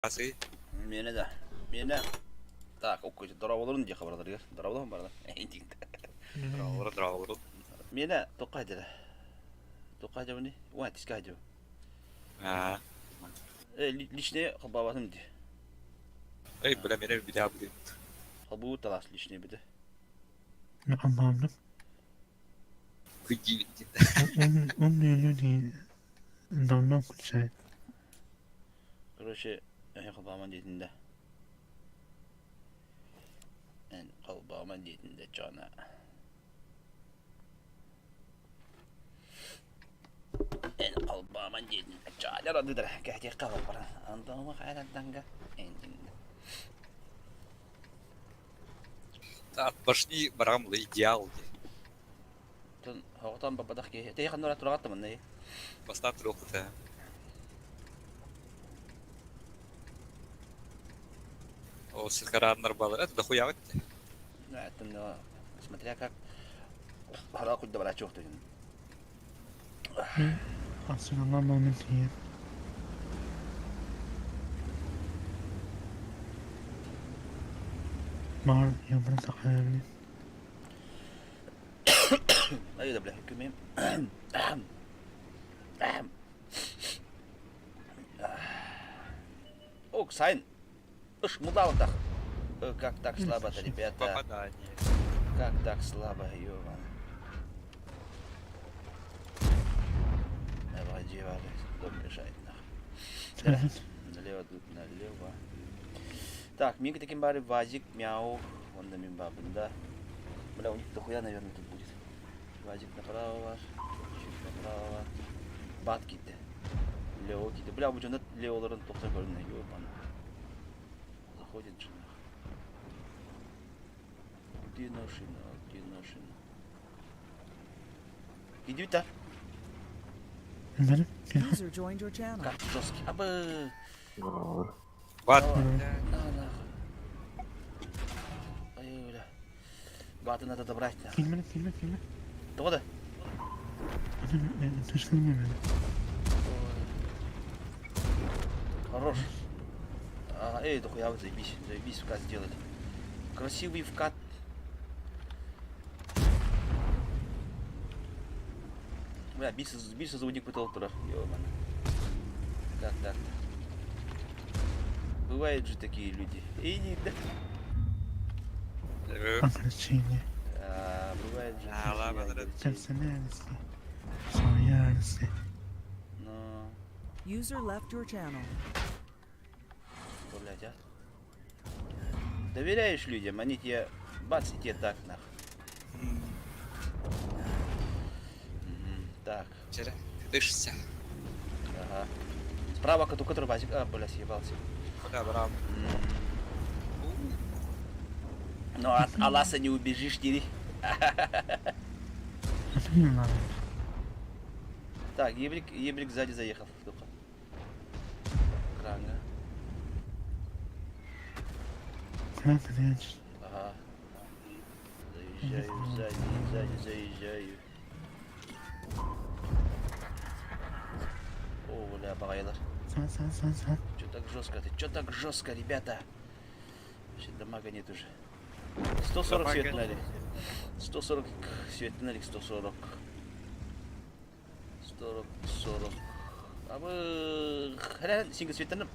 Асы. Миэнэ да. Миэнэ. Так, дорооболорун диэхэ бараларыгар. Дорооболорун баралар. Дорооболорун, дорооболорун. Миэнэ тоққа дьара. Тоққа дьабыны. Уа, тиска дьабы. Аа. Э, личное холбаабатым ди. Эй, бля, миэнэ битэ абыт. Холбуу талаас личное битэ. Аммаамным. Күдьиибит. Умные люди давно включают. Короче, эһи холбоомон диэтин да. Эн холбоомон диэтин да чоно. Эн холбоомон диэтин чоно родыдара кэһэтиэххэ холборон. Антома хайранданга эн От башни барам идеал ди. Тон хоҕотон бабадах киһи. Тэйи ханна тураҕат таманнай. Бастаан туруохпут О, сикарааннар балар. Это дохуя Это, но, смотря как хара куйда барачок деген. Асыналар момент Маар ямрын сахайабын. Ай да бля, күмем. Ок, Сайн. Уж мудал так. Как так слабо-то, ребята? Попадание. Как так слабо, ёбан. Давай, девали, дом мешает, нахуй. Налево, тут налево. Так, Мика таким бары, вазик, мяу. Вон на мимбабын, да. Бля, у них дохуя, наверное, тут будет. Вазик направо, чуть направо. Бат китте. Лео китте. Бля, bu жонат Леоларын тоқта көрүнө, ёбан. Заходит же нахуй. Где наши, где наши? Иди та. Benim User joined your channel. Как жесткий. Абы. Бат. На нахуй. Ай, бля. Баты надо добрать нахуй. Filmini filmi filmi. Тоҕо да? Taşlayayım beni. Хорош. А, эй, дохуя вы заебись. Заебись вкат сделать. Красивый вкат. Бля, бийся, бийся звуник бытыл турар. Ё-моё. Как так-то? Бывают же такие люди. Иди, да. Огорчение. А, бывает же. А, ладно, такие да. Персональности. Свояльности. Но, User left your channel. блядь, а. Доверяешь людям, они тебе бац и тебе так нах. Мгм, Так, Вчера. Дышься. ага. Справа коту, который базик. А, бля, съебался. Куда барам? Но от Аласа не убежишь, Дири. Atayım lan. Так, Ебрик, Ебрик сзади заехал. Только. Кранга. Кран Ага. Заезжаю сзади, сзади заезжаю. О, бля, багайлар. Sen sen sen sen. Чё так жестко? Ты чё так жестко, ребята? Вообще дамага нет уже. 140 Дамага свет налик. 140 свет налик, 140. 140, 40. А вы... Хрен, сингл светланып.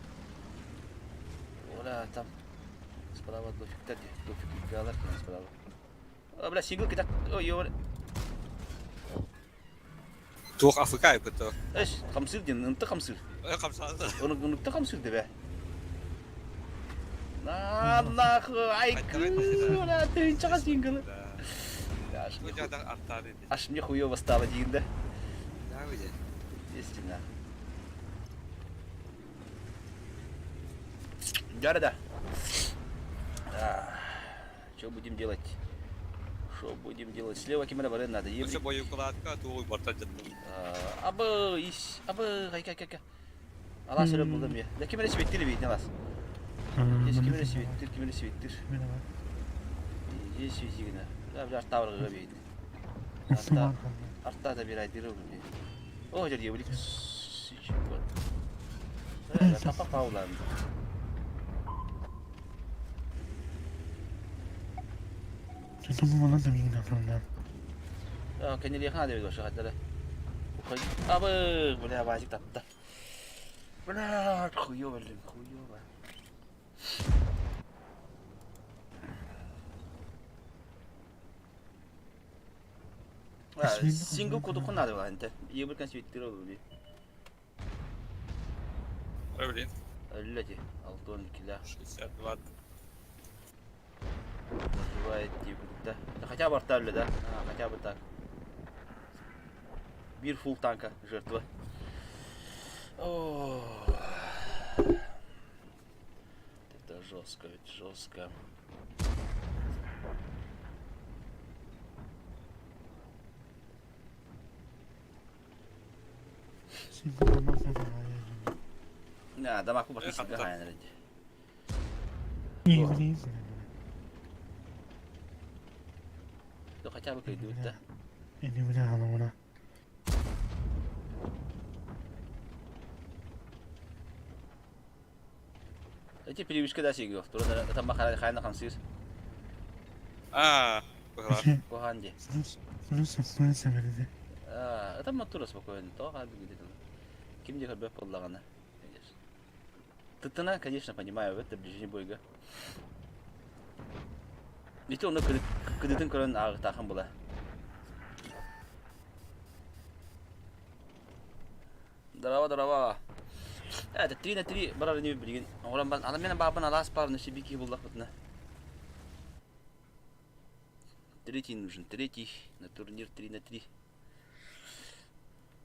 Оля, там. Справа дофиг, да, где? Дофиг, галар, справа. А, бля, сингл кидак. Ой, ё, Туох Африка это. Эш, хамсыр ден, ынты хамсыр. Хамсады. Оны хамсыр деп, На нахуй, ай, бля, ты чага сингл. Аж мне, аж мне хуёво стало, дин, да? Истина. Да-да-да. Что будем делать? Что будем делать? Слева кемера барен надо. Өсө бойу кулаатка туой бартан жаттым. Абы, ис, абы, кай кай кай. Алас öyle buldum ya. Да кемере светили видно алас. Здесь кемере светтир, кемере светтир. Здесь светигна. Да, бля, таврга видно. Арта, арта забирай, дыру. О, дядя, блин, вот. Тапа паулан. Кэннилиэхэ наада эбит вообще Абы, бля, Вазик тапта. Бля, хуёво, блин, хуёво. Сингл кудукун надо было, энте. Ебыркан свиттир ол би. Блин. Өллөти, алтон килә. 62. Бывает да. Да хотя бы арталли, да? А, хотя бы так. Бир фул танка жертва. О, это жестко, ведь жестко. Да, дамаку башын сыгы хайныр Да хотя бы кайдут, да? Эти перевышка да сигил. Тура там бахара хайна хамсыз. А, Кухан ди. А, это матура спокойно. То Ким де хабе поллагана. Тытына, конечно, понимаю, это ближний бойга. Ити оны кыдытын көрөн ағытахан була. Здорово, здорово. Это 3 на 3 барар не билген. Оңорон бан, ана мен бабын алас бар, неше бики буллах бутна. Третий нужен, третий на турнир 3 на 3.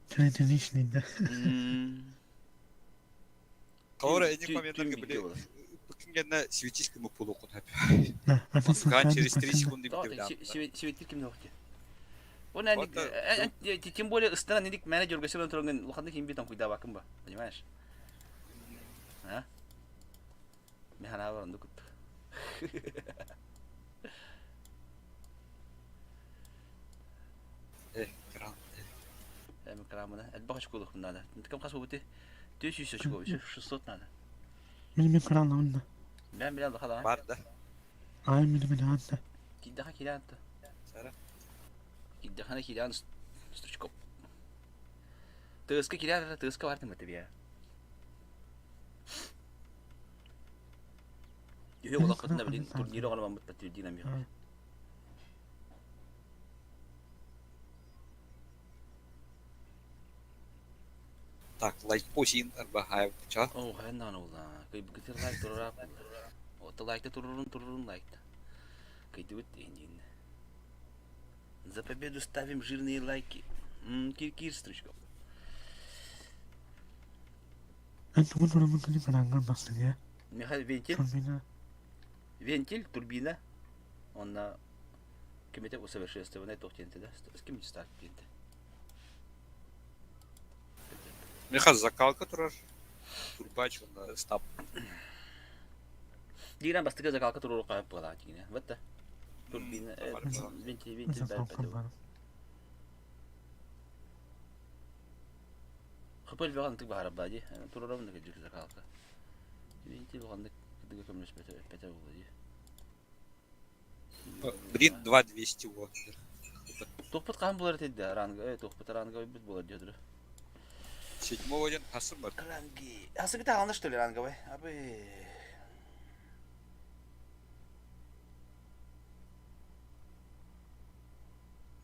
Третий личный, да. Каура эни памятнарга били Букингенна светишка мы полукун хап. Ган через 3 секунды Светит ким нохти. Он тем более ыстана нидик менеджер гөсөрөн турган луханды ким битон куйда бакын ба, понимаешь? А? Механа бар онду кут. Э, кран. Эми крамына. Элбэх очколух надо. Кем хас бути? 1000 очков, 600 надо. Мин мин кран онда. Мен билен лухада. Бар да. Ай мин мин анда. Киддаха килянты. Сара. Киддахана килян стручков. Тыска киляр, тыска бартым тебе. Юхе улакытына билин турнир оҕоно баммыт динамик. Так, лайк посин арбахаев ча. О, хайнан ула. Кый битер лайк турурап. Ота лайкта турурун турурун лайкта. Кыйдыбыт эндин. За победу ставим жирные лайки. Кир-кир, стручков. Михаил, вентиль. Турбина. Вентиль, турбина. Он на кемете усовершенствованный тохтенте, да? С кем старт пинте? Миха закалка турар. Турбач он стап. Дигран бастыга закалка туруру кайып була дигине. Вот да. Турбина, вентиль, вентиль бәр. Хыпыл бөгөн тык бахара бади. Туруру мында жүк закалка. Вентиль гандык кыдыга көмөс бете бете болду. Блин, 2200 вот. Тохпут кан булар тедди ранга, тохпут ранга бит булар дедир. Седьмого один хасым бар. Ранги. Хасы гыта алны что ли ранговый? Абы.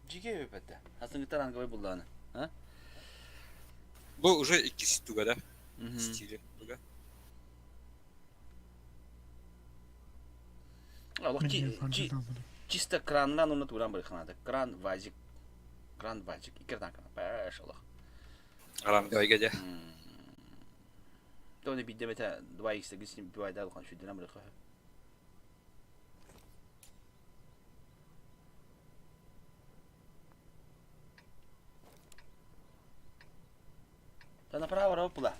Жиге өпөттө. Хасы гыта ранговый булланы. А? Бу уже иккис туга да. Стиле туга. Чисто краннан уну туран бір ханады. Кран вазик. Кран вазик. Икердан кран. Паш Аллах. Ранговый гадя. Тони бидемете 2x гисин бивайда алхан шүдүнө бір хаа. Та направо рапла.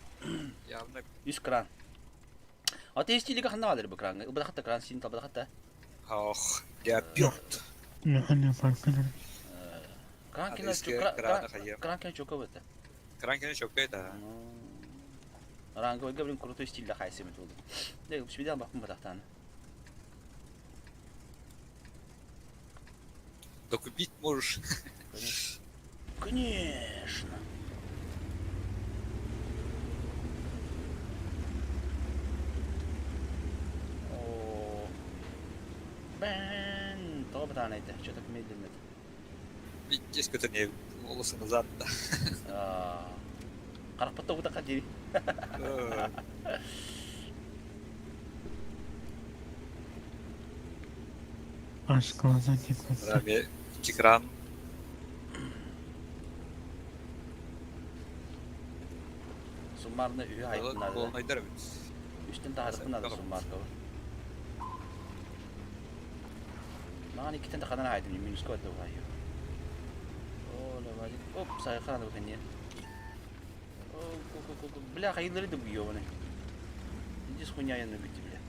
Явно. Үс кран. А те стилига ханна алыр бу кран. Убада хатта кран син табада хатта. Ох, я пёрт. Кран кена кран кена чока бата. Кран кена чока это. Ранговый блин крутой стиль да хайсемет болду. Да, бишмиден бакын батактан. Докупить можешь. Конечно. Конечно. О, Бэн, тоҕо бытаанай да, что так медленно Здесь не волосы назад, да. Харахпыт тоҕутахха дири. Аж глаза текут. Экран. Суммарно үһү айбын наада. Полнайдар эбит. Үстэн таһаарыппын наада суммаркабы. Маҕан иккитэн да ханан аайдым, минуска барда уһайы. О, давай. Оп, сайхан бу кэнниэн. Бля, хайылары да буйуобаны. Иди хуйня я бүттү бля.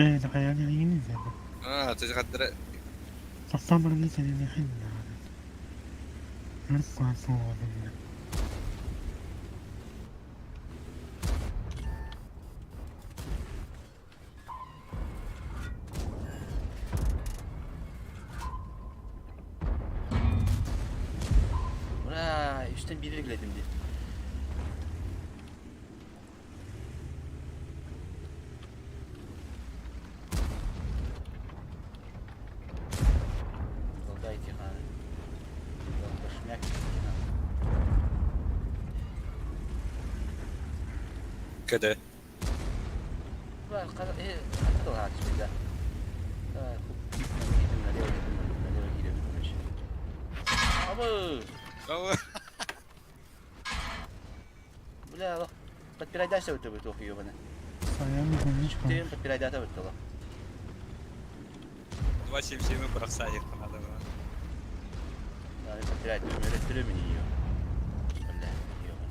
Ээ, хайа yine А, ты хаддара Тохтоон сэнэниэхин наада. Өрт суоҕун. Ура, үстэн биир илгилэтим дии. Дайте Шмяк. КД. Абы! Бля, подпирайдайся өтө бит ебаный. Тем подпирайдата бит 2.77 бырахса надо. Да, подпирайда, öğrettiriyor beni yiyor. Бля, ебаный.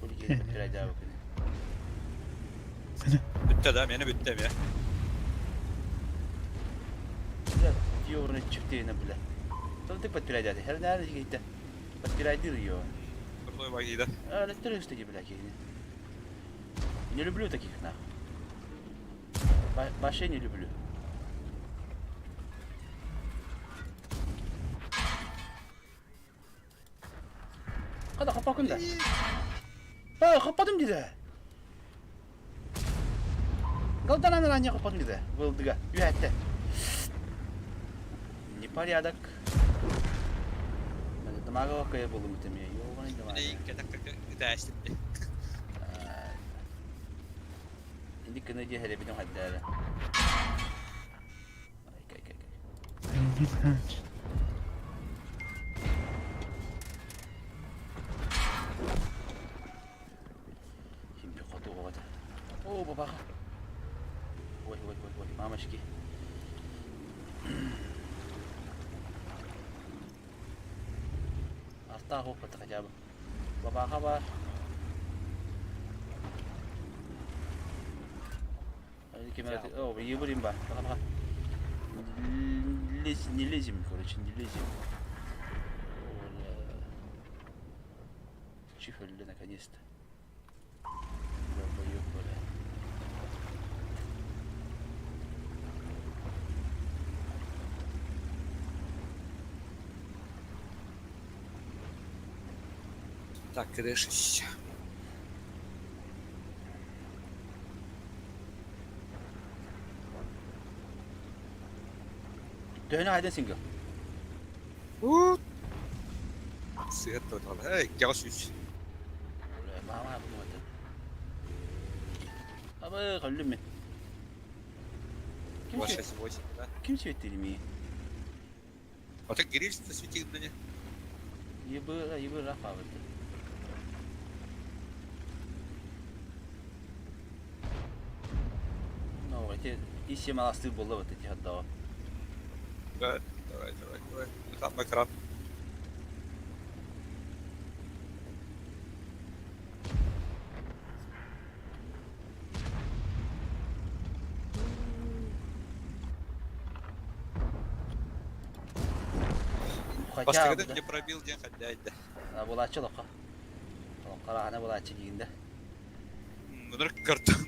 Хули келip подпирайда бит. Бүттэ да, мени бүттэ я. Бля, ёбаный чүктейні, бля. Только ты подпирайда. Her nerede gitti? Подпирайдыр ее. Крутой баги, да? Öğrettiriyor işte бля, кигини. Не люблю таких, нахуй. Вообще не люблю. Kada kapakın da. Ha kapadım dedi. Galdan аны kapadım dedi. Вылдыга. Үәтте. Непорядок. Дымага кая болу мутеме. Ёбаный дымага. Инди кыны же хеле бидем хаддара. Ай кай кай кай. Химпи хоту бабата. О, бабаха. Ой, ой, ой, ой, мамочки. Артаах оппата хотя бы. Бабаха бар. О, ебурим ба. Баха, баха. Лезь, не лезем, короче, не лезем. Чихали наконец-то. Долбоёб, бля. Так, КД-6. Төһөнү хайдан сингл? Сыгат тоғал. Эй, гяус үс. Мама bunu это. Абы каллым мен. Ким 268, да? Ким светили А так гриль светил на не? Ебы, ебы рафа вот. Ну, эти и семь аласты было вот эти отдава. Да, давай, давай, давай. Там экран. Хотя бы, Бастыгыда не пробил день хотя да. да. Булачы лоқа. Қарағана булачы дейінде. Мыныр картон.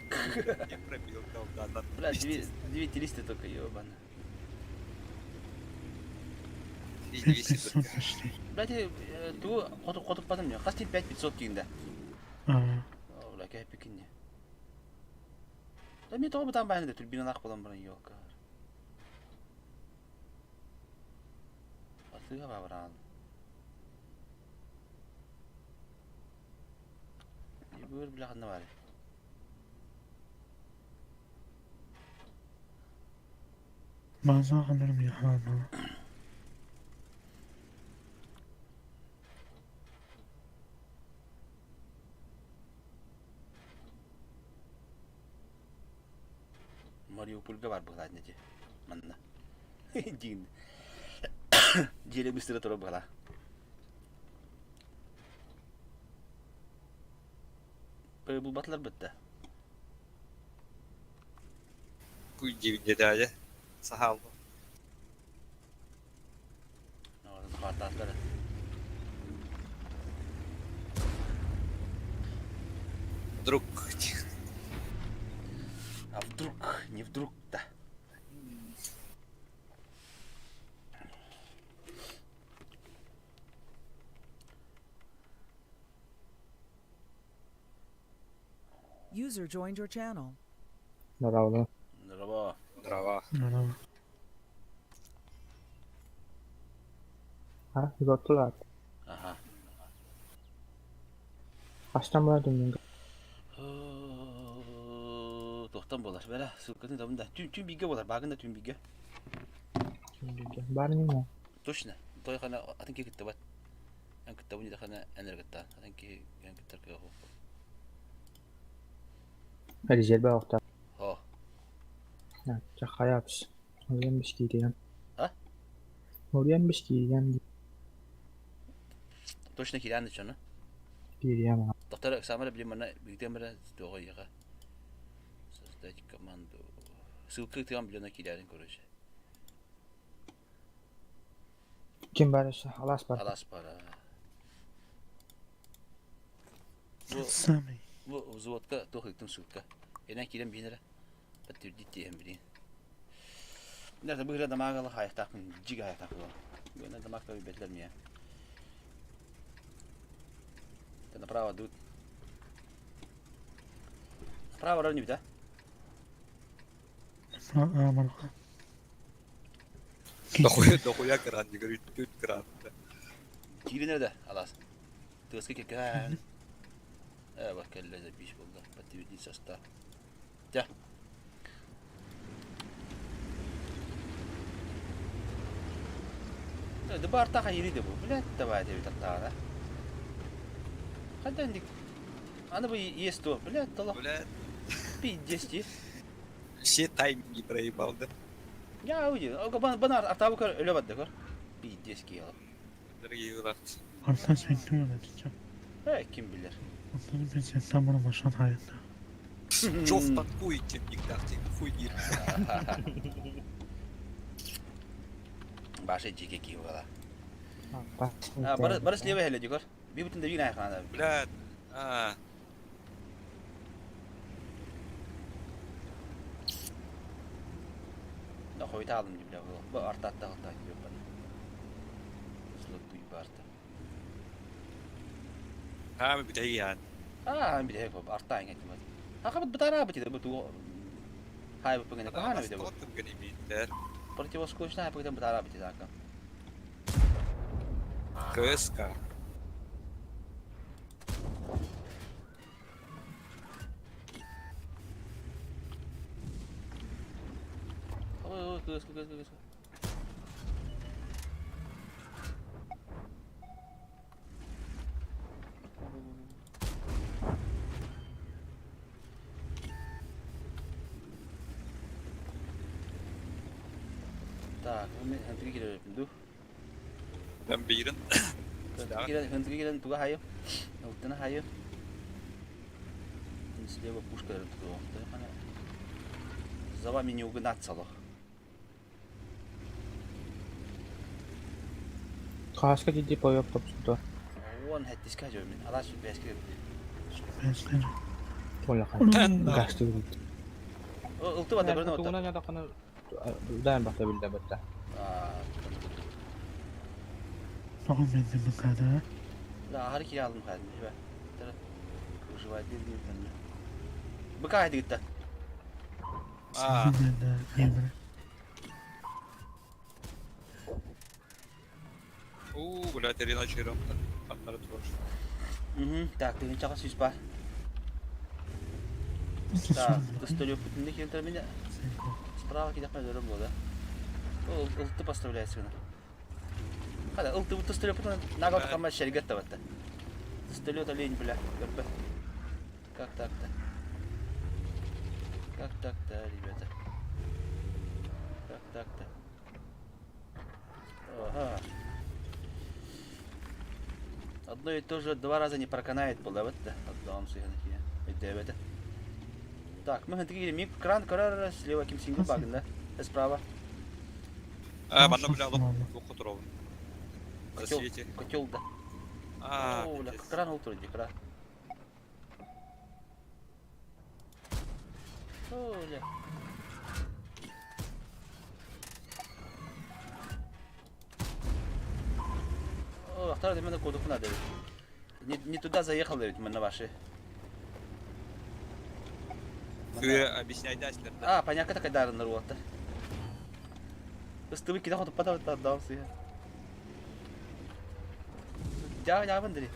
Я пробил, дал, да, да. Бля, 2300 только, ебано. 3200 только. 5500 почти. Блядь, ту хоту потом не. Хас 5500 дейін А, О, бля, кәпі не. Да мен тоғы бұтан бәйінде турбинан ақ болам бұрын, ёлка. Атыға бабыран. Не бөр бля қанда бар. База alırım ya. Мариупольга бар бұғылады неде. Манна. Дейін. Желі быстро тұра бұғыла. Бұл батылар бітті. Пусть 9 дядя. Сахал. Қартатылар. Вдруг. А вдруг, не вдруг-то. User joined your channel. Здорово. Здорово. Дрова. Merhaba. Ha, uzattılar. Аха. Kaçtan bana döndün? Тоқтан болар. Бәлә, ссылканы табында. Түн биге болар, багында түн биге. Бар не? Точно. Той хана атын ки китте бат. Ан китте буни хана энергетта. Атын ки ан киттер ки хо. Резерве алта. Хо. Чахаябс. Oraya bir şey diyeyim. А? Oraya bir şey diyeyim. Точно кирәнде чоны. Diyeyim. Доктор Самара биле мана бигдемре дога яга. Создать команду. Ссылка тыган биле на кирәнен короче. Kim var? Alas var. Алас пара. Бу Самый. бу взводка тохыктым ссылка. Энен кирән бинере. Подтвердить дигән билин. Нәрсә бу дамагалы хаяктакмын, жига хаяктак бу. Бу дамакка бетләр мия. Это направо дует. Направо равнив, да? А, марха. Дохуя, дохуя кран, не говорит, тут кран. Кири nerede? Alas. Тыска кекен. Э, бак келле запись болды. Подтвердить состав. Да. Да бар таха ириди бу. Блядь, давай деп тактагана. Кайдан дик? Аны бу есть то, блядь, тала. Бля, Пиздец. все тайминги проебал, да? Я уйди. Бана артабы көр өлө бадды көр. Пиздец кийел. Дорогие братцы. Orta çektim öğreteceğim. Э, ким билер. Onları ben sen bunu başan hayatta. Чё в танкуете, никак, хуй не. Башы жеке кийип ала. Bak. Бары бары слева хеле дигор. Би бүтүн дебин айхана. Бля, а, Да хойта алдым деп бля. Бу артатта хата деп бана. Слык буй барта. а, бля, я. А, би хек арта аңа тимат. Аха бут бутара бут бу ту. Хай бу пегене кахана бит бу. Противоскучно хай пегене бутара бит дака. КСК. Ой, ой, кыс кыс кыс. Так, мен хантыгы киреп ду. Там бирин. Хантыгы кирен туга хайы. Уттана хайы. Слева пушка туга. За вами не угнаться лох. Kaska ciddi boy yok topçuda. Вон хеттиска жөмин. Алаш беске. Besleri. Улахан гастыбыт. Ылтыбата көрүнэ Тугунан ятаққаны дайын бақта билде бітті. Тоҕо мэннэ быкаада? Да, ахары кире алдым кәдімгі. Выживать деймін. Быка айдыгытта. А, Мэннэ эмре. у, блядь, Ирина Чиром. Аттары турар. Угу. Так, ты чака сүз бар. Так, столик бүтүндө келтир меня. Справа кидек мен болды. Ол ылты поставляется гына. Хада ылты бут столик бүтүн нагал кама шергет табатты. Столет олень, бля. Көрбө. Как так-то? Как так-то, ребята? Как так-то? Ага. Одно и то же два раза не проканает было, вот да. Отдам это. Так, мы такие миг кран корар слева ким сингл багын, да? Справа. А, манна, бля, лук туров. Котел, Засвети. котел, да. А, О, бля, пиздец. кран ултур, кран. О, бля. О, второй именно кодух надо. Не туда заехал, ведь мы на ваши. Ты объясняй, да, да. А, понятно, такая дара на рота. Ыстыбы кида хоту падав отдался я. Я, я, Андрей.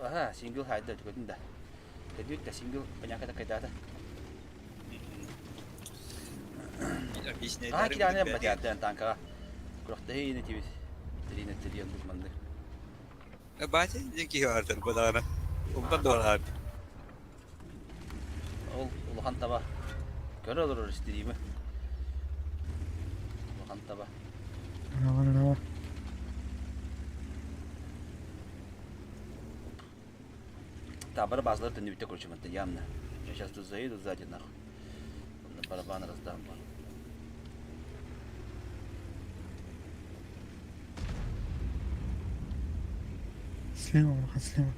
Ага, сингл хайда көтүн да. Кедүт да сингл понятно такая дата. Объясняй, А, кида не батят танка. Курахты не тибит. Трина трина манды. Батя, не киһи бадана. Умтан дора. Ол улахан таба. Көрө олорор истириме. Улахан таба. Ана Табары базалар түнү бите короче мынта явно. Я сейчас тут заеду сзади нахуй. На барабан раздам. Слева, браха, слева.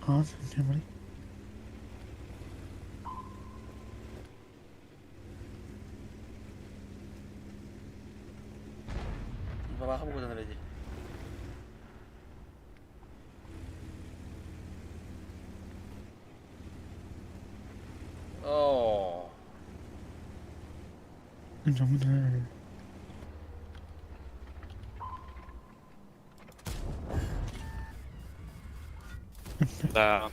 Аз, темри. Бабаха бугудан эле. О, Жамын. Да.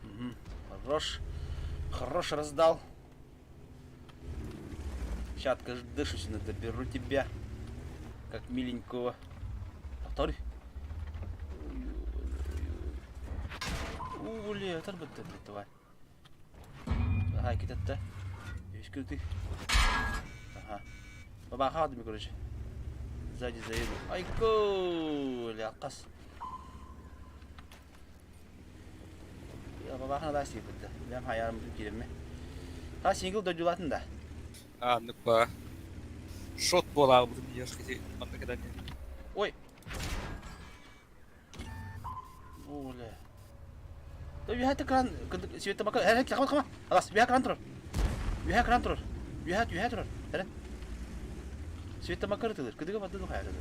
Мгм. Хорош. Хорош раздал. Сейчас дышусь, доберу тебя. Как миленького. Повтори. Ой, это блядь, тварь. Ага, китетте. Ты. Ага. Баба хадми, короче. Сзади заеду. Ай, коля, қас. Я баба да сипетте. Бям хаярым киреме. Та сингл дойдулатын да. А, ну па. Шот бола буду ешкати. Манна когда не. Ой. Оля. Да үйәт экран света бака. Э, кама кама. Алас, үйә экран турар. Үйә экран турар. Үйә үйә турар. Эре. Света макар тылыр. Кыдыга бады хайры.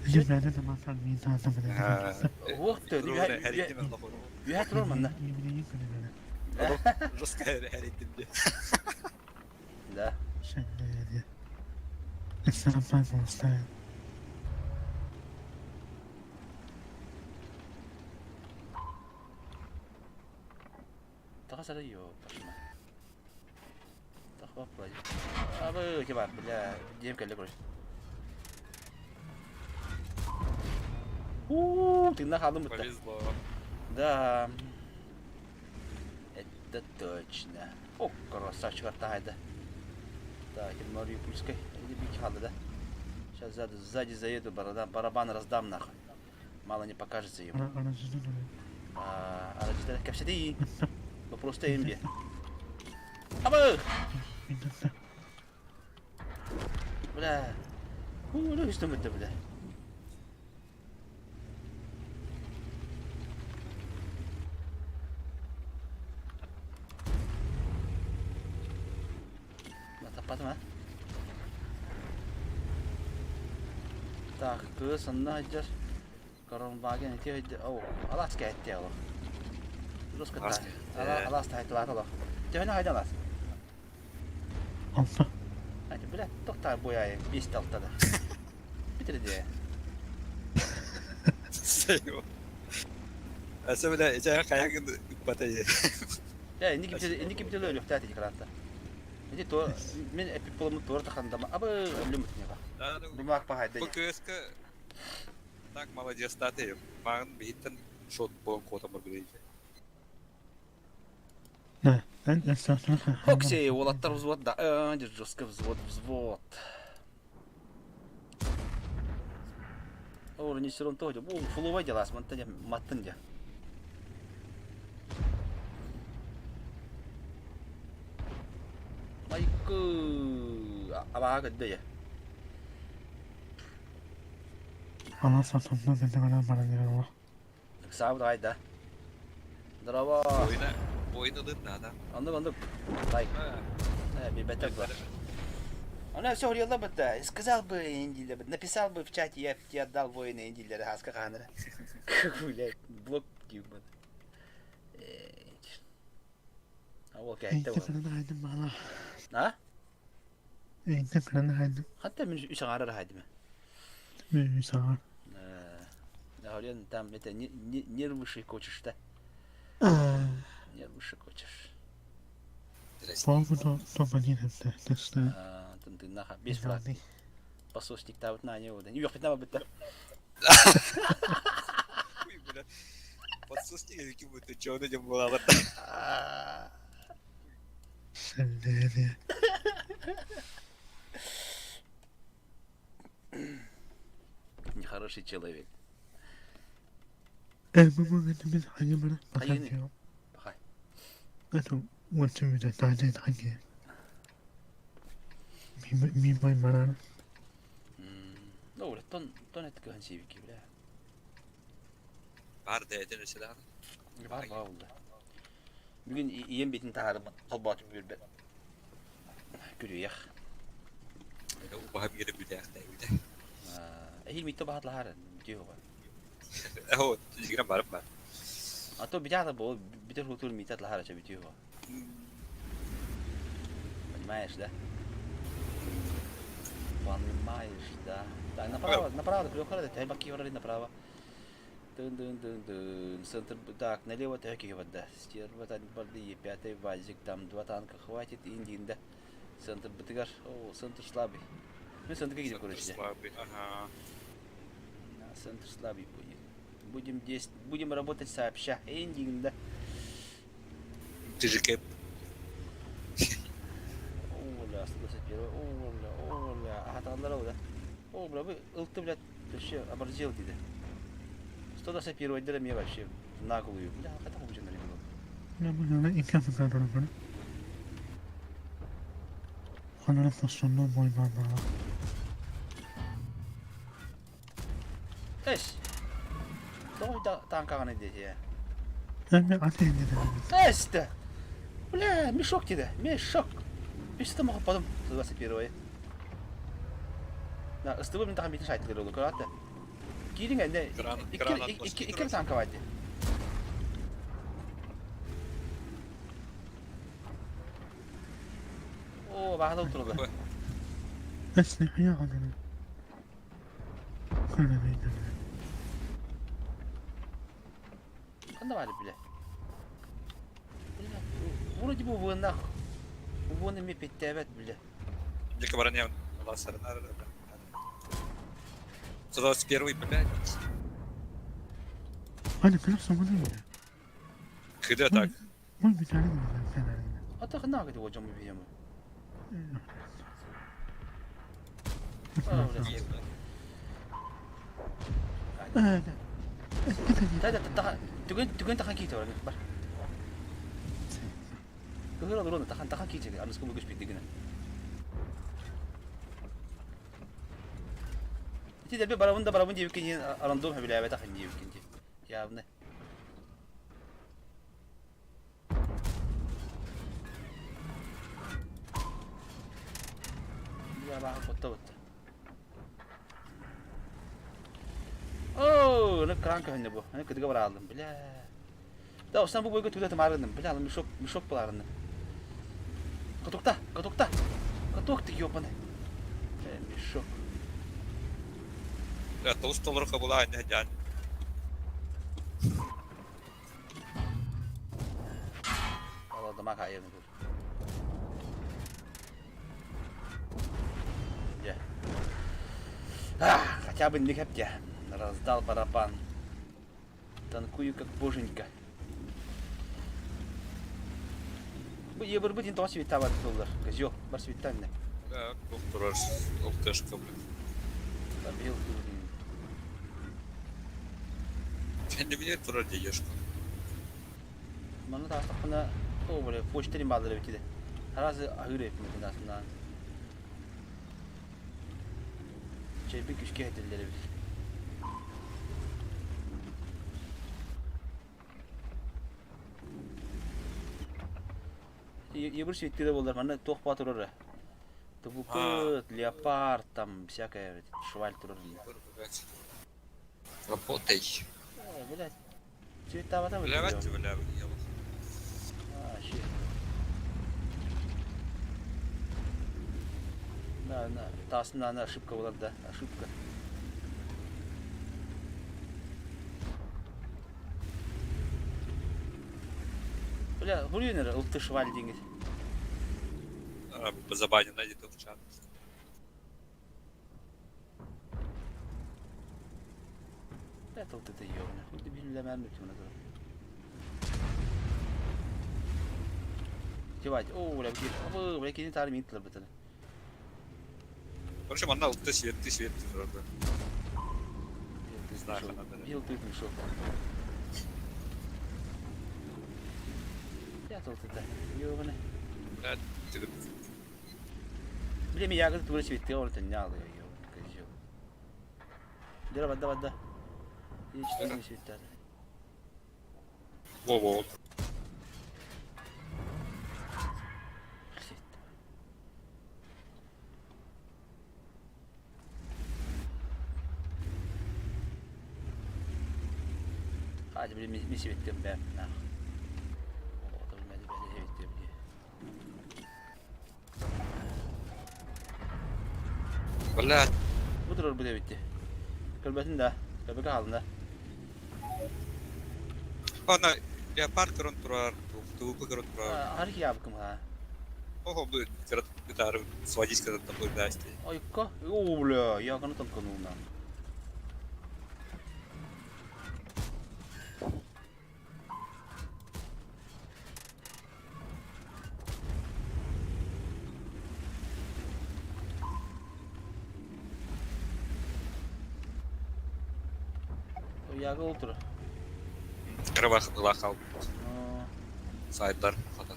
Жебәне де масан мин саатым. Уақыт үйә үйә турар манна. Жестко хәреттим де. Да. السلام عليكم. Тахасара ё, пошма. Тахва плай. Абы, кебар, бля, дем келе короче. У, ты нахалым бітті. Повезло. Да. Это точно. О, красавчик артайды. Так, Мариупольской. Или бить да? Сейчас сзади, сзади заеду, барабан, барабан раздам нахуй. Мало не покажется ему. А, а, капсиди. Вопрос имби. Абы! Бля. Уу, үстүмүттэ бля. Таппатым а? Так, кыыс онно сылдьар. Коронваген ити сылдьар. О, алаас кээттэ олох. Жестко Алаас та. Алаас таайтылаата олох. Төһөнү хайда алаас? Алта. Айты, бля, тохтаа буяйы, биэс алта да. Битирди. Сейо. Аса бля, ича каягын ыппатай. Э, инники битир, инники битир өлүөхтээ ити граната. Ити то мен эпик болуму туора тахандама. Абы өлүм үтүнега. Бумак пахайда. Бу кыыска так молодец таты. Маған биһиттен шот болон куотан барбыт. Да. Эн эстафета. Оксей, уолаттар взвод да. Э, жестко взвод, взвод. О, не все равно то, бу фуловай делас, мантын маттын де. Майкы, абаа көддө я. Алаас атымда беде баран бар. Саабыт айда. Здорово. Ойна, ойнадын да. Оннук оннук. Лайк. Э, бетек бар. Она все говорила бы, да, сказал бы Индилер, написал бы в чате, я тебе отдал воина Индилера, хаска ханра. Как, блядь, блок ебаный. А вот Эйнте это кыран хайдым бала. А? Эйнте кыран хайдым. Хатта мен үс аңарар хайдым. Мен саған. Говорен, там это нервы щекочешь, да? Нервы щекочешь. Бабы да топанин хепте. Тесте. Там ты наха, без фраг. Пососник та вот на него, да. Не ёхпит на бытта. Ой, бля. Подсосник каким будто чё он этим была. Сәлдәде. Нехороший человек. Э, бу бу мен хайым бара. Хайын. Бахай. Это вот тебе да да да. Ми ми бай марар. Ну, бля, тон тон это кыһын сиэбикки, бля. Бар да этен өсө даҕаны. Бар бар oldu. Бүгүн ийэм битин таһаарыммын холбоотум үөрбэт. Күрүйэх. Убаһам киирэ бүтээхтээбитэ. Эһиил митто баһатлаһаар бүтүө Оо, дьигирэн барып бар. А то битята бу битер хутур митат лахара ча бүтүө Понимаешь, да? Понимаешь, да? Так, направо, направо, крюхара, да, баки направо. Дын-дын-дын-дын. Центр, так, налево так и да. Стерва, там, барды, пятый вазик, там два танка хватит, Индин, да. Центр БТГ, о, центр слабый. Ну, центр какие, короче, да. Слабый, ага. Да, центр слабый будет. Будем здесь, будем работать сообща. Индин, да. Ты же кэп. О, бля, 121, о, бля, о, бля. Ага, там да. О, бля, вы, ылты, блядь, вообще оборзел, деди. 121 отдела мне вообще в наглую. Бля, хотя бы уже налево. Намагана икки бар. Ханара посонно бой бар бала. Эс! Тоҕо танкаҕын диэтиэ? Эми аты инде. Эс да! Бля, мешок тебе, мешок! Бес там потом 121 На, ыстыбы мин тахан битин шайтылыр олу, көрәтті. Киирин әнне, икки танка байды. О, бағада отырды. Эс не хая ханара. Хана бейді. Қанда бар бля? Бля, вроде бы вынах. Вон ими петтебет, бля. Дика броня ласарнар. 121 блядь. Hani kırık soğanı mı? Кыда так. Ой, bir tane de var. Sen А так на где вот мы видим. Да, да, да, түген түген тахан кийте бар. Бар. Кыгыр алыр оны тахан тахан кийте. Анысы көмө көчпейт деген. Ити дэлби барабын да барабын диэбиккин иһин рандом сөбүлээбэтэх ин диэбиккин дии. Явно. Бааһы кутта-бутта. Оо, аны кран көһүннэ бу. Аны кытыга барааллым, бля. Да, осан бу бойга түгүлэ тымаарынным. Бля, алы мешок, мешок булаарынным. Катукта, катукта. Каток ты, ёбаный. Э, мешок. Бля, толус толору кабыла не дян. Аладыма кайырны бул. Дьэ. Хотя бы не хэпте. Раздал барабан. Танкую как боженька. Бу ебырбыт ин тоҕо свиттаабат тыллар. Козел, бар свиттанна. Да, турар ЛТшка, блин. Бил Кэннибинэ турар дедешка. Манна таастахпына, о, бля, почта дин бааллар эбит Араас аһыыр эбиппин этин Чэйбин күскэ иһэтэллэр эбит. Ебыр светтире буоллар манна туох баа турара. Тубукут, леопард, там всякое шваль турар. Работай. Э, блядь. Цветавата Блядь, бля, А, щит. Да, на, тас, на, на, ошибка была, да, ошибка. Бля, Гулинер, ылтышваль деньги. Забанен найдет в чат. Это вот это ёбаный. Хуй ты билемем бүтүн это. Тивать. О, бля, бир. О, бля, кини тары минтлер битene. Короче, манна алты светти светти турарды. Знаю, Бил ты мешок. Это вот это. Ёбаный. Бля, ты Бля, меня ягоды тура светти, он это не надо, ёбаный козел. Дера, вода, вода. И четыре светят. Во-во. Hadi bir misi bittim ben. Бля. Бу турар бу дебитти. Көрбөтүн да. Көрбөкө хаалын да. Ана леопард көрөн турар, ТВП көрөн турар. Хар киябыкым ха. Ого, бу гитары сводить когда тобой даст. Ойка. О, бля, я гана танканул на. Яга утро. Кровах лахал. Сайдар хата.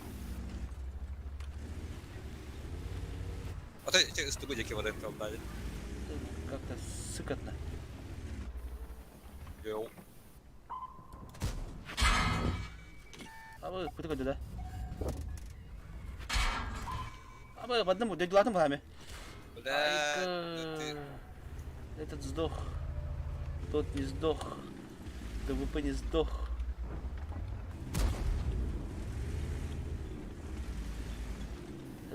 А ты эти стугу деки воды дали. Как-то сыкотно. Йоу. А вы куда да? А вы в одном дойдулатым вами. Бля, ты... Этот сдох. Тот не сдох. ДВП не сдох.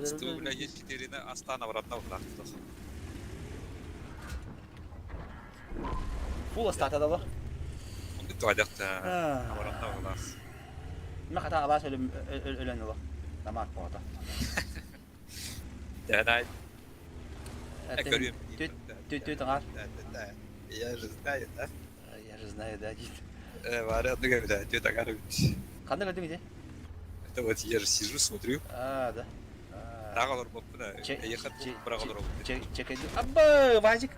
Сту, бля, есть 4 на Астана обратно в нахуй. Фул остата дало. Он не туадяхта. Обратно в нас. Ма хата алас өлөн өлөн оло. Тамак бота. Да, да. Түт аңар. Да, Я же знаю, да. Я же знаю, да, дит. Варя, ну как, да, түт аңар. Кандай көрдүң иде? Это вот я же сижу, смотрю. А, да. Тагалар боппуна. Ехат брагалар Чекай. Абба, Вазик.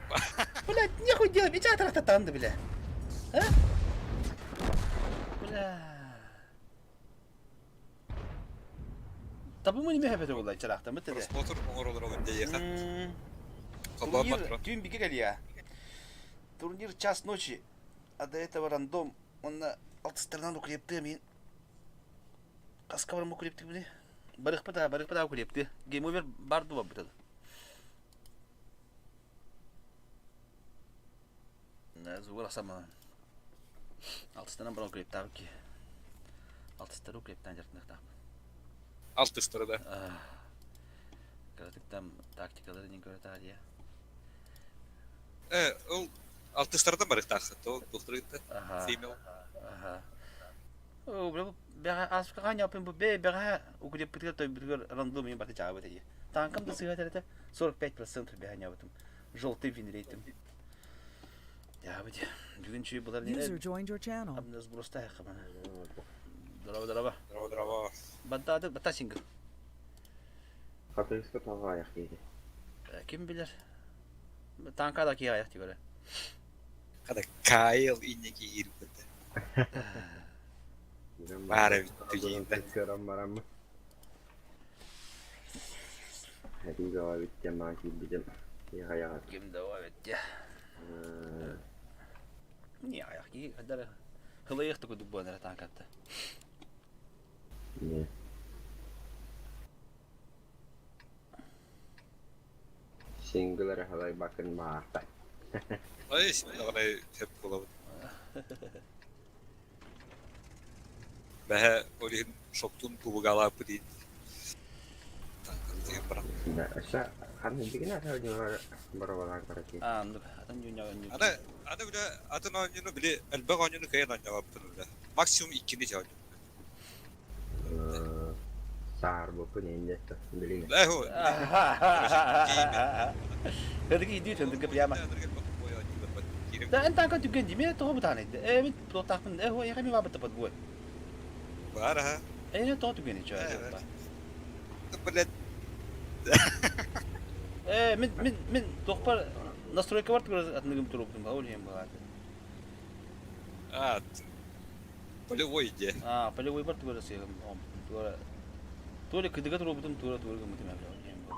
Блядь, нехуй делать, беча трахта бля. А? Бля. Табы мы не мехепете булай чарахта, мы теде. Просмотр оңоролор ол ехат. Калба патрон. Түн биге келия. Турнир час ночи, а до этого рандом. Онно алтыстарынан укрептыам иһин. Хаска барым укрептыыбыный? Барыхпыт аа, барыхпыт аа укрептыы. Game over бар дуу барбыта. Звугар ахсамманан. Алтыстарынан баран укрептаабыт киһи. Алтыстары укрептаан дьарыктаныахтаахпын. Алтыстары да. Кыратык там тактикалары не көрө таарыйа. Э, ол алтыстардан барыктааххыт, ол бултарыгытта. Аха. Female. Аха. Оо, бля, бэҕэ ааспыкка хаанньааппын бу бээ бэҕэһээ укреппытыгар тойбутугар рандом мин баты чаабыт этии. Танкам да сыыһа этэ 45% бэҕэ ньаабытым. Желтый винрейтим. Дьаабыт. Бүгүн чүй булар User joined your channel. Абнас бростаах хамана. Здорово, здорово. Здорово, здорово. Баттааты, батта сингл. Хатырыска тоҕо айах диэри. Ким билэр? Танка да киһи айах тигэрэ. Хата Кайл инники киирбит. Баар эбит түгиинтэн. Көрөн бараммын. Этим бөҕө эбит диэн маҕан киирбитим. Иэҕэйэҕэ. Ким да эбит диэ. Не айах киһи хадара хылайых да курдук буолан эрэ танкатта. Не. Сингл эрэ халайбаккын баарта. Ай, даҕаны сөп буолабыт. Бэһэ ол иһин шоктун кубугалааппыт иһин танкалытыгар баран. Өссө ханна дигин ата боровалаан көрөтүй. Аа, оннук атын дьүнньэ оннук. Аны аны бile атын оонньууну били элбэх оонньууну кыайан оонньообоппун бile. Максимум иккини оонньуубун. Саарбыппын инде билигин. Бля, ху. Эдики иди төндүргэ прямо. Да эн танка түгэн дии, мен тоҕо бытаан эйдэ. Э, мин туохтаахпын, э, хуа, яха ми баабыт тапат буой. Бар аха. Э, тоҕо түгэн ичо. Блядь. Э, мин мин мин туохпар настройка бар тугар атыныгым туруптум, ол иһин баҕааты. А, полевой иде. А, полевой бар тугар сыһым, тугар то ли кыдыга туруобутум тура тура гыммытым эбит ол иһин бу.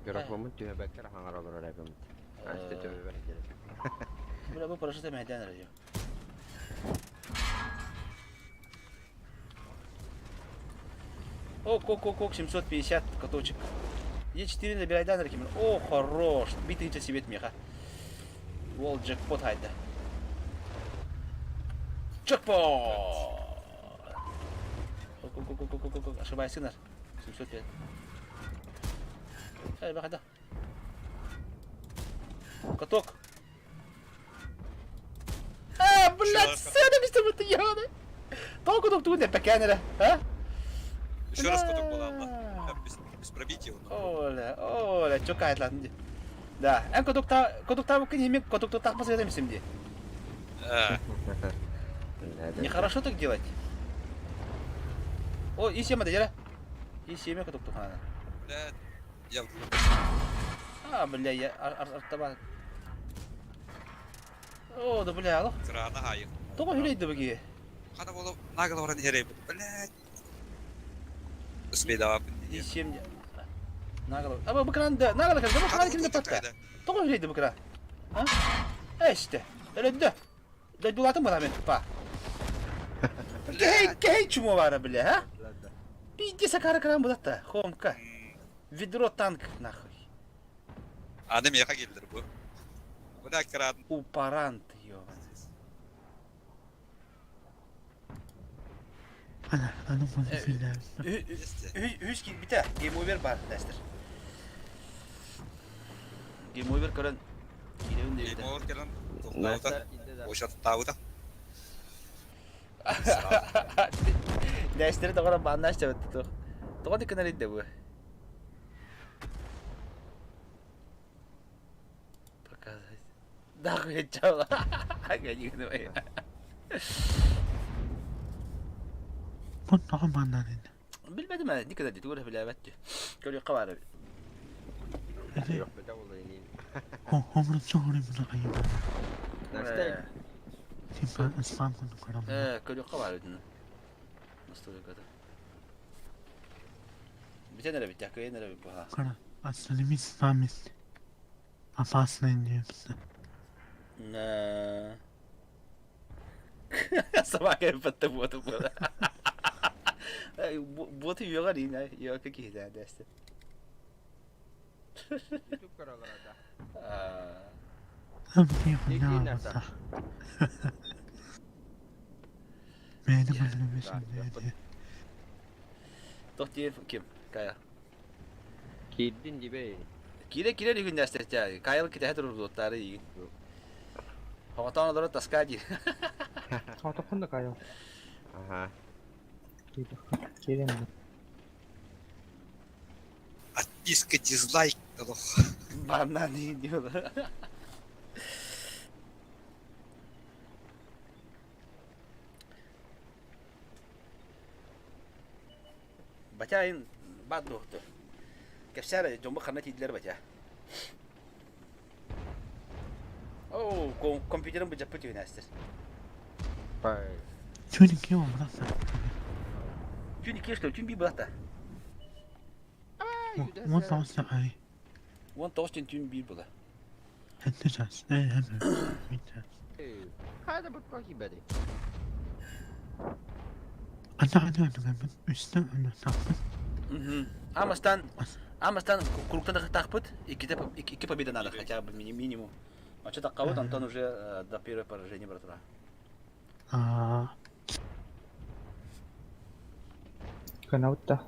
Микрофоммун түһэбэккэ эрэ хаҥара олорор эбиммит. Аста төбөбөр дьэрэ. Бля, бу парашюта мэһэйдээн эрэ О, кок-кок-кок, 750 каточек. Е4 набирай да, ким. О, хорош. Битый себе меха. Уол джекпот хайда. Джекпот! Ок-ок-ок-ок-ок-ок. Ошибайсыңар. 705. Эй, бахада. Каток. А, блядь, сцена мистер ебаный. Толку тук тук эппэкээн эрэ, а? Еще раз каток буолаалла. Без, без пробития. Оля, оля, чокайтлатын ди. Да, эн катокта катоктаабыккын иһин мин катоктаахпын сыгатам истим ди. Нехорошо так делать. О, и семя да дьэ. И семя катоктухана. Блядь, я А, бля, я артаба. О, да бля, алох. Крана хайы. Тоҕо хүлэйдэ быги? Хана боло нагыл оран херей. Блядь. Успейдавапын. И семь. Нагыл. А бу кран да, нагыл кэлдэ, бу кран кимде патта? Тоҕо хүлэйдэ бу кран? А? Эсте. Өлөддө. Дойдулаатым бара мен па. Кей, кей чумо бара бля, а? Пизде сакара кран булатта, хомка. Ведро танк нахуй. Аны миэхэ киллэр бу. Бу кран. Упарант, ёбаный. Үһүс киирбитэ. Game over баар Лестер. Game over көрөн киирэбин диэбитэ. Game over кэлэн туохтаабыта. Ошаттаабыта. Лестери тоҕо бааннааш тэбэтти туох. Тоҕо диккэнэр идэ бу? Показать. Нахуй чала. Бу тоҕо маннан ини? Билбэтим ээ, никогда дии, тугу эрэ билээбэт дии. Көрүөххэ баар эбит. Үөхпэтэ буолла инин. Настя. Э, көрүөххэ баар этин. Настройката. Бүтэн эрэ бүттэ, кыайан эрэ бу ха. На. Собака эппэтте буоту буола. Буоту үөҕэр иин, үөҕэ киһитэ дэсте. YouTube көрөлөр да. Туох диир ким? Кая. Киирдин дибей. Киирэ киирэр үһүн дэстэччэ. Кайл китэһэ турурдуоттаары иигин. Хоҕотоон олоро таска диир. Хотоххун да Кайл. Ага. Киирэн. Отписка, дизлайк олох. Банан диир. Батя баат дуохту. Кэпсээр дьомму ханна тиийдилэр батя. Оо, компьютерым быдьаппыт үһүнээстэр. Түн икки что, түн би былата. 19 түн түн биир була. Хайда бут кохи бэри. Амастан Амастан кругтан тахпыт, икки победа надо хотя бы минимум. А что так кого Антон уже до первого поражения братра. Канаутта.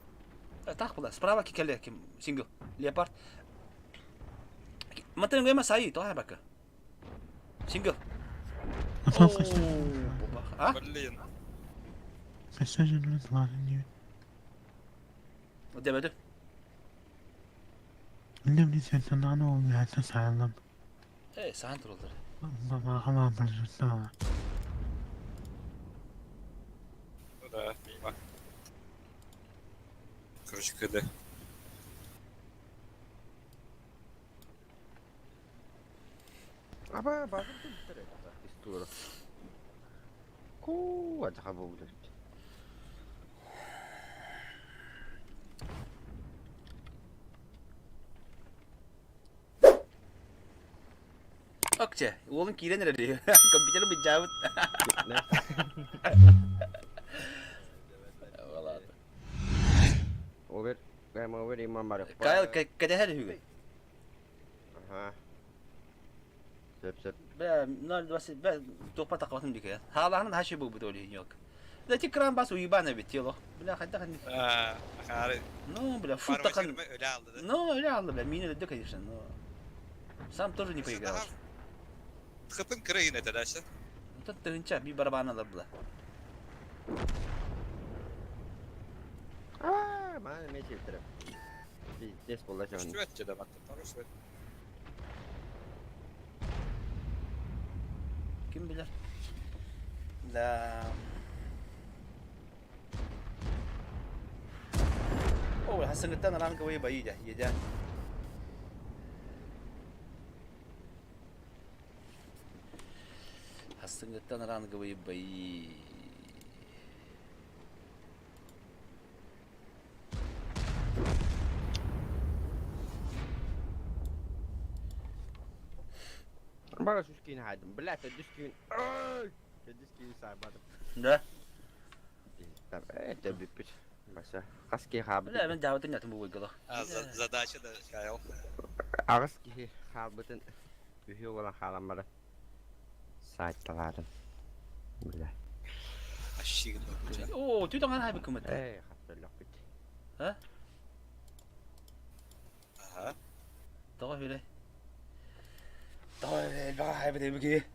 Так была. Справа кикеле ким сингл. Леопард. Матын гема саи, то бака. Сингл. А? Блин. Демedi. Э, сахан турулдар. Ну да, мимо. Короче, КД. Аба, базар тут Истура. Ку, ачаха бугулет. Окче, уолун киирэн эрэр. Компьютерым быдьаабыт. Over, I'm over имам бар. Кайл кэтэһэр үһүгүн. Аха. Сөп сөп. Бә, 0.20 бә, туохпа тақабатын бикэ. Хаалаһын хаши буолбут ол иһин yok. Да ти кран бас уебана бит тело. Бля, хайда хан. А, хары. Ну, бля, фу тахан. Өлө алды да. Ну, өлө алды, бля, мин өлдү, конечно, но сам тоже не поиграл. Тхыпын кырыйын это дальше. Тут тыгынча би барабан алар була. А, мана мен селтіріп. Пиздец болды жан. Үстүбэт же да батты. Пару Ким билэр? Да. О, хасыңыттан ранговый бои да, едя. Хасыңыттан ранговые бои. Бара шушкин хайдым. Блядь, дискин. Дискин сайбадым. Да? Это биппит. Баса. Хаски хабы. Бля, мен дәвәтен ятым бу гала. А, задача да, Кайл. Агыс кихи хабытын. Үхі olan халамары. Сайтталарым. Бля. Ашигин О, ты там хайбы кымыт. Эй, хаттылық бит. А? Ага. Тоҕо хүлэ. Тоҕо элбэҕэ хайбыт эбики.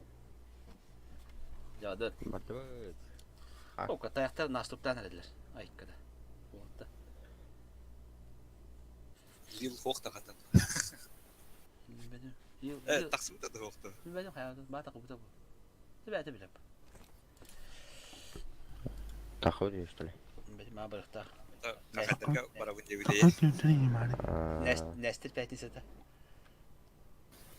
Жадыр. Батыбыт. О, таяқтар наступтан эрэллэр. Айккада. Уонта. Лил хохта хатан. Билбэтим. Ил Э, тахсыбыта да хохта. билбэтим хайа баата кубута бу. Тебээтэ билэп. Тахы что ли? Билбэтим маа барыхтаах. Кахаттарга барабын дебилей. Нестер пятницата.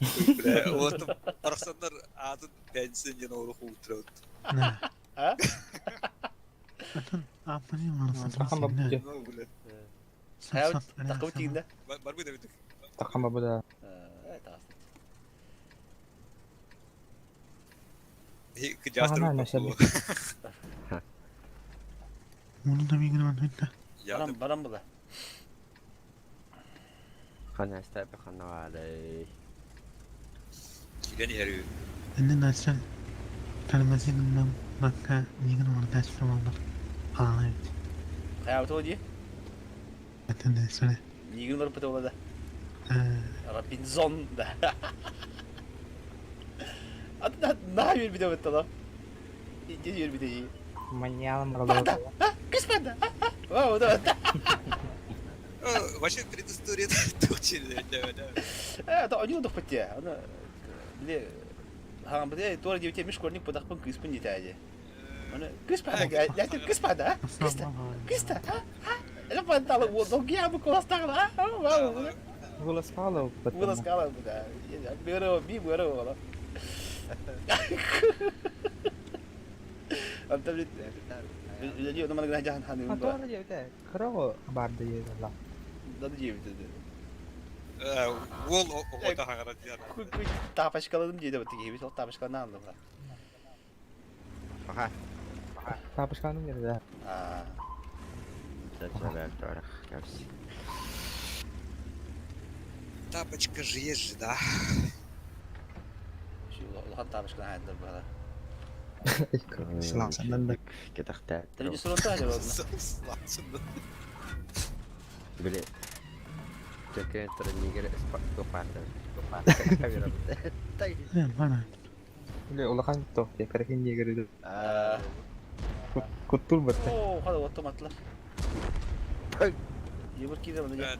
Бля, вот барахсаннар аатын пенсия диэн орух уутурабыт. А? Такама бу. Ну, бля. Такабы тиинде. Барбы да битик. Такама бу да. Кыжастыр. Барам барам була. Хана степе хана валей. Кирен иһэр. Хайабыт дии. Нигин барбыта була да. Робинзон да. Аты на бир бит тала. Иди бир бит. Маньялым Панда! Кыс панда! Вау, да. Вообще предыстория точно. Э, то они удох патте. Аны биле ха биле туар дип миш корник подахпын кыспын дитәде. Аны кыс панда, ләтен кыс панда, кыс та. Кыс та. Это панда вот догия бу коластагы, вау. Выласкала. Выласкала бу да. Бөрө, би бөрө ола. Антон Jadi ono mana jahan han А то диэбитэ. Кыра барды диэбитэ. Да диэбитэ. Уол оҕото хаҥара диэн. Куй куй тапочкаладым диэдэ бу тиги бит тапочкаланы алдым. Аха. Тапочканы диэбитэ. А. Тапочка же есть же, да? Улахан тапочканы хайдар бара. Кетахта. Телевизорда хайдар. Били. Чөкө тренигер спорт партер. Или улахан то, я карахин егерди. Аа. Куттул батта. Оо, хада автоматлар. Ебір кире мына.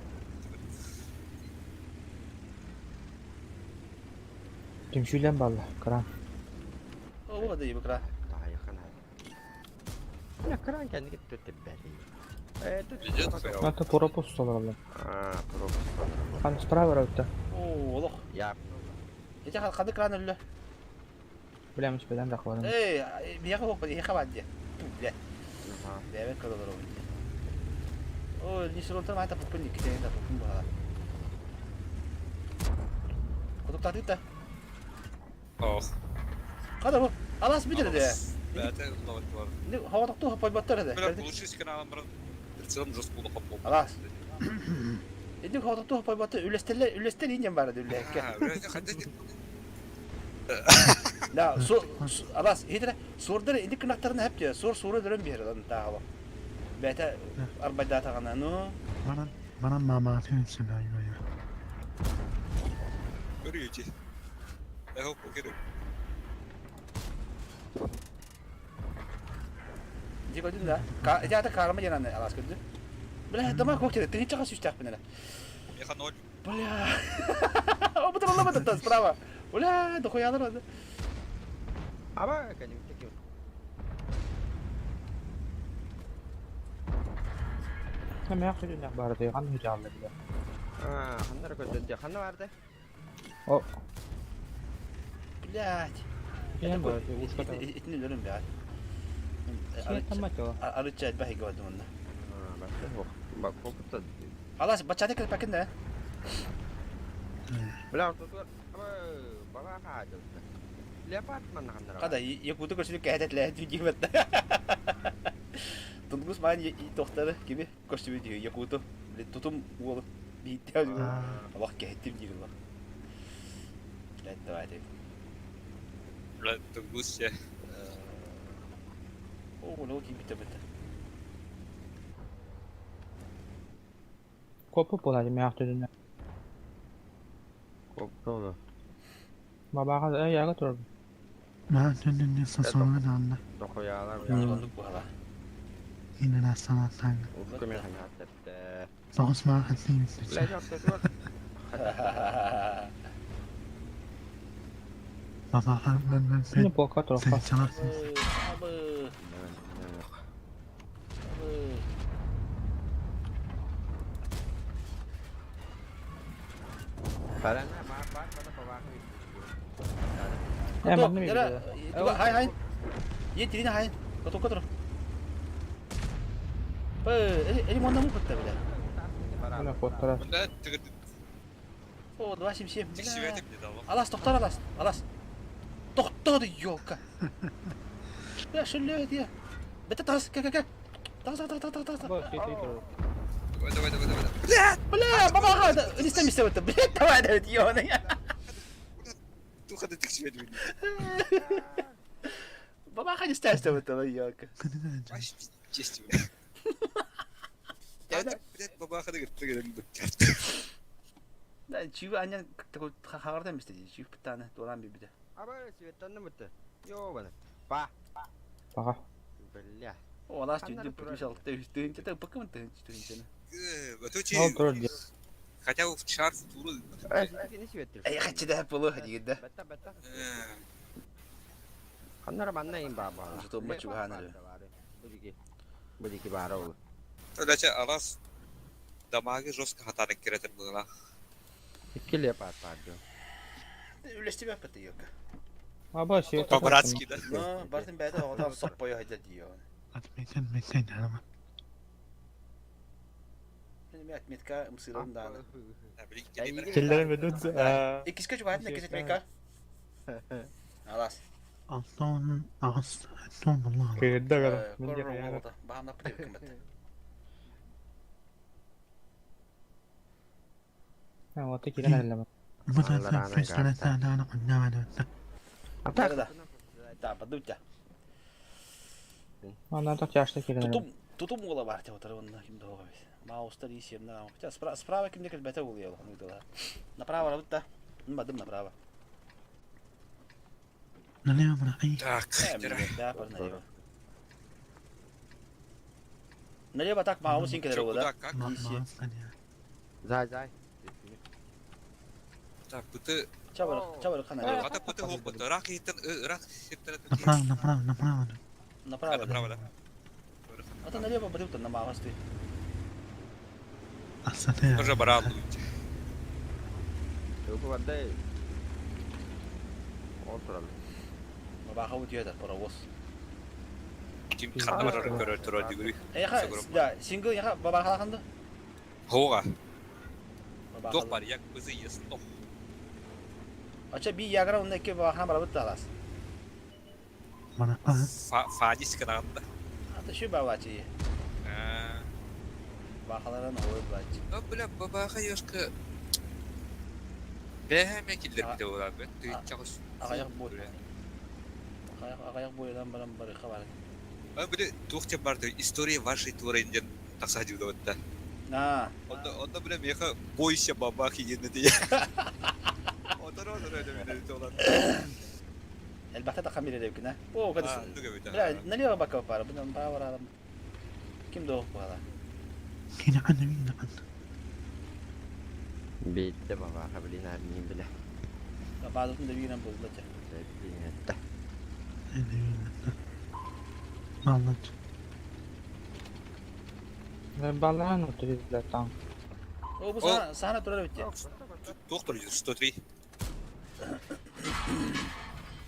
Түмшүлен балла, кран. Оо, да ебір кра. Я кран кәнеге төтеп бәли. Это пропуск соларлар. А, пропуск. Хан справа раута. Оо, олох. Я. Эти хады кран өллө. Билем испеден рахвадым. Эй, бияга хопа, яха бадди. Бля. Бля, кадалар ол. О, не сұрон айта пупын никите, да пупын бала. Кутуп татыта. Ох. Када бу? Алас битер де. Бәтә лават бар. Не, хава токту хапай баттар де. Бля, получилось каналым бар. Прицелом жестко булды хап булды. Алас. Эди хава токту хапай баттар үлестелер, үлестер инен бар үллекке. Да, со алас, хидре сордыр инди кынактарын хеп де, сор соры дөрөн бер дан тагы. Бәтә арбайда тагына, ну. Манан манан мама түнсүн айбай. Көрүчү. Эхо покеру. Ди көдүн да. Ка, эти ата карма жананы алас көдү. Бля, дома көктер, ты чага сүстәк менә. Меха ноль. Бля. О, бу справа. Бля, дохуялар ады. Аба, кәнеге теке. Hem яхшы барды, хан хужалды биле. А, ханнар көтөдө, ханна барды. О, Блядь. Мен барды, ушка. Итини өлөрүм бя. Тамачо. Арыча бахи гвадым онда. А, барды. Бак, попыта. Алас, бачаты кер пакин да. Бля, ортотугар. Аба, бага хаажы. Лепат манна ханнар. Када, якуты көрсүлүк кәһәтәтләһә дигән. Тунгус ман тохтары киби көстүбү дии якуту. Тутум уолу бииттэ. Аллах кәһәттим дии Аллах. Блядь, давай ты. Бля, тунгус я. О, ну ким битэ битэ. Копу болады мен төдүнө. Коптону. Бабага яга турду. Маа түнүн сосоңун анна. Дохуялар. Ондук буала. Инена санатан. Укку мен ханна. Соғыс маа хатсин. Бля, ортотугар. Баба мен Не пока турду. Сен чаласың. Абы. Абы. Парана ма. Э, манна Яра, миигин. хай хай. Е, тирина хай. Коту коту. Э, эли монна му кытта бля. Мына куоттара. Мында тигр О, 277. тик Бля. светик не дало. Алас, тохтор алас. Алас. Тохтор, ёлка. Бля, шөллө дия. Бете тас, ка ка ка. Тас, тас, тас, тас, тас. Давай, давай, давай, давай. Бля, баба, листами сте бля, давай, давай, ёна. Туха да тик свет видно. Баба, хади стясте вот это, ёлка. Ваш честь. Я блядь, бабаха да гыртты Да, чиви аня такой хагардан бисте, чиви птаны, долан бибиде. Аба светанны мытты. Йо бана. Па. Баға. Бля. О, алас түйді бүтүн алты үстүн, тете бакым түйін түйін. Ол турар дии. Хотя в шар футуру. Кини светтир. Эй, хачы да болу хадигде. Бетта бетта. Ханнара манна им баба. Что мы чего ханары? Будики. Будики бара ол. Дача алас дамаги жестко хатанып киретер была. Икки лепат барды. Үлестебе аппаты ёлка. Аба, сүйек. По-братски, да? Но, бартын бәді одан соппой хайда диё. Отметен метен арма. Мен отметка мсырым даны. Келлерин ведутся. Иккиске чугатын иккис отметка. Алас. Алтон ағыс алтон Allah. Кырда гара. Мен де Корро қаяра. болду. Баамда пытып кымбат. Оты кирен әлләмә. Да, да, подумайте. Ана так жашты кирен. Тутум, тутум ола бар деп отыр онна ким дога бис. Маустар исемна. Хотя справа, справа кимде кел бете ол ел. Направо работа. Бадым направо. Так, Да, налево. Налево так маус инке Чё, дорога, куда, да? как? Зай зай. Так, быты... Чабыр, чабыр хан налево. Ата быты хоп, быты. Рак хиттен, рак хиттен. Направо, направо, направо. Направо. Направо, да. Ата налево бадым на маус ты. Асате. Тоже баран. Тугу барды. Ол туралы. Баха утьет паровоз. Ким ханна барар көрөр турар дигүрү. Эха, да, сингл яха баба халаханды. Хога. Тох бар, як бызы ес тох. Ача би ягра онда ке баба хан барабыт талас. Фадис канагында. Ата ши бабачи. Бахаларан ой бач. А бля, бабаха ёшка. Бәһәмә килдер бите була бит. Тыгын Агаяк бой. Агаяк агаяк бойдан барам бар хабар. А бля, тухте барды история вашей туренден такса дивдотта. На. Онда онда бля меха бойся бабахи едне дия. Отор отор öyle bir de olan. Elbette de kamera evkine. O kadar. Дуга бит. Бля, налево бака пара, бұдан бара адам. Ким доқ бала? Кина анда мин анда. Битте баба хабилина мин биле. Базытын да бирен бозылды. Битте. Mallat. Балан оты там. О, bu sahne, sahne turar bitti. Доктор 103.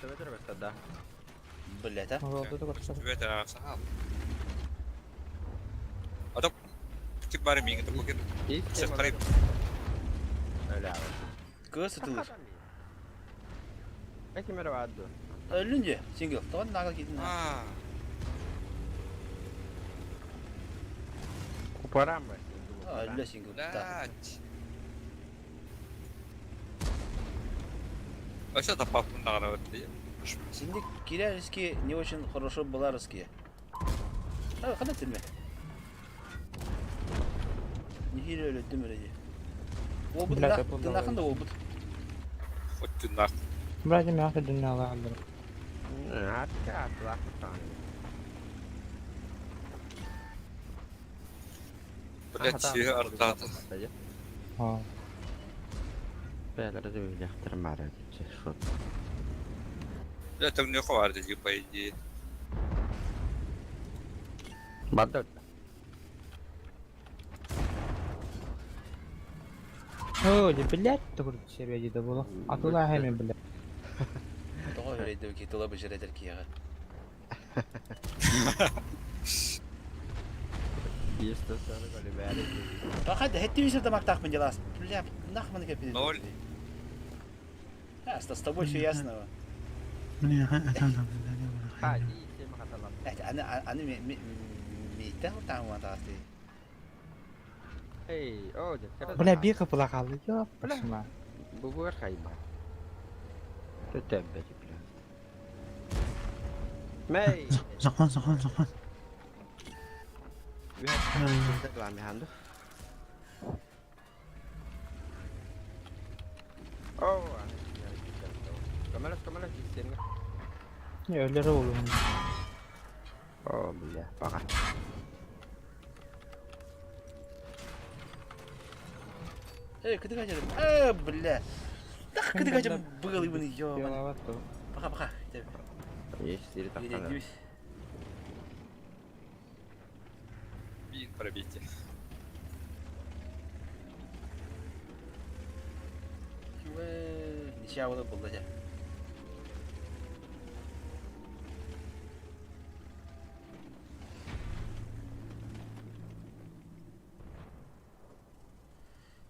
Төбөтөр бетте да. Блять, а. Оты көрсө. Это сахал. Адам тип бар миңе топ кет. Сеп Öyle abi. Көз tutulur. Peki merhaba Addu. Ölünce single. Tamam nagal gidin. А. Kuparan mı? Ölü single. Блять. Вообще тапап нагана өтті. Şimdi Киряльский не очень хорошо была русские. А, қандай тілме? Нехиле öyle değil mi öyle? O bu Блядь, я подумал. тынақында ол бұт. Хоть ты нах. Братья мягко дуньяла алдыр. Hatta atla. Блять, артата. А. Бәлер де өйләхтер мара дип шут. Бля, там не хватит, по идее. Барды. Оо, дьэ, блядь, төгүрүк себе дии буолуо. Атылаа эмэ, блядь. Тоҕо үрэйдэ киһи тыла быжыр этэр киһиэхэ. 140 олимпиада. Баха да хэттүү дамактаахпын дьалаас. Бля, нахманы кэппит. Ноль. А, с тобой все ясно. Ха, дии, сем хаталам. Аны аны миитэ тааман таасты. Эй, оо, дьэ, кыра Бля, биир кыпыла хаалла. Ёп, бля. Бу хайба. Төтөббэти, бля. Мэй. Закон, закон, закон. Оо, Камера, камера, киссен. Өлөрө буолуо. Оо, бля, пока. Эй, кыдыга жадым. Э, бля. Так кыдыга жадым быгылыбын ё. Ялават то. Пока, пока. Есть или так надо. Мин пробейте. Ничья было было дя.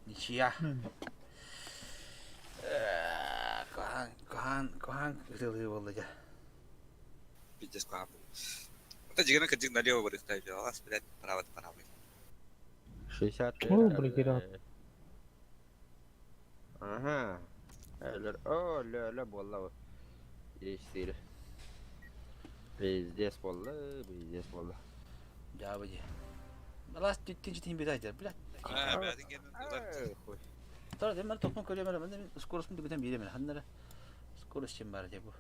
Ничья. Кухан, кухан, кухан ытылыы буолла дьэ. Пиздец куһаҕан. Это дигена кадик налево вырастает, а вас, блядь, право право. 60. О, блин, Ага. О, лө, лө, буолла. Есть Пиздец буолла, пиздец буолла. Дьаабы дии. Балас түттүн житин бит блядь. А, блядь, ген. Хуй. Тора дем топун көрөм мен мен скоростун дүгүтен бире мен ханнара. Скорость чем бар деп бу.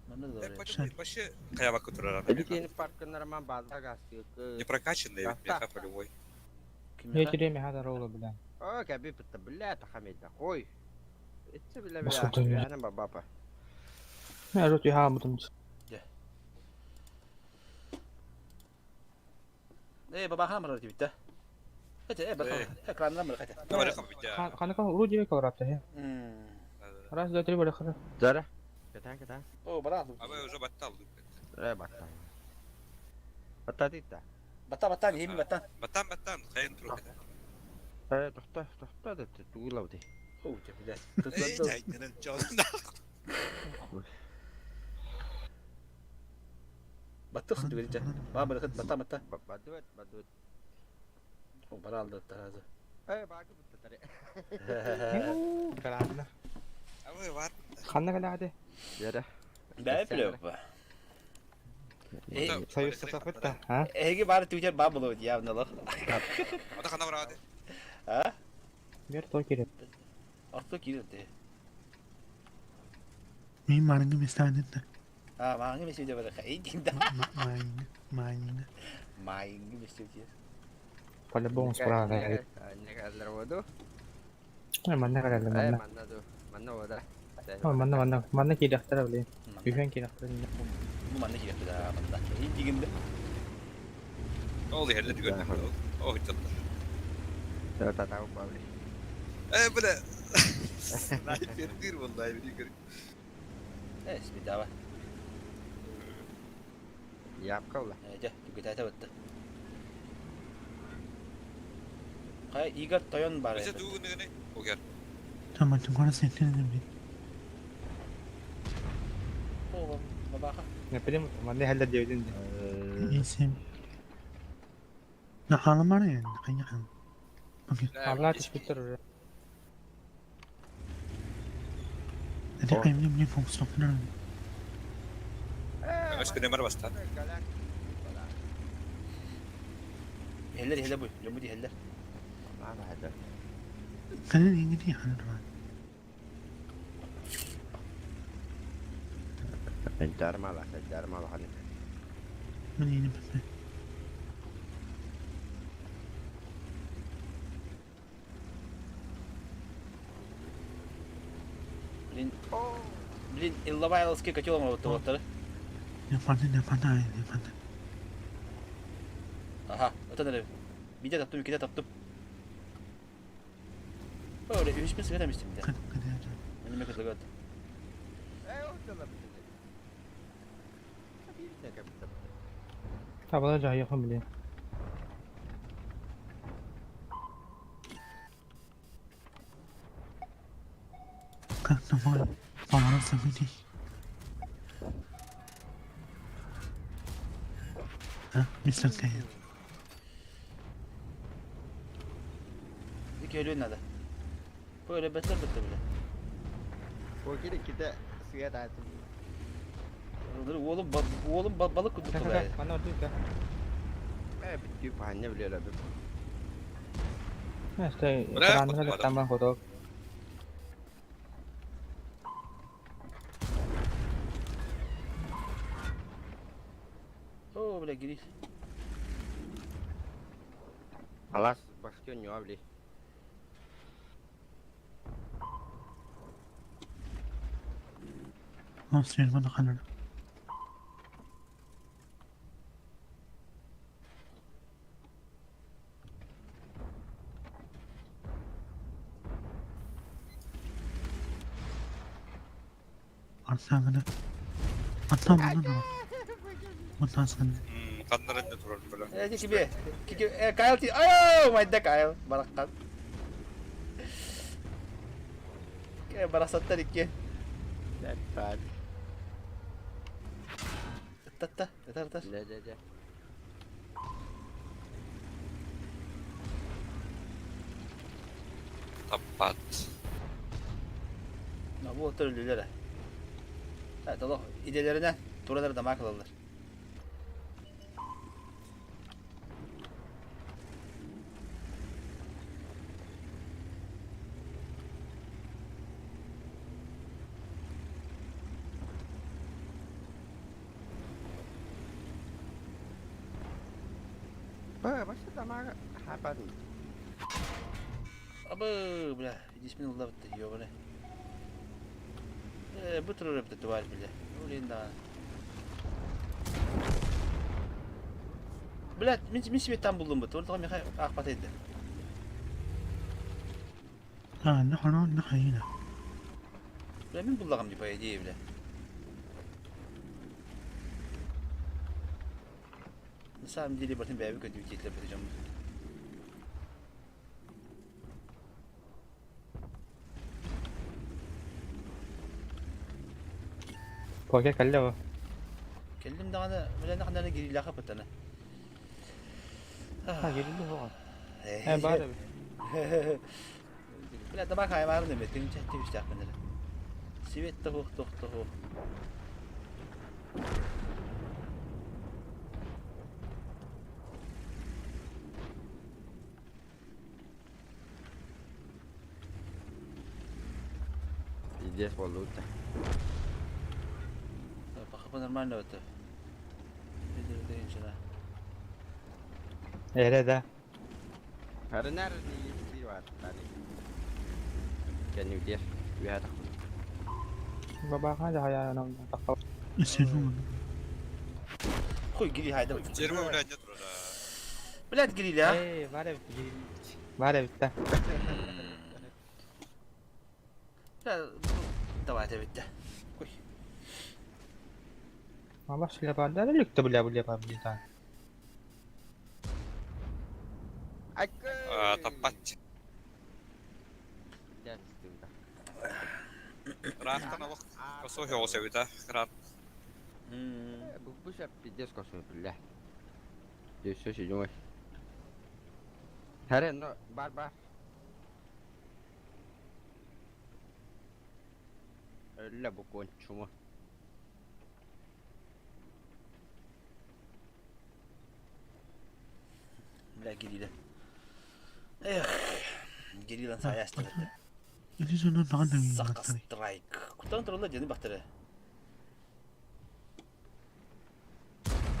Манна да Вообще, хаябакка турар. Эдикени паркынарман база гасты. Не прокачанный, меха полевой. Не тиреме хада рола, бля. О, каби пытта, бля, тахамеда. Ой. Итсе бля, Басыл бля. Ана бабапа. Мен рот яха мутум. Э, баба хамар деп бит. Эте, э, баба. Экрандан бір қайта. Давай рақам бит. Хана кан уру жебе калрапта хе. Раз, два, три, бля, хара. Зара. Катан, катан. О, бара. Абай уже баттал. Э, баттан. Батта тита. Бата баттан, хеми баттан. Баттан, баттан, хайын тур. Э, тохта, тохта да тугулау ди. О, те, блядь. Эй, жайнын жолун. Баттықсын түгелінче. Ба бір баттан баттан. Бадует, бадует. О, бара алды таразы. Э, бакы бутта таре. Калаадна. Абай бар. Ханна калааде. Зара. Бә плөп. Союз сатапытта, а? Эги бар түгер ба болот явно лох. Ата хана барады. А? Бер той керек. Орто кирде. Мин марыңы местанетте. А, маңы месте бар. Эй, динда. Майыңы, майыңы. Майыңы месте. По-любому справа. Не воду. Э, манна калаада, Э, манна. манна ду. Манна вода. О, манна, манна. Манна кирехтер, блин. Үхэн кирехтер. Бу манна кирде да, манна. Эй, дигинде. Ол yerде түгел. О, чатты. Та та та бабли. Э, бля. Снайпер дир валлаhi били Э, спидава. Япкаула. Э, жа, түгөтө батты. Кай Игорь Тойон бар. Бесе тугун Огер. Tamam, тугара сентен бит. О, бабаха. Не прям манна хәллә дебедин. Есим. Нахалым бар енді, қайна Окей. Алла түшпүттер уже. Эти қаймын мне функционер. Өс күнө бар баста. Хеллер хеллер бу. Жомбу ди хеллер. Мама хәдә. Кәнен инги ди ханыр. Жармала, жармала ханы. Мен ини бит. Блин. Блин, Иллабайловский котел мы вот вот. Не фанта, не фанта, не фанта. Аха, вот это. Биде таптым, киде таптым. Öyle үһүспүн сыгыта мистим да. Мен кытылыгат. Табала жайыхым биле. Ики өлүөн надо. Бу өлөбөттөр бытты бile. Покер иккитэ сыа таатым. Уолум уолум балык курдук кылай. Манна отуйка. Э бүттүү паанньа билиэлэ бит. Стой, Бля, кранныга хотуга. леттаман хоток. О, бля, гирис. Алас башкы ньюа били. Ханнар инде турар бля. Э, тебе. Э, Кайл ти. О, мать да Кайл. Бараккан. Э, барасаттар икки. Лепат. Татта, татар, татар. Дэ дэ дэ. Таппат. Bu otur ölülere. Evet, Allah idelerine turaları da makalalar. Ба башы тамага хападым. Абы, бля, bismillah bitti, ёбаный. Э, бу турар битти товарищ, бля. Блин, да. Блядь, мин себе там булдум бит. Ортага миха акпат иди. Бля, мин буллагам ди по идее, бля. На самом деле, бартын бәбі көтіп кетіліп бітті жамын. Покер калле бу. Келдим дағаны, бля, нақандары гирилаха бітті. Ha geldi bu. Э, бар. Бля, табак аймарын деме, тинче тибиш жакын эле. Свет тохух тох тохух. Пиздец болду. Пока нормально это. Эре да. Харынар не бар тани. Кенни дер. Үһә Баба жая нам таққа. Хуй гири хайда. Дерьмо, бля, нет турар. Блядь, гирили, а? Эй, бар бит. Бар бит. Бля, давай это битте. Хуй. Ма баш лепар да лүктө бля бу лепар бит. А, таппат. Рахтан алых. Косо хёгос эбита. Кран. Бу шап пиздец косо бля. Все седьмой. Харе, но бар бар. Өллө бу кончума. Бля, гирили. Эх, гирилан саясты битте. Сака страйк. Кутан турла дени бактыры.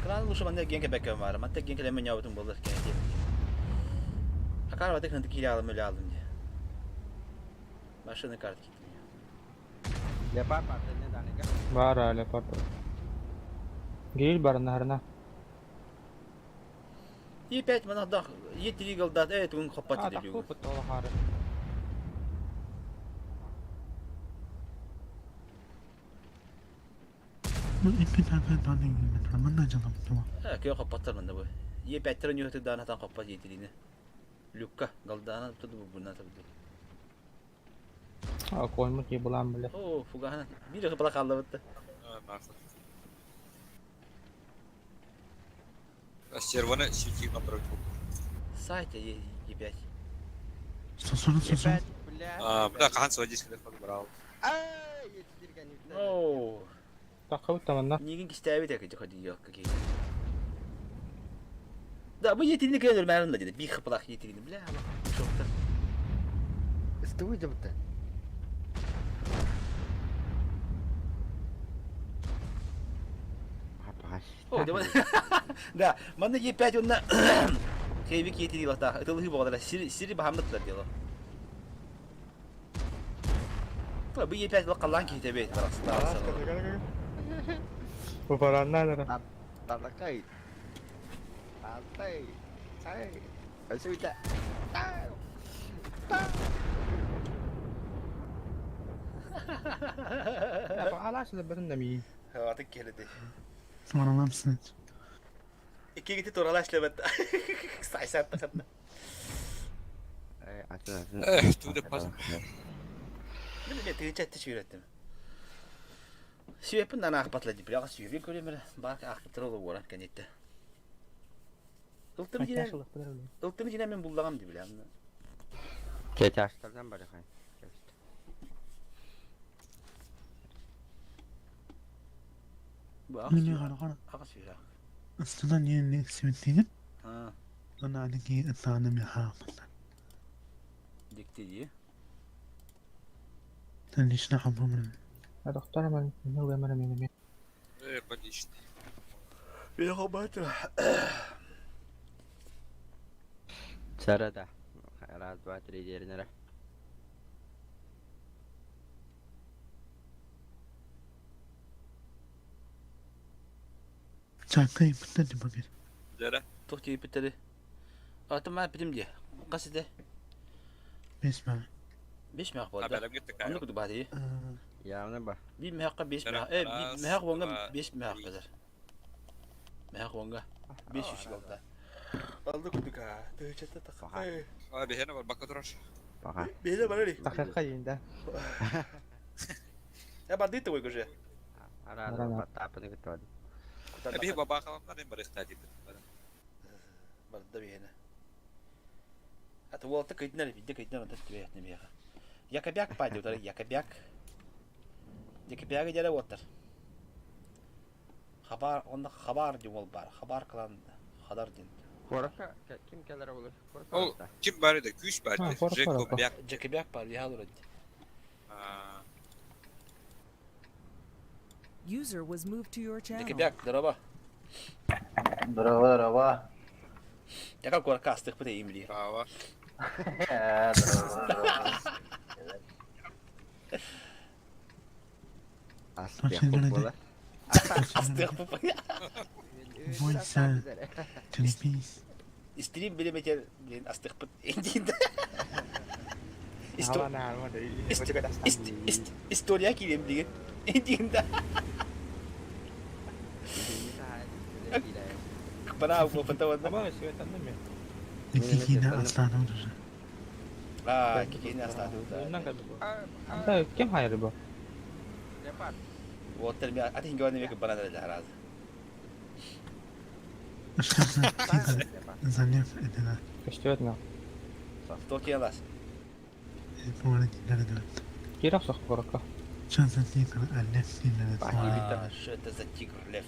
Кран лучше манда генке бекем бар. Матта генке лемен ябытын болар кен деп. Акар ватык хынты кире алым өле алдым де. Машина карт кеттим. Лепар бар не даныга. Бар лепар. Гел бар нарына. Е5 мана дах, Е3 голдат, э тугун хоппат А, диде таққы бүгүн. бит ол хары. Кыа хоппоттор манна бу. Е пяттер ньуһаты даана таан хоппот етилини. Люкка галдаана туду бубуна табды. А коймут ебылаан бля. О, фугана. Биир хыпала хааллабытта. Серваны свети напротив. Сайт Е5. Сосуну сосун. А, бля, хаһан сводись брал. О, Таххабыт таманна. Нигин кистээбит эки ходи yok какие. Да, бу етилини кыйын өлмәрін да dedi. Bir хыпалах етилини бля. Шоктар. Ыстыбы жабыта. О, да, манна Е5 онна Хейвик етили лата. Ытылыхы боғадара. Сири сири бахамдыттар дело. Бу Е5 лақаллан кейте бейт барасында. Бу баранна да. Талакай. Алтай. Сай. Өсүйтэ. Алаш да бәрін ми. Атык келedi. Сымараламсın. Икки гити турала ишлебет. Сайсат тахатна. Эх, туда пас. Мен тыгыча тиш үйреттим. Сүйеппин нана ахпатла дип, яга сүйеппин көрөмөр, бар ахпатыр ол оран кенетте. Ылтым жинен, ылтым жинен мен буллагам дип билем. Кеташтардан бар хай. Бу Мені қара-қара. ага сүйрак. Ыстынан yeni simitini. Ha, Ona aniki ıtlanı mi hafızlar. дикти ди. Sen işine hamamın. Доктор мен ну гэмэр мен. Э, боличный. Мен хабатыр. Сарада. Раз, два, три, дернere. Çaykayı mutlu bakın. Дера. Тох тиепетери. Атыма битим ди. Касыды. Besme. 5 мях А, болды. бәлем кеттік. Аны күдү бади. Явно ба. Би мехка 5 мех. Э, мех вонга 5 мех кадar. Мех вонга 500 голда. Алды күдүк а. Тыгычата так. А, бехена бар, бака турар. Баха. Беде барали. Тахха инда. Я барды ты уже. Ара тапны күтөд. Бихи баба халамнар им барых тадип. Барды бехена. Ата уолта кыйтнар бидде кыйтнар ата түбэхне беха. Якобяк пади утар якобяк. Якобяк дere оттар. Хабар онда хабар ди ол бар. Хабар кылан хадар дин. Корка ким келер olur? Корка. Ол ким бар edi? Күш бар Ha, edi. kork var Жеко apa. бяк. Якобяк бар яхалыр. А, User was moved to your channel. Якобяк здорово. Здорово, здорово. Яка корка астык бите имли. Права. Здорово, здорово. Аспе Точно, бола. Астык бу. Бойся. Телепис. Стрим билеметер блин астык бит. Эндинде. История килем деген. Эндинде. Бара бу фотода. Аба сүйетанды ми. Kikine aslanı olur. А, кикини астады. Оннан кабы. Да, кем хайры бу? Вот терми ати хингаваны век банана да раз. Işkafla tigre. Zanef edene. Көстөт на. Токиялас. Bu arada dinlere dön. Кирак сох корка. Şansa tigre anne dinlere dön. А, что это за тигр лев?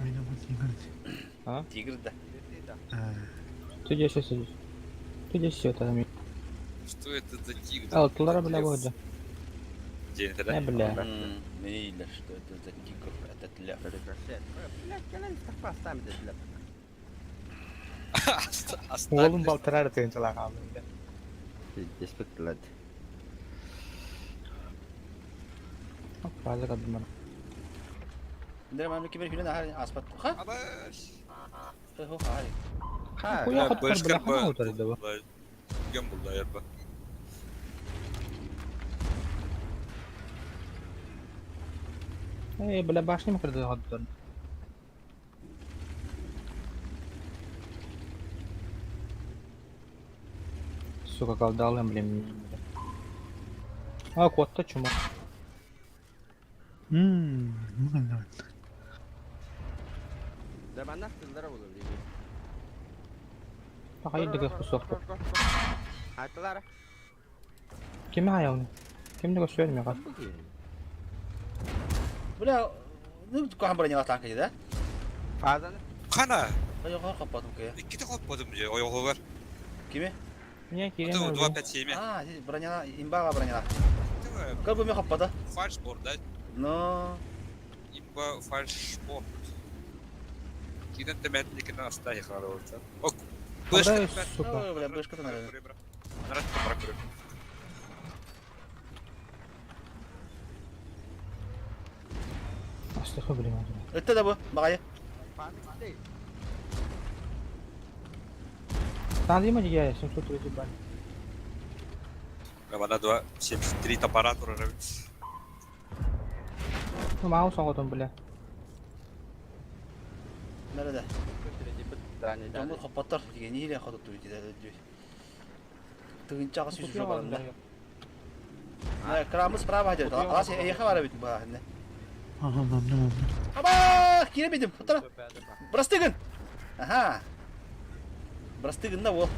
Beni bu tigre. Тигр да. Ты здесь сидишь. Ты здесь сүйетанды ми. Что это за тигр? Ал тулара бля болды. День Не бля. Мейлер, что это за тигр, этот лев? Уолун балтырар тыгынчалар калды. Деспектилад. Базар адымар. Ndere mamle кибер хүлен ахар аспат. Ха? Абаш. Хо хар. Ха. Хуя хаттар бля хана утар да бу. Гем булда ярба. Эй, бля, башня кырдыгы. Сука, колдалым, блин. А, кот-то чума. Да манна тыллара болur диye. Hayır, кусок. Атылар. Кими хаялны? Кимди көстөрмө кат? Bu ki. Бля, ну кухан броня танка да? Fazla Кана! Айга капатым кая. Икките коппадым же, ойоҕугар. Кими? Не, Ото кирен. 257. А, здесь броня, имбага броня. Как бы мне хаппада? Фальшборд, да? Но... Имба фальшборд. Киден темэтникин астахи харалта. Ок. Куда, сука? Ой, бля, бышка-то, наверное. Нарад прокурор. Астыхы, блин. Это да бу, багай. fazla değil. Таадыма дигә 730 бан. Бана 273 топора турар. Ну, маус оғотон, бля. Nerede? Tane Жамбыл хаппаттар деген иле ходот дүйт. Тыгынчага сүзү жок барында. Крамы справа идет. Алас эйха бара бит ба. Ага, мамна, мамна. Аба, кире битим. Отара. Брастыгын. Ага. Брастыгын да ол.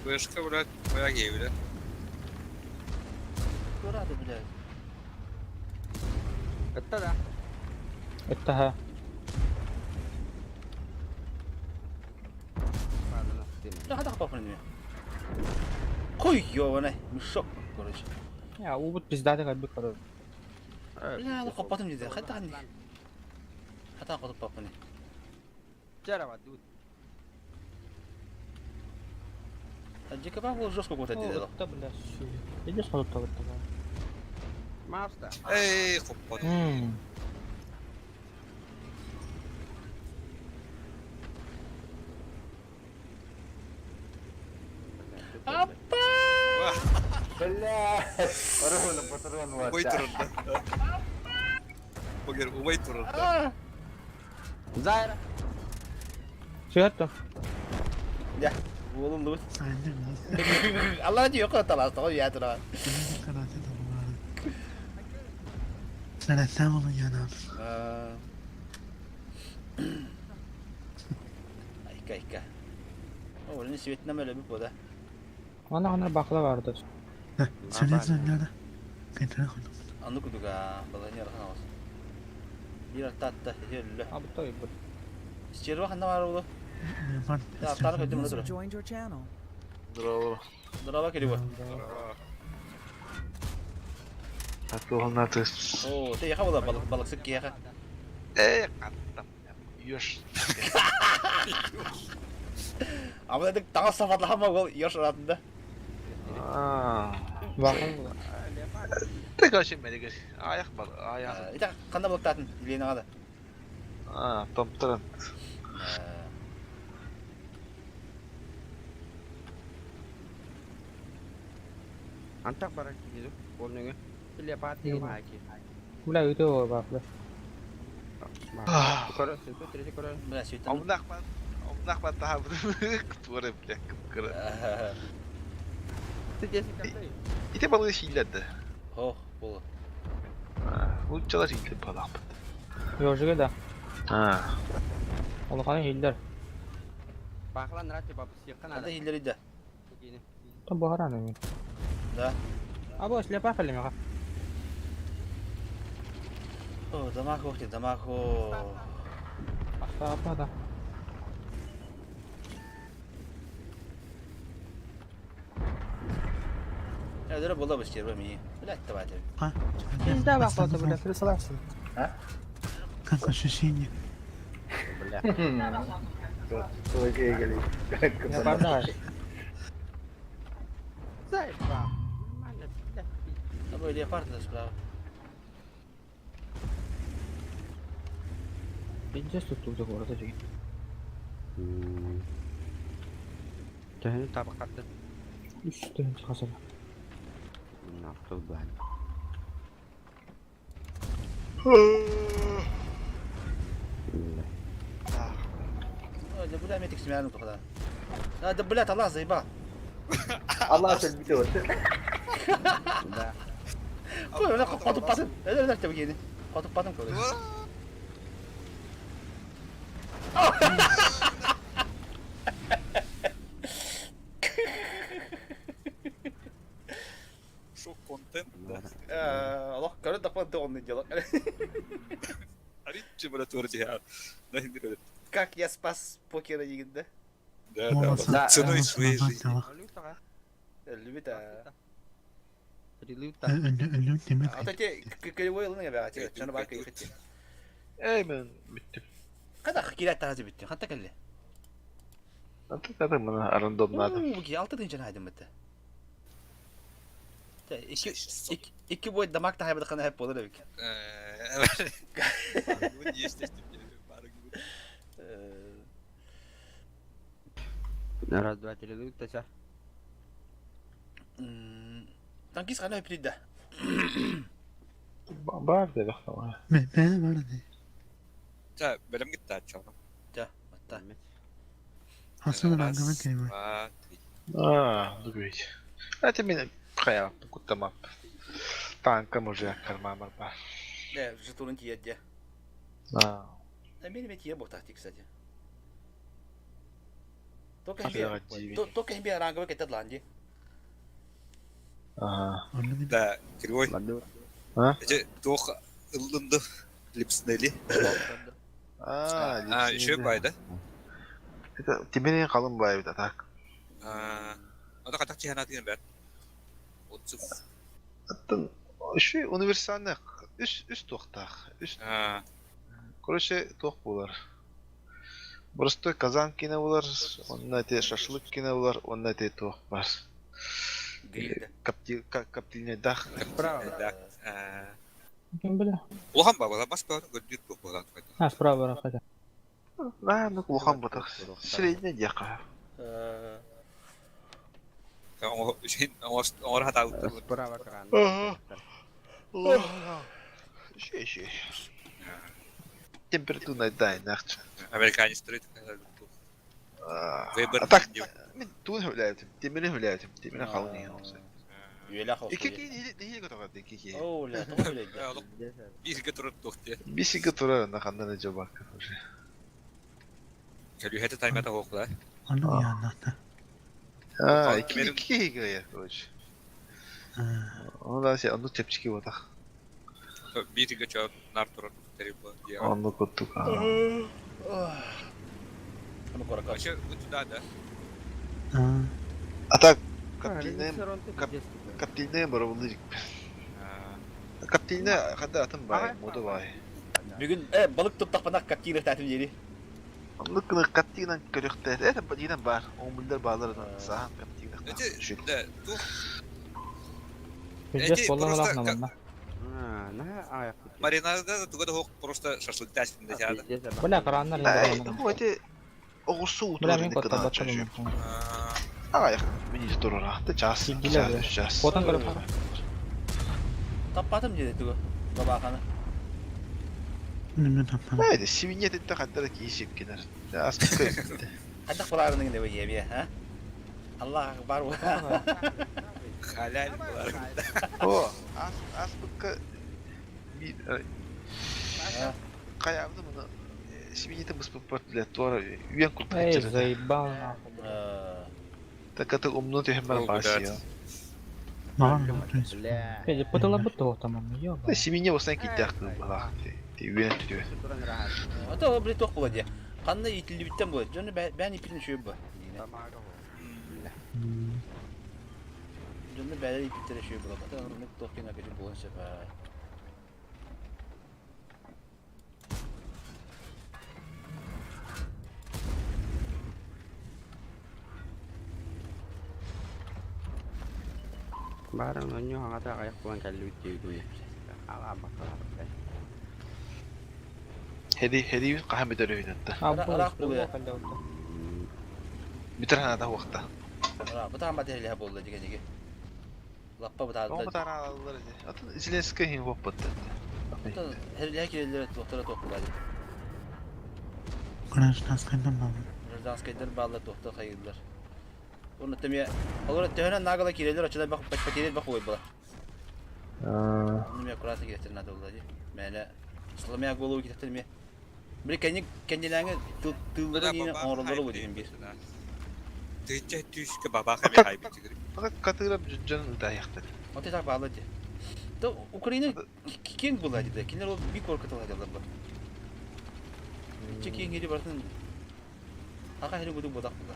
Вышка, блядь, моя гей, блядь. Көрады, блядь. Это да. Это ха. Fazla değil. Бля, хата хаппапын неме. Кой ёбаный, мешок, короче. Я убут пиздаты как бы короче. Бля, ну хаппатым дейді. Хата ханни. Хата хотуп папыны. Чара тут. Жеке был жестко вот это дело. Это, бля, Идешь на тут Мавста. Эй, хоппадым. Бля! Ровно патрон Умай турында. Богер, умай турында. Зайра. Сүйәттім. Я, oğlum dur. Aynen. Allah diyor yok talasta ya tura. Sen olun yani abi. Айка, айка. Оğlum светнем öyle bir boda. Ана ана бақыла барды. Söyle söyle. Кетіре қойдым. Анны кудуга баланы ярхан алас. Bir атта елле. А бұл той бұл. Стерва ханна бар oldu. Бар. Да, тары көтім User тұр. joined your channel. Здорово. Здорово, Кирилл. Атуғанаты. О, ты яха була балык балыксык кияха. Э, қаттам. Ёш. Ama dedik tanga safatla ama gol yosh uratında. Бақыл бұл. Ты короче, медик. Аяқ бар, аяқ. Ita қанда балыктатын Елена да. А, томтырын. Антак барак gidiyor. Olmuyor. Lepat diye var ki. Бля, өте ол бақыла. Короче, тут третий короче. Бля, сөйтін. Омнақ Омнақ таха бір туары, бля, кып-кыры. Ты здесь как-то. Ите балығы шейледі. Хо, болу. Лучшалар шейлді балақ. Жоржыға да. А. Олықаны хиллер. Бақылан рати бабы сиққан Анда хиллер иді. Там бұғараны мен. Да. А бұл слепа қалемеға. О, дамахо, ты дамахо. Астапа да. Я дөрө була бу стерва ми. Блядь, давайте. Ха. Пизда бақылаты, бля, присылайсың. Как ощущение? Бля. Я бардаш. Заебал. Нормально, бля. А бу леопард да справа. Пиздец тут тут город жеге. Төһөнү табақатты. 3 тыһыынча хас эрэ. Нахтыл баан. Да бля, мен тиксимээн тухада. А, да блядь, Аллах заебал. Allah өлбүтэ вот. Да. Кой, она хотуппатын. Это это тебе Хотуппатын короче. Шок-контент, да. Аллах, короче, так он дело. Аричи, брат, вроде, а. Да, не говорит. Как я спас покера да? Да, да, Молодцы. ценой своей жизни. Любит, а. Өлүм тимир. А то те кривой лыны бага, те, чаны бар кый хитти. Эй, мен бүттүм. Када кирәт тагы бүттү. Хатта кэлле. Антон кадыр мына рандомнадым. Уу, ки алты тынчан хайдым битте. Те, икки икки бой дамак та хайбы кана хеп болор бик. Раз, два, три, лутася. Танкист кана хеп да. Бар да бахтама. Мен бар ди. Та, бэлэм гитта ачалым. Та, атта. Хасан рангымы кеме. Два, три. А, дугуйт. А те мен хая куттамап. Танка уже кармамар бар. Да, жетонын тиедде. А. А мен эме тие бохтахти, кстати. Только химби, только химби ранговый кетет ланди. Ага. Да, кривой. А? Эти туох ыллынды липснели. А, А, еще бай, да? Это тебе қалың бай да так. А, ада катак чихана деген бәр. Отзыв. Аттан еще универсальный үс үс тоқтақ. Үс А, короче тоқ болар. Простой казан кине болар, онна те шашлык кине болар, онна те тоқ бар. Гриль. Капти каптильный дах. Справа. да. А, Ким бля? Улахан баба, бас баба, көдүр бу болан. А, справа рахата. На, ну улахан батақ. Средний дяка. Оңор хата Справа кран. Ага. Еще еще. Температура дай нахча. Американец строит. Выбор. А так, мен туун хүлээтим, темири хүлээтим, темири қалың ең olsa. Юэля хос. Ики ки не готова ики ки. О, ля, тоқ билет. Бисге турат тохте. Бисиге турар на хандан жобак уже. Кәлү хәтә таймата хокла. Аны янната. А, ики ики гая, короче. Оны да се ону чепчики батах. Бисге чо нар турат тохте бу. Ону куттук. Аны корака. Вообще, вот туда, да? А так коптильная коптильная барабылды. Коптильная хада атын бай, мода бай. Бүгүн э балык туттак банак каптирых татым жери. Онну кыны коптильнан көрөктө. Это динен бар. Он билдер баалар сахан коптильна. Эти, да, тух. Пиздец, Эти болла просто рахна манна. А, на аяқ. Маринада туга да хок просто шашлык тәсин дә яда. Бля, караннар Эй, инде. ну эти оғырсу Бля, мен котта баттым. Ай, мини турара. Ты час, Сигилер, час, час. Котан көрөп кара. Таппатым деди тугу. Бабаханы. Неме таппан. Эй, свинья тетте хаттара кийсип кенер. Ас көй. Кадак буларының деп ебе, ha? Аллах акбар. Халяль булар. О, ас ас букка би каябды муну свинья быс бут для туара үйен курт. Эй, заебал нахуй. Так это умно ты хэмэр басия. Маған Бля. Пиздец, потала бутто там, ёба. Свинья осан китяк балах. Ти үйен түтү. Ата бile ток була де. Кандай итилибиттен була. Жона бән ипилин шөйүп бу. Жона бәлер ипиттере шөйүп була. Ата нук ток кена кече булган сепа. Барын оньо хаңата аяқ булан кәллүт дейді. Ала бақалар. Хеди хеди каһан битер үйнәтте. А, Рах була. Битер хана вакта. Бытаан бат буолла дигэ. Лаппа Тоҕо бытаарда. бытаарааллар ити. Атын Зеленскэй иһин буоппуттар. Херлэһэ киирэллэр туохтара туох буолла. Гражданскайдан баллар. Гражданскайдар бааллар туохтар хайыыллар. Уонна тэмиэ олор төһөнөн наагала киирэллэр оччолор бах потерять бах буолла. Онно эмиэ аккуратно киирэллэр надо буолла дии. Мээнэ сломя голову киирэллэр эмиэ. Били кэнник кэннилээҥи тыыллары иинэ оҥороллоро бу диэн биир. Тыынча түүскэ бабаах эми хайбытыгыр. Катыырап дьон ытаайахтар. Вот это баалла дии. То Украина киэҥ буолла дии. Кинилэр ол биир куоракка тыллаһаллар бу. Иччэ киэҥ ири барытын аха хери будук бодах була.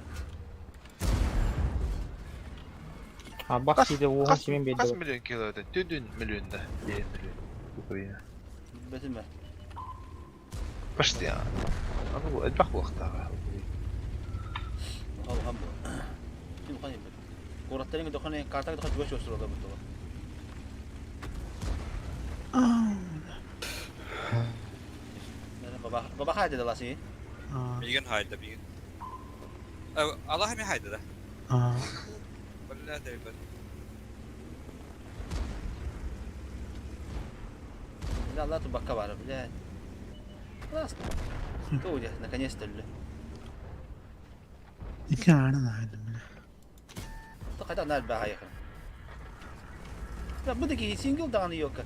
Абах сиде уоһун симин Хас биэрдэ. миллион кило это? Түдүн миллион да. Биир миллион. Украина. Бэтим бе. Почти. Аны бу элбэх буолуохтааҕа. Улахан улахан бу. Ким улахан бу. Куораттарын дохоны картага дохо чугас чугас тураллар бу. Баба баба хайда да ласи. Миигин хайда миигин. Аллах эми хайда да. Бля дейбет. Бля, Аллах тубакка бар, бля. Класс. Туя, наконец-то, бля. Ики аарын айдым бile. Тоқайда нар баа яхын. Бу да киһи сингл даҕаны йока.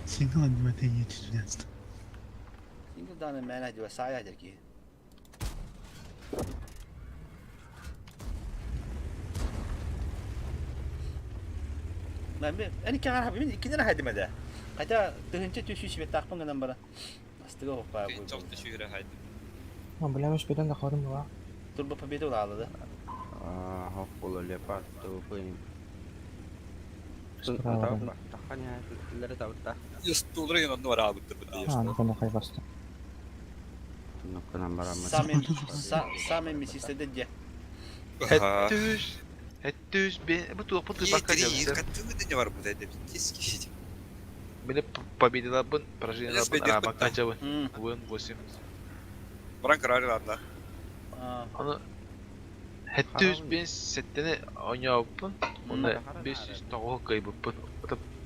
Сингл анимате yetiştirdi. Сингл даҕаны мээнэ диба саайа дэр киһи. Мен эн икки аҕар мен иккинен хайдым эдэ. Хотя тыһынча түс сүүс беттаахпын гынан бара. Астыга хоппаа бу. Чоқты сүүрэ хайда. А, бля, мен шпетен да хорым була. Турбо победа улаалады. Аа, хоп була лепат тупын. Справа. Таханя лere тавта. Стулры онны бар албыттыр бу А, ну кона хай басты. Нокканан бараммын. Самый самый месистеде де. Хэттүүс. Хэттүүс бе бу туох бу тыбакка дьабыса. Каттыны бар бу деді. Киски. Мені победилабын, поражениялабын, арабакка дьабын. Вон 8. Баран карары анда. Аны Хэттүүс бен сеттени оñооппун. Онна 509 кыйбыппын.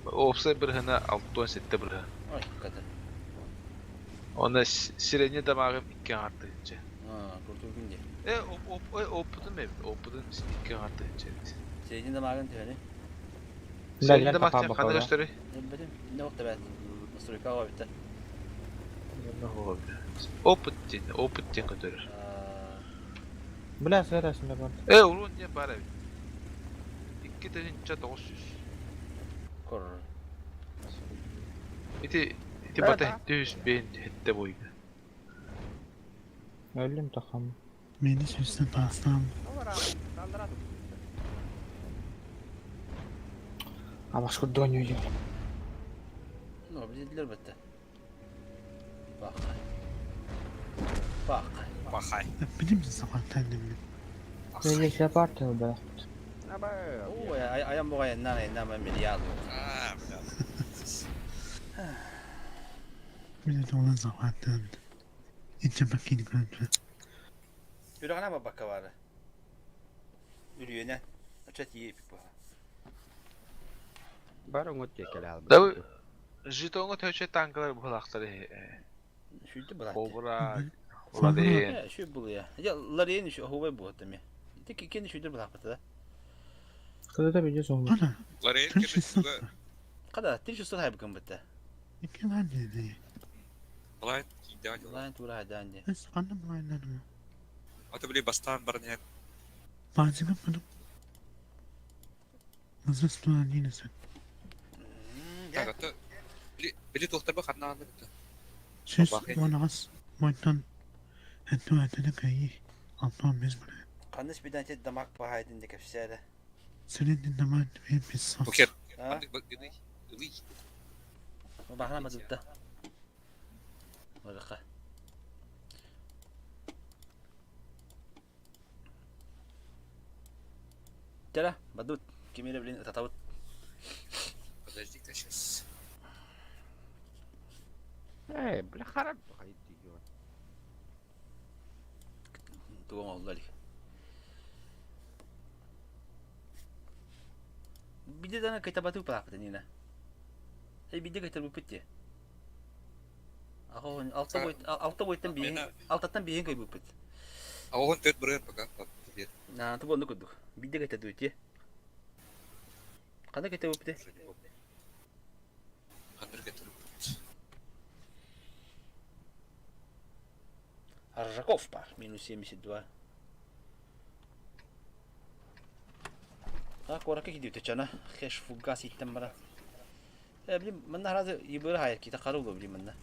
Опсай бырыһына 67 бырыһы. Ой, ката. Онна средний дамагым 2 артыынча. А, куртугун де. Э, оп оп опытым эбит, опытым 2 артыынча эбит. Средний дамагын төһөнү. Средний дамаг ханна көстөрүй? Билбэтим. Не вакыт бәт. Настройка битте. Опыт диэн, опыт диэн көтөрөр. Бля, сэрәсендә бар. Э, урун диэн бар эбит. 2900. Кор. Ити ити бата 700 бен хетте бойга. Өллүм тахам. Мени сөзсүн паастам. А башка доню я. Ну, билдилер битте. Бак. Бак. Бахай. Билим сақаттан мен. Я лепарт бля. Ой, аян бугай нана нама миллиард. А, бля. Биле долан сақаттан. Инче бакини көрдү. Үрәгәнә бабакка бары. Үрүенә. Ача тиеп бу. Бар оңот текел албы. Да жетоңго төчө танкалар булактар. Шүйтү булат. Кобра. Уладен. Шүй бул я. Я ларен шу хубай бу таме. Тик икенче шүйдүр булак бата. Кыда видео соң. Ана, Ларен 300 кемес. Када 300 хайбы кым битте. Ики лан деди. Былай кийде. Лайн тура хайдан де. Эс анным лайнарым. Ата биле бастан баран я. Базыгы бұным. Мызы стуан нинесен. Так, ата били тоқтар ба ханна анда битте. Сөз он ағыз мойнтан әтту әттіні кайы. Алтуан без бұны. Каныш бидән тет дамак бахайдын де кепсәле. Сенен наман бен бес сас. Букер. А? Андык бак гыны. Бахна мадутта. Барака. Тера, бадут. Кемере блин татабыт. Подожди-ка сейчас. Э, бля харап хайди. Тугу оҥоһулла илик. Биирдэ даҕаны кытабатыы палааппыт Нина. Эй, биирдэ кытарбыппыт дии. Алта буойтан биһин, алтаттан биһин кыйбыппыт. Оҕон төрт бырыан пока. На, ту онну курдук. Биирдэ кытардыбыт дии. Ханна кытарбыппыт? Ханна кытарбыт? Аржаков бар, минус 72. А, куоракка киирдибит чана. Хеш фугас иттен бара. Э, блин, манна харазы ебыры хайыр кита карулу, блин, манна.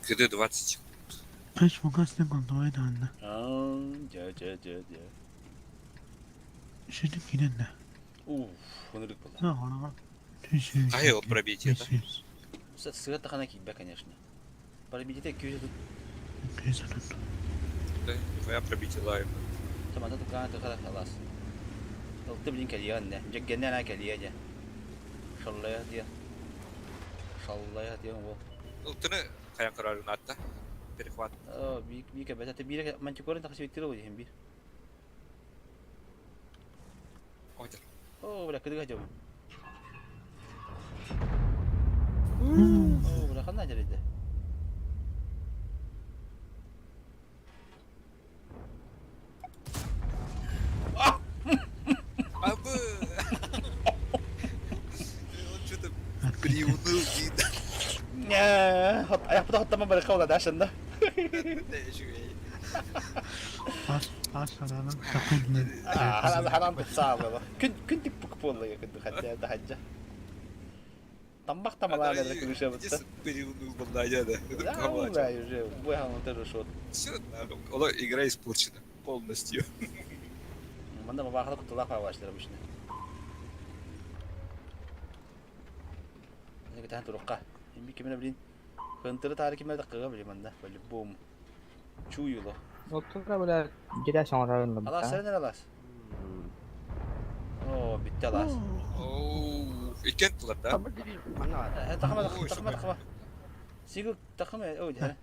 КД 20 секунд. Хеш фугас не контуай даанна. Аа, дьэ, дьэ, дьэ, дьэ. Шүтүк киренне. Уф, ынырык буолла. На, хараҕа. Түс Хай ол пробитие да. Сыа тахана киирбэ, конечно. Пробитие күүсэ тут. Күүсэ тут. Твоя пробитие лайм. Тамада тукаана тахара халас. Ылты блин кэлиэ инне. Дьэггэнне ана кэлиэ дьэ. Шаллая диэн. Шаллая диэн уол. Ылтыны хайан карарын атта. Перехват. Би би кэбэтэ биир мантикорын тахсыбыттыр ол иһин биир. Оо, бля, кыдыга дьабын. Оо, бля, ханна дьэрийдэ? Абы! Он что-то приуныл, видно. Айахпыта хоттама барыха ола дашында. Харам бытсаалыба. Күн күн тик пук буолла күн хатта да хаджа. Тамбах тамалаан эрэ күлүшэ Приуныл балдая да. Да, уже быһан тоже шот. Все, ола игра испорчена полностью. Манда бабахала кутулаах баабаачылар обычно. Кытаан турукка. Эми кимне блин. Хынтыры таары кимне таккыга блин манда. По-любому. Чуюло. Оттура бля дьиэ саҥарарын Алаас сэрэнэр алаас. Оо, бүттэ алаас. Оу, иккен тылар да? Тахама, тахама, тахама. Сигыл тахама, о, дьэ.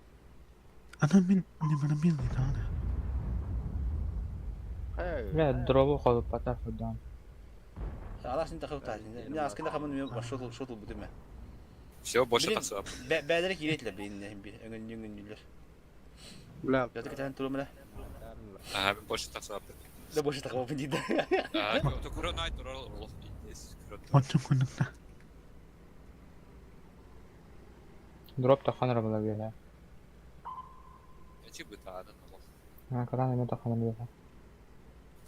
Ана мин не барамил даана. Бля, дробу холуппатар худaan. Алаас не тахып таа. Мен аскында хамын мен шотул шотул бүтүмэ. Все, больше тахсып. Бәдәре киретилер бейин бир өңөн өңөннүлөр. Бля. Жаты кетен турумра. Ага, больше тахсып. Да больше тахып дейди. А, то куронай турал лох. Отчун кундукта. Дроп таханра була бия. Эти бытааны лох. А, катан эме таханра бия.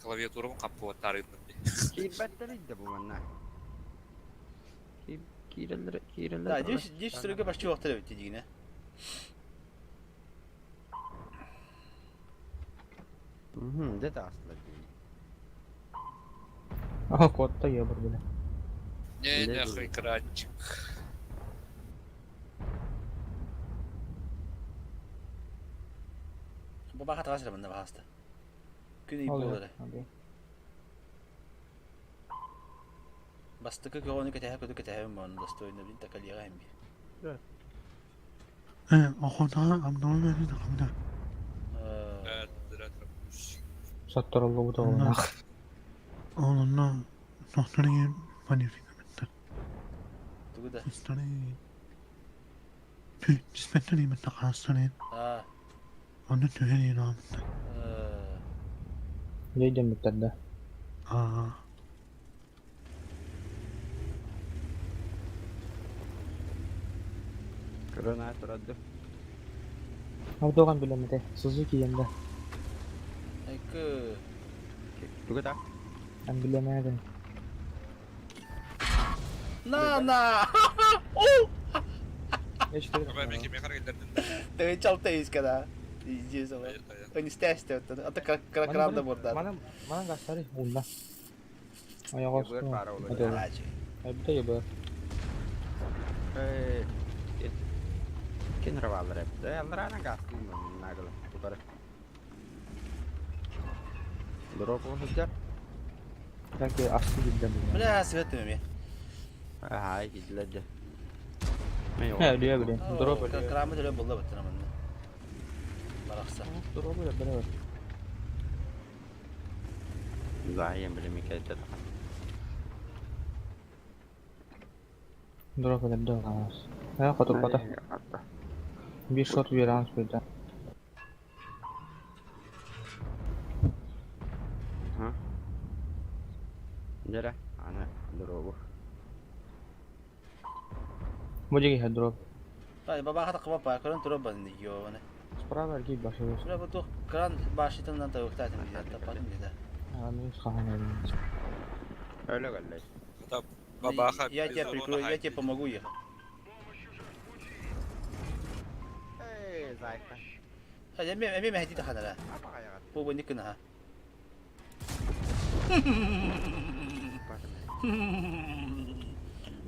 Клавиатурам каппы тарыдым. Киирбэттэр бу манна. Киирэллэр киирэллэр. Да, деш сүрүгө башчы вакыт бит дигине. Мм, де таастылар. Ага, котта ебр бля. Не, нахуй экранчик. Бабаха тагасыр мында бахаста. Күн ий болар. Бастыкы көҕөнү кэтэһэ көтө кэтэһэбин баҕаны достойно блин такалига эмби. Э, охота амнолмени тахамда. Соттороллубут оҕолоох. Онно нохтори манификаментар. Тугу да? Истори. Түспеттери мен тахастары. Аа. Онно түһэри наамта. Дьэйдэммиттэр да. Аа. Кырына турады. Авдоған билемете. Сузуки енді. Айкы. Тугу да? Ан билемедим. На на. Эч Ты чалтейска да. Издец. Они стястят. А то как кранда бурда. Манан манан гастары унна. Аяға Әбді ебір. Э, Кен рвалар эпти. Алрана гастын нагыл. Тукары. Дроп olacak. Belki асты гиддем. Бля, свет ми. Ага, гидледи. Өлүө билин. Дроп өлүө. Крамы төлө булла баттына манна. Барахса. Дроп өлө бere бар. Заайым билими кэлдэ. Дроп өлөрдө оламас. Э хотурбата. Bir shot берамыз бирде. Дера, ана дробу. Бу жеге дроп. Ай, баба хата кыба па, көрөн тура бан ёбаны. Справа арги башы. Бля, бу тух кран башитынан тавыктатын диде, тапатын диде. Мин саханайм. Öyle geldi. Да, бабаха. Я тебя прикрою, я тебе помогу ехать. Эй, зайка. А, эме эме хадита ханара. Бу бу никына.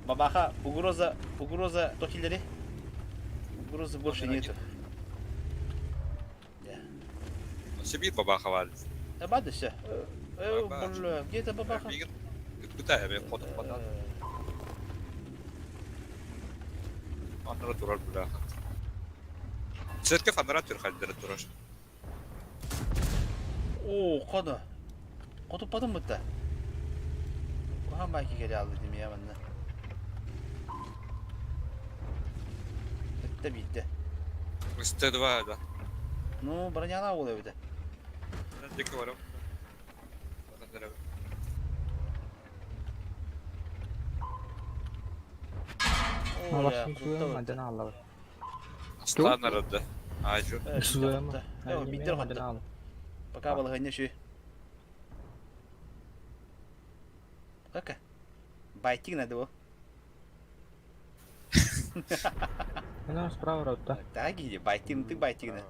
Бабаха, угроза, угроза тохилleri. Угрозы больше нету. Себе бабаха валит. Да бады все. Бля, где это бабаха? Куда я ходом подал? Анра турар бляха. Церковь анра турхалдера тураш. О, қоды. Қотып бадым бұтта. Оған байки келе алды деймін я манна. Бітті бітті. СТ-2, да. Ну, броняна ол өбіді. Дикі барам. Башы суя алла. Станарады. Ажу. Суя. Биттер қотты. Пока балығын шүй. Кака? Байтик надо его. Ана справа ротта. Так иди, байтик, ты байтик на.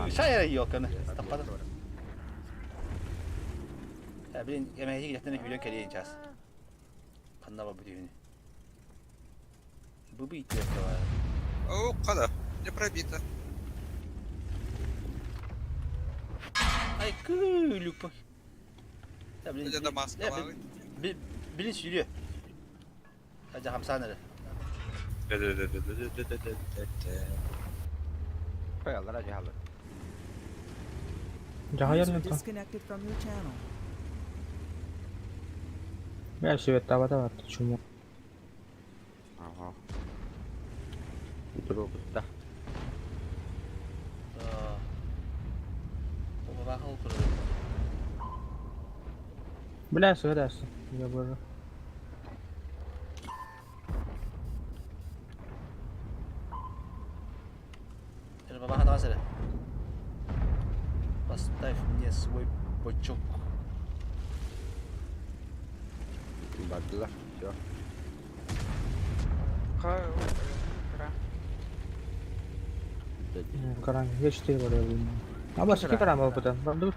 Шайра елканы. Стопада. Блин, я могу где-то на миллион колен час. Ханна бүтүн. Бубы идти О, када. Не пробито. Ай, күлүк. Да, блин. Это маска. Блин, сүлү. Ажа хамсан эле. Koyallar acı halı. Жахаяр Disconnected from your channel. Бә свет таба таба чуму. Ага. Дробutta. Бля, свет Я боже. Поставь мне свой бачок. Бадла. Все. Каран, я 4 барыл. А бас ки каран бу там. Бу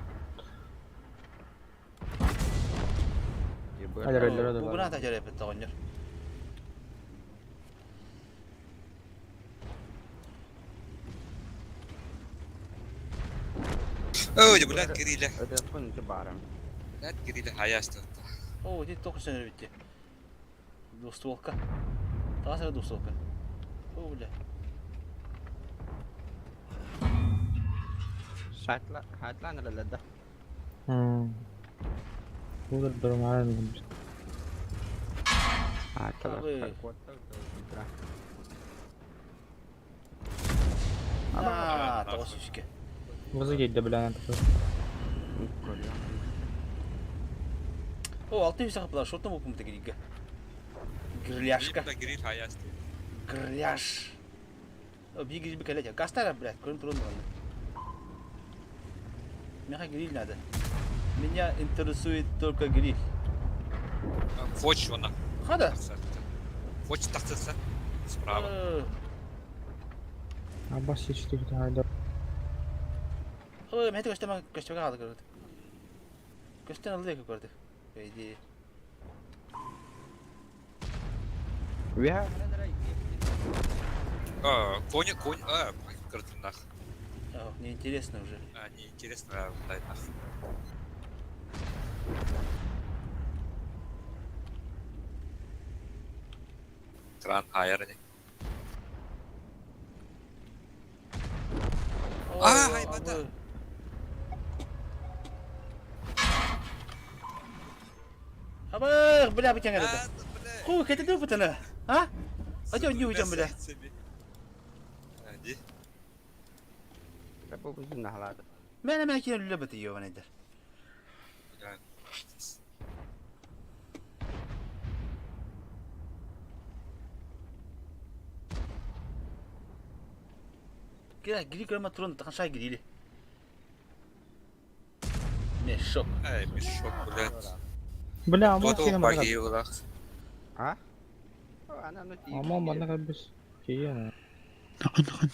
гына да жарап тоғыныр. Ой, блядь, Кирилля. Это барым. Блядь, Кирилля, хаясты. О, здесь только что битте. Двустволка. Тасыр двустволка. О, бля. Хатла, хатла нырылады. Буду нормально. Хатла. А, тоғыз Вызови, бля, на такой. О, 600 сақып шотны болып мұнда керегі. Гриляшка. Гриляш. О, бии гриль бекеле. Гастара, блядь, көрін тұрын оны. Меня гриль надо. Меня интересует только гриль. Хочешь она. Хада. Хочешь тахтаса? Справа. Абас 4 хайда. Ой, мен көстеме көстеме қалды көрдік. Көстен алды көрдік. По идее. А, кони, конь, а, нах. О, неинтересно уже. А, неинтересно, дай нах. Кран хайар ини. А, хайбата! Абых, бля, битяҥ эрэ. Ху, кэтэ бутана. А? Ача нью жам бля. Ди. Мэн мэн киэн үлэ быты йован эдэр. Кира, гири көрмө турун тахан шай гирили. Мешок. Эй, мешок, блядь. Бля, ама Вот сиэн ол манна баги улах. А? Ама манна кэлбис. Киэн. Тахан тахан.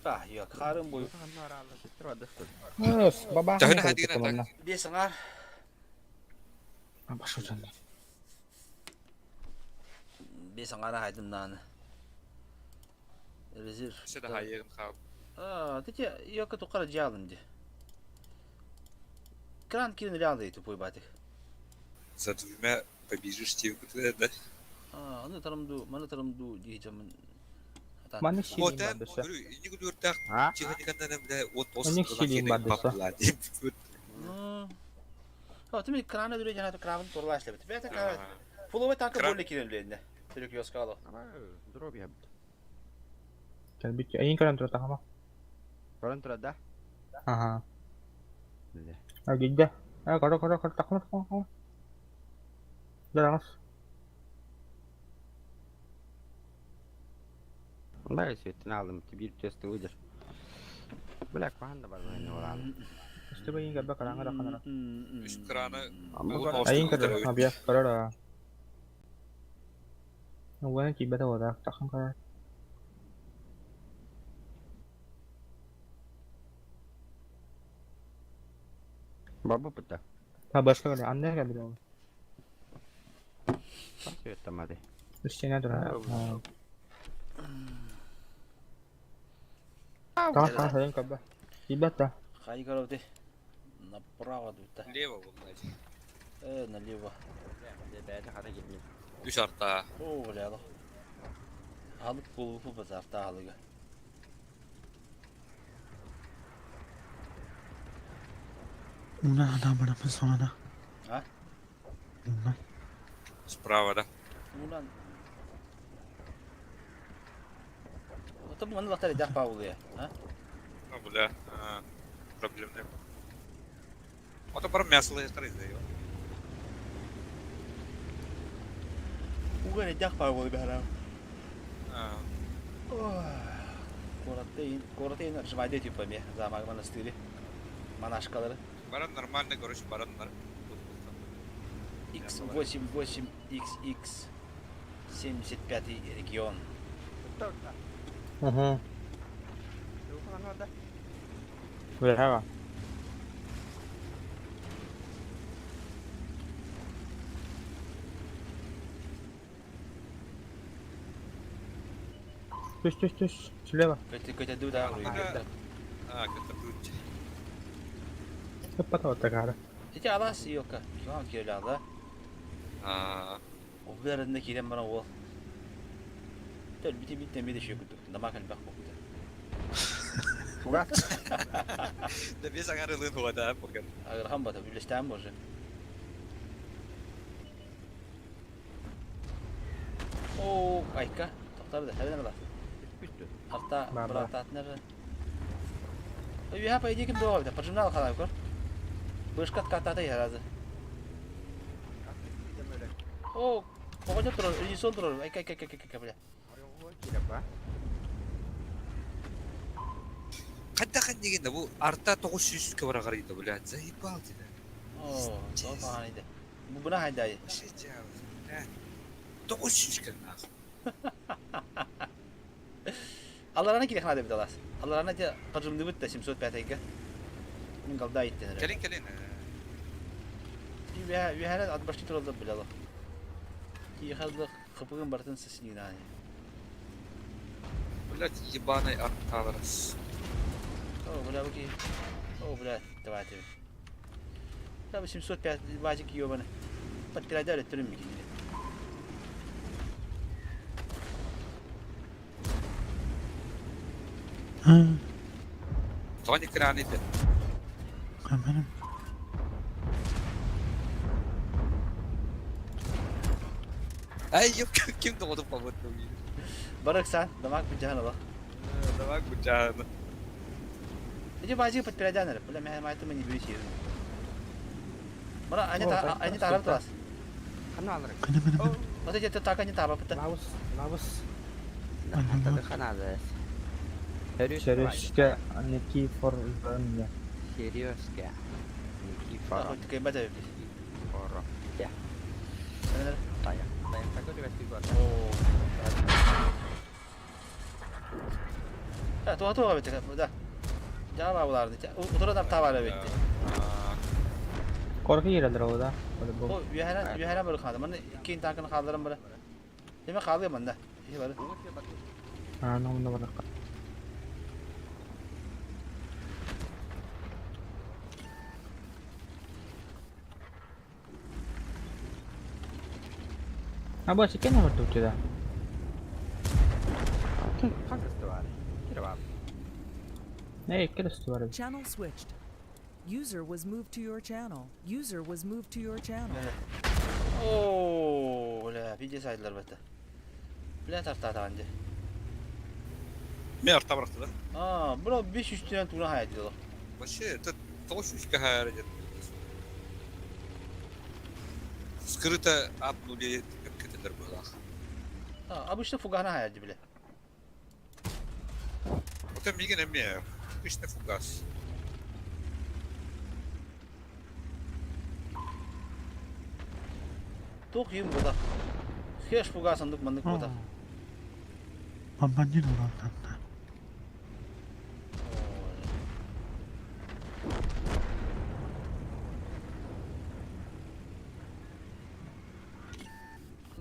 Bah, yok, харым бу. Өс, баба. Төһөнө хадигин атак? Бес аңар. Башы жан. Бес аңара хайдым нааны. Резерв. Сен хайыгын хал. А, ты йока тукара жалым ди. Кран кирин реалды тупой батых. За двумя побежишь тебе да? А, аны тарамду, маны тарамду дийжамын. Маны силин Вот бар дөсө. Ini күдүртәк техникадан бile от Оник силин бар дөсө. А, ты мне крана дүре жана крабын торлаш деп. Бета кран. Фуловый танка более кирин биленде. Түрік ёскало. Кэлбит. Эйин көрөн тура тахама. Көрөн турар да? Аха. А гидде. А көрө көрө көрө тахама тахама. Жараңыз. Бля, светтин алдым, бир тесті выдер. Бля, кванда бар мен оланы. Үстүбэ эйин кэлбэ караңа да канара. Үс краны Эйин көрө. Абия көрө. Уган кибете ода тахан көрө. Бабы пыта. Та башка көрө. Анна кэлбит ол. Светтамады. Үстүнэ тура. Тахан тахан эйин кэлбэ. Кибете. Хай көрөбү. Направо дутта. Лево блядь. Э, налево. Үс арта. О, бля. Алып болу базарта алыга. Уна ана барамын соңына. А? Уна. Справа, да. Унан. Ото бу маны лактар идах паулы, а? Ну, бля, проблемный. Ото бар мясо лайхтар иде. Уган идах паулы бара. Коротейн, коротейн жвайде типа ме, замак монастыри. Монашкалары. Баран нормальный, короче, баран X88XX 75 регион. Угу. Бля. Түс түс түс. Слева. Көтө көтө дуда. А, это будет. Ыппата оттагара. Эти алас ёка. Ким киреле да? А, Оберinde кирен бара ол. Төл бити бит неме де шөкүдүк. Намак албак болду. Да без агары лын да, пока. Агырхан бата бүлештен боже. О, айка. Токтар да, хәлен ала. Арта брататнер. Үйә по идее кем дуа бит. Прожимнал хана көр. Бышкат катата яразы. О, погода турар, Эдисон турар. Айка, айка, айка, айка, бля. Қайда қан дегенде бұл арта 900 ке бара қарайды, блядь, заебал деді. О, тоқпаған иде. Бу буна хайдай. Вообще, блядь. 900 ке нахуй. Алларана кире хана деп алас. Алларана те пажымды бітті 705 айка. Мен қалда айттен. Келин, келин. Үйәһәрә ат башты туралда билалы. Кихазлык кыпыгын бартын сесинигнани. Блядь, ебаный арталар. О, бля, окей. О, бля, давай тебе. Там 705 вазик ёбаны. Подпирадали түрім мекенде. Тоҕо экраны ити? Камерам. Ай, ким доҕотуп хабыт Барыксан, дамаг быдьаһан ыла. Дамаг быдьаһан. Иди базик подпередян эрэ, бля, мэ майтымы не бери сиэрин. Мара, они та, они тарап турас. Хана алар. Кана кана кана. Вот эти так они таба пыта. Лабыс, лабыс. Хатады ханады. Сережка Никифор Ивановна. Сережка. Никифор. Хоть такая бата. Никифор. Я. Тая. Тая, такой тебе стигор. Да, туа туа бит, да. Жаба буларды. Утура табара бит. Корки киирэллэр ол да? По-любому. О, үөһэнэн үөһэнэн бары хаалар. Манна иккиэн таакын хаалларан бары. Деме хаалыа манна. Иһи бары. Аа, ну онно барыахха. А бо сикэн номер да? Хас бар. Кире бар. Эй, кэлэс бар. Channel switched. User was moved to your channel. User was moved to your channel. Оо, бля, видео сайдлар бата. Бля тартаатаҕын дьэ. Мен арта бырахты да? Аа, бро 500 түйэн тура хайдылар. Вообще, это 900 кахара где-то. Скрыто ап нуле кетелер было. А, обычно фугана хайды бля. Вот миген эме, обычный фугас. Туох юм була. Хэш фугас андык мандык була. Бомбардир улаатан.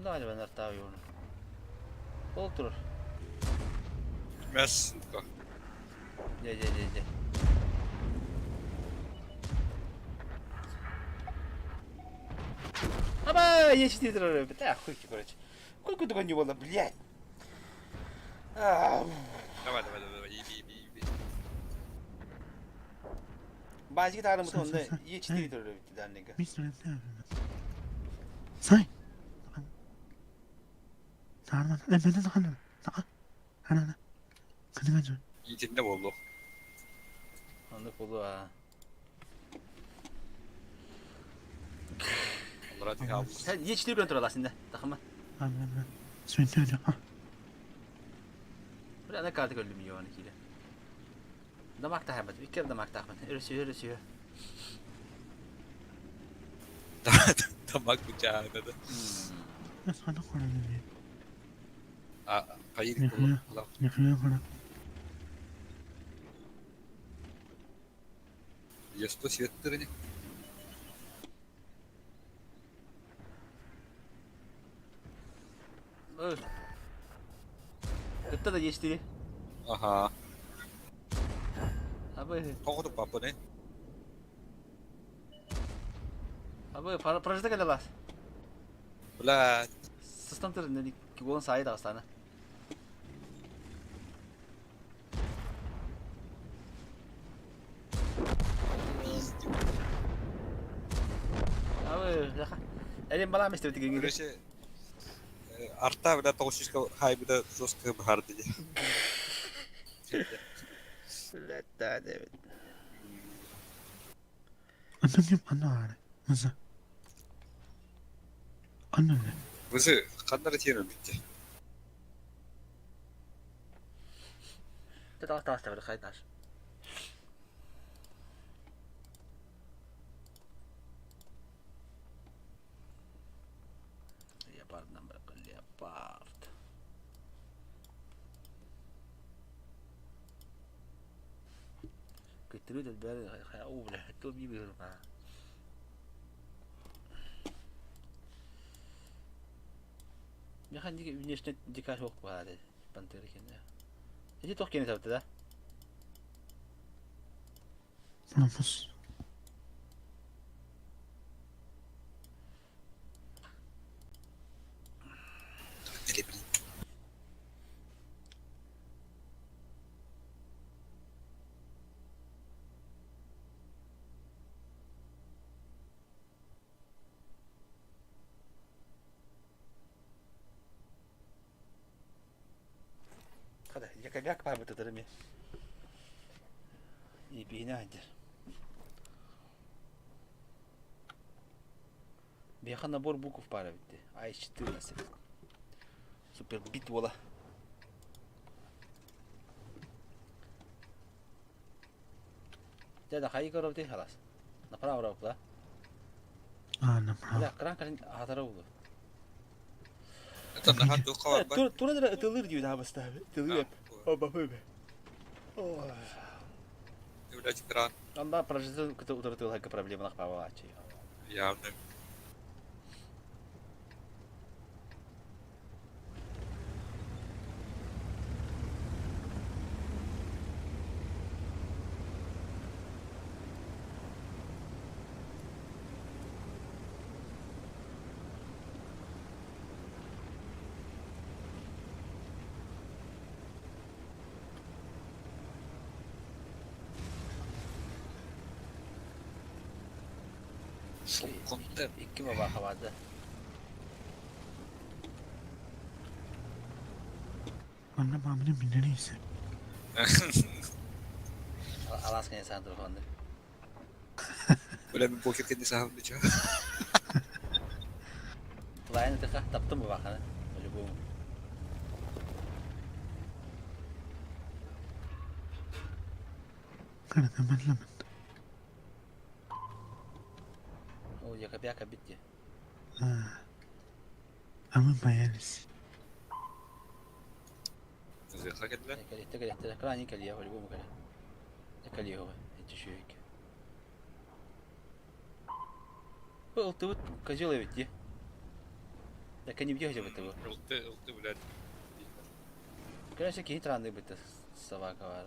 Да, ben артаа юуна. Ол турар. Мяс, сука. Дьэ, дьэ, дьэ, дьэ. Аба, я четыре турар. Да, хуй короче. Сколько такого не было, блядь. Давай, давай, давай, давай, еби, еби, еби. Базик таарым онда Е4 турар данныга. Сай. Саарна, эмэнэ хана. Сака. Хана. Кыныга жон. Итинне болду. Онда болу а. Олар тиха Сен Е4 көрөн тураласың да. Тахыма. Ана. Сүнтө. Бир ана карта көрдүм йоны киле. Дамак тахабат. Иккер дамак тахмат. Өрөсү өрөсү. Тамак бычааны да. Сана көрөн. А, кайыр болду. Нехне көрөн. Есто светтерини. Кытта да Е4. Ага. Абы, Тоҕотуп папыны. абы прожита келе Бля, Сыстан тұр, не голын сайы дағыстаны. пиздец. Абы, яха. Әлем бала емес деп деген Короче, арта, бля, тоғыз хайбыда жестко барды. Да, да. Антон ким ана ары. Мыза. Ана не. Вызы, қандары тиені бітті. Тағыс тағыс деп қайташ. Леопард нам леопард. Көттерүү бәрі о бля, то би бер ма. Механ диге внешне дикаш жоқ болады. Пантера екен. Эти тоқ кене тапты да? Намыс. Или, блин. Якобяк баабытыдыр эми. Ибиһине айдыр. Биһиэхэ набор букв баар эбит дии. АС-14. Супер бит уола. Дядя, хайы көрөбүтүй халас? Направо да? А, направо. Бля, кран кэлин аһатара улу. Это наһаа туохха барбат. Тура да ытылыр дии даабастаабы. Ытылыр. Оба бөбө. Блядь, экран. Анда прожитын кыта утарытылһарга проблемалах баабааччы. Явно. Контент. Икки бабаха барды. Манна баабыны биллэрийсэ. Алаас кэнэ саан турхонды. Бля, мен покер кэнни саһам дича. Лайны тыха таптым бабаханы. По-любому. Кырата бэллэмэн. Ол якобяка битти. А мы боялись. Зыха кэллэ. Кэлиттэ кэлиттэ. Крайне кэлиэ, по-любому кэлэ. Кэлиэ эти шүйек. Бу ылтыбыт козел эбит дии. Да кини бье хотя бы того. Ылты, ылты, блядь. Короче, киһи траанды бытты собака бар.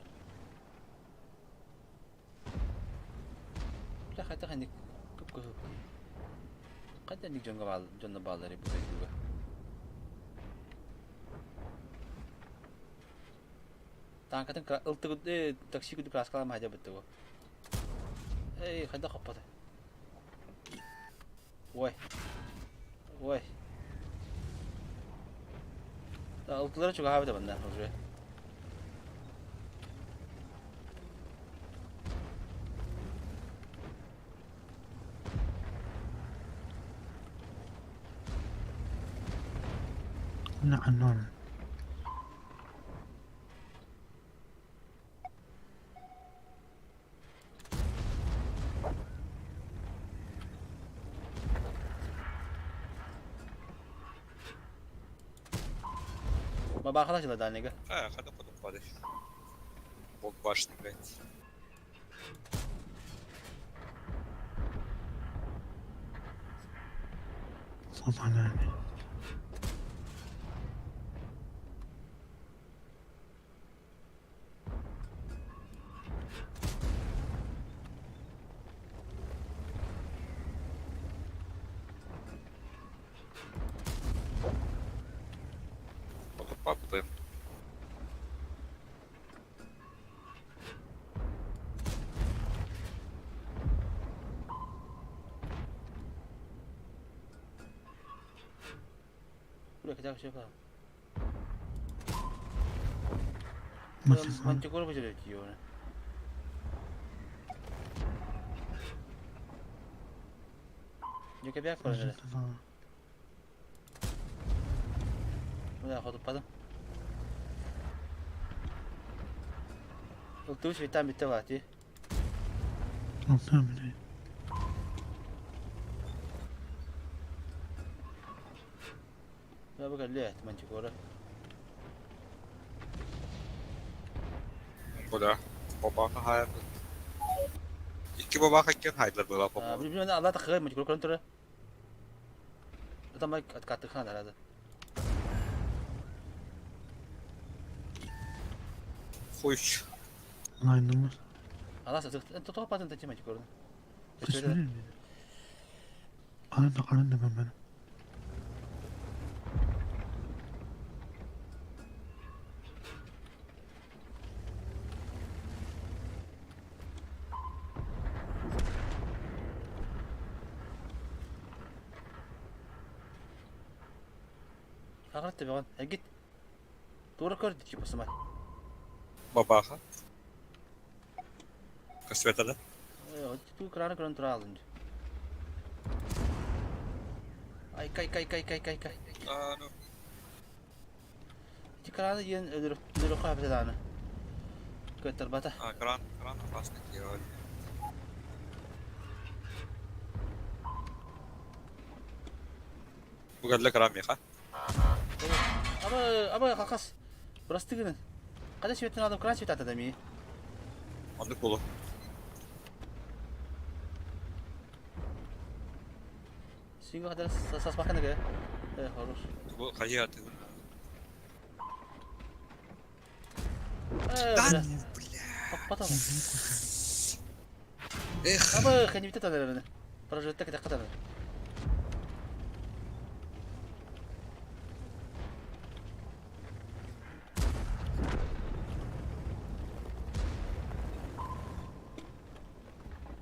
Бля, хайта ханник күп көһү. Хайта ник дьонго баал, дьонно бааллары бу дойдуга. Танкатын ылтыгыт такси күдү краскалам хайда бытты бу. Эй, хайда хоппаты. Ой. Ой. Да, ылтылары чугаһаабыта манна уже. نعم. Бабахала жила дальнего. А, хада потом падай. Бог башни, блядь. طبعا. Папа, Бля, хотя бы все Мантикор. Мантикор выделять ее. Декабря прожили. Бля, ходу падам. Ылтыбыт витам битте баати. Алтан. Бля, бу кэллэ мантикора. Бля, бабаха хайр. Икки бабаха кем хайдлар была, по-моему. Билбин алла тахы мантикор көрөн тура. Там откаты хана рада. Хуй. Лайнымыз. Алла сытык. Тоҕо патын тати мантикорны. Арында арында мен. Агырт тебеген. Эгит. Тура көр дичи басыма. Бабаха. Көстүбэтэ да? Туу краны көрөн тураалын. Ай кай кай кай кай кай кай. А, ну. Ити краны диэн өлөрөххө эбэтэ даҕаны. Кыаттарбата. А, кран, кран опасный киирэр. Бу кэллэ кран миэхэ. Аба, аба хакас. Бырастыы гынын. Хата сүөттэн алдым, кран сүөт атада ми. Оннук буолуо. Сиҥҥэ хатар саспакка нага. Э, хорош. Бу хайыы атыгын. Э, Да, бля. бля. Паппата. Эх. Аба, ханибите танараны. Прожекта кэтэх катаны.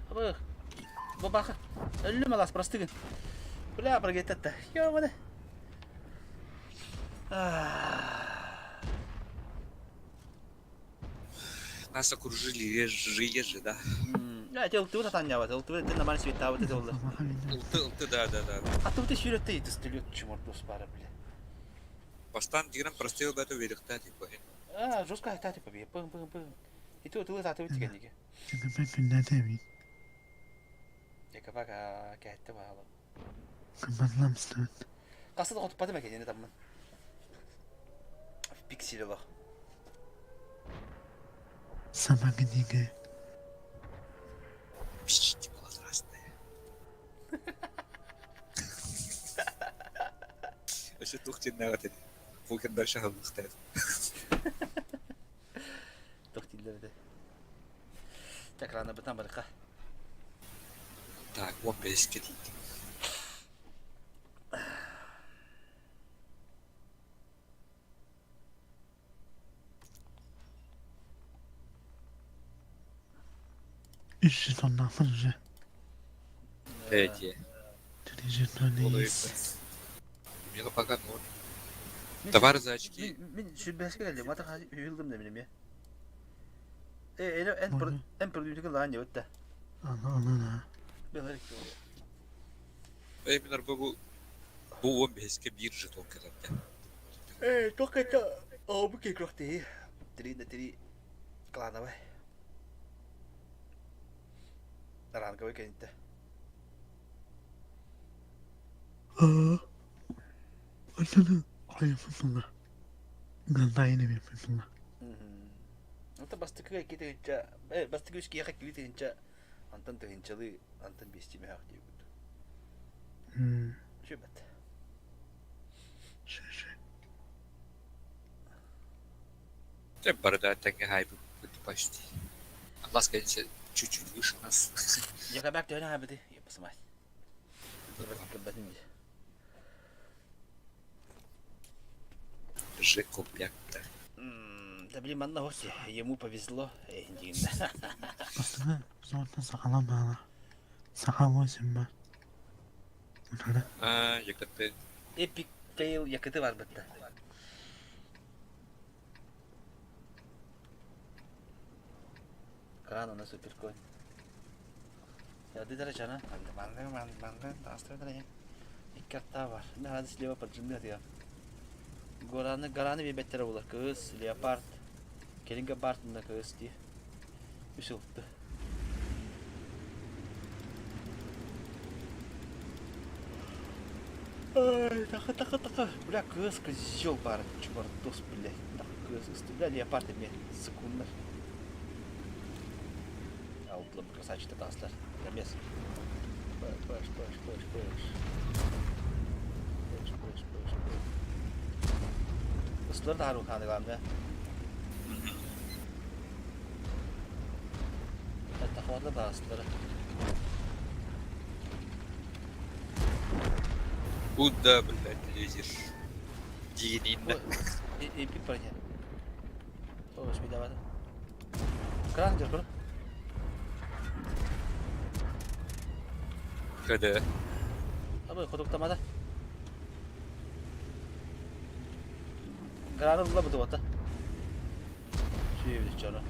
Абы, бабаха. Өллүм алас, простыгын. Бля, прогететта. Ёбаны. Нас окружили ежи, ежи, да? Я ылтыбыт атаанньаабат, ылтыбыт это нормально светтаабыт это олла. Ылты, ылты, да, да, да. А тут еще ты дострелет чмордос пара, бля. Бастан дигран простыл бы это верихта, типа. А, жестко это типа, бе, пым пым пым. И тут ты аты тигенниге. Якабага кәтте баалы. Қасы да хотуппатым экен эне таммын. Пиксели лох. Сама книга. Пищите была красная. Вообще тухтиннага тedi. Букин дальше хыллыхтайт. Тухтиллерде. Так, рано бытан барыка. Так, он беске дейт. Үс жетоннаахпын уже. Эти. Три жетона есть. Мега пока ноль. Товар за очки. Мин сүрбэһэскэ кэллим, ата үһүлдüm да билим я. Э, э, эн эн продюсер лаан дебет да. Ана ана да. Белер Эй, мен бу бу он беске бир жетон кетет. Э, только это обу кекрохты. Три на три клановый. Ранговый кенитте. Ортаны ойыппын Галдайны берпин Ата бастыкы ики тыһынча, э, бастыкы үс киһиэхэ кили тыһынча, антан тыһынчалыы, антан биэстии мөһөөх диэбит. Сүбэт. Шеше. Те борода тэҥҥэ хаайбыппыт почти. Атлас, конечно, чуть-чуть выше нас. Якобак төһөнө хаайбыты, посымай. Кыбатын дии. Жекобяк. Да блин, манна гости, ему повезло. Эй, диин. Бастыгы золотон сахала баала. Саха восемь ба. Утара. А, якаты. Эпик фейл якыты бар бытта. Кран у нас суперконь. Я ты дорожана. Манды, манды, манды, настроение. И карта бар. Надо слева поджимать я. Гораны, гораны бибеттер була. Кыз, леопард. Келинге бартында кыз ди. Үс ылтты. Ай, таха, таха, таха. Бля, кыз, козел бар. Чувардос, блядь. Таха, кыз, исты. Бля, леопард эме. Секунднар. Аутлым, красавчик таслар. Замес. Паш, паш, паш, паш. Паш, паш, паш, паш. Ыстылар да хару ханы главное. Тахварда да ыстылары. Куда, блядь, лезешь? Дигинин. Эпик броня. О, давай. Кран жүр, КД. Абы, ходуктамада. Граны була бу туата. Сүөбүт чоро.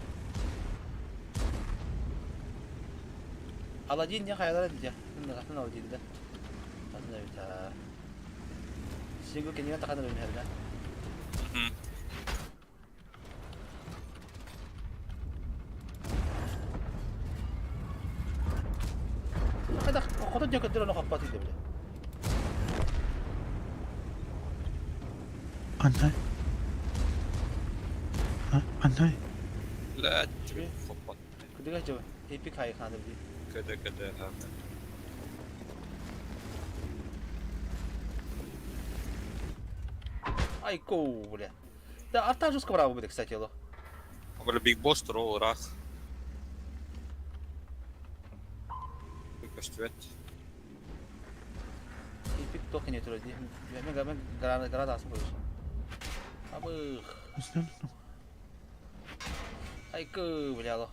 Аладдин не хайалара дия. Атын Аладдин да. Атын эбит аа. Сингл кэннигэн таханар эбит да. Хайдах хотон дьэ көрдөр ону хаппат иде бile. Хантай. Хантай. Бля, хоппот. Кыдыга жо эпик хай ханыр ди. Кыда кыда. Ай ко, бля. Да, арта жестко браво будет, кстати, ло. Бля, Биг Босс тролл рах. Көстүбэт. Эпик токен өтөрө ди. Мен мен град град асып койсун. Абых. Ай ко, бля, ло.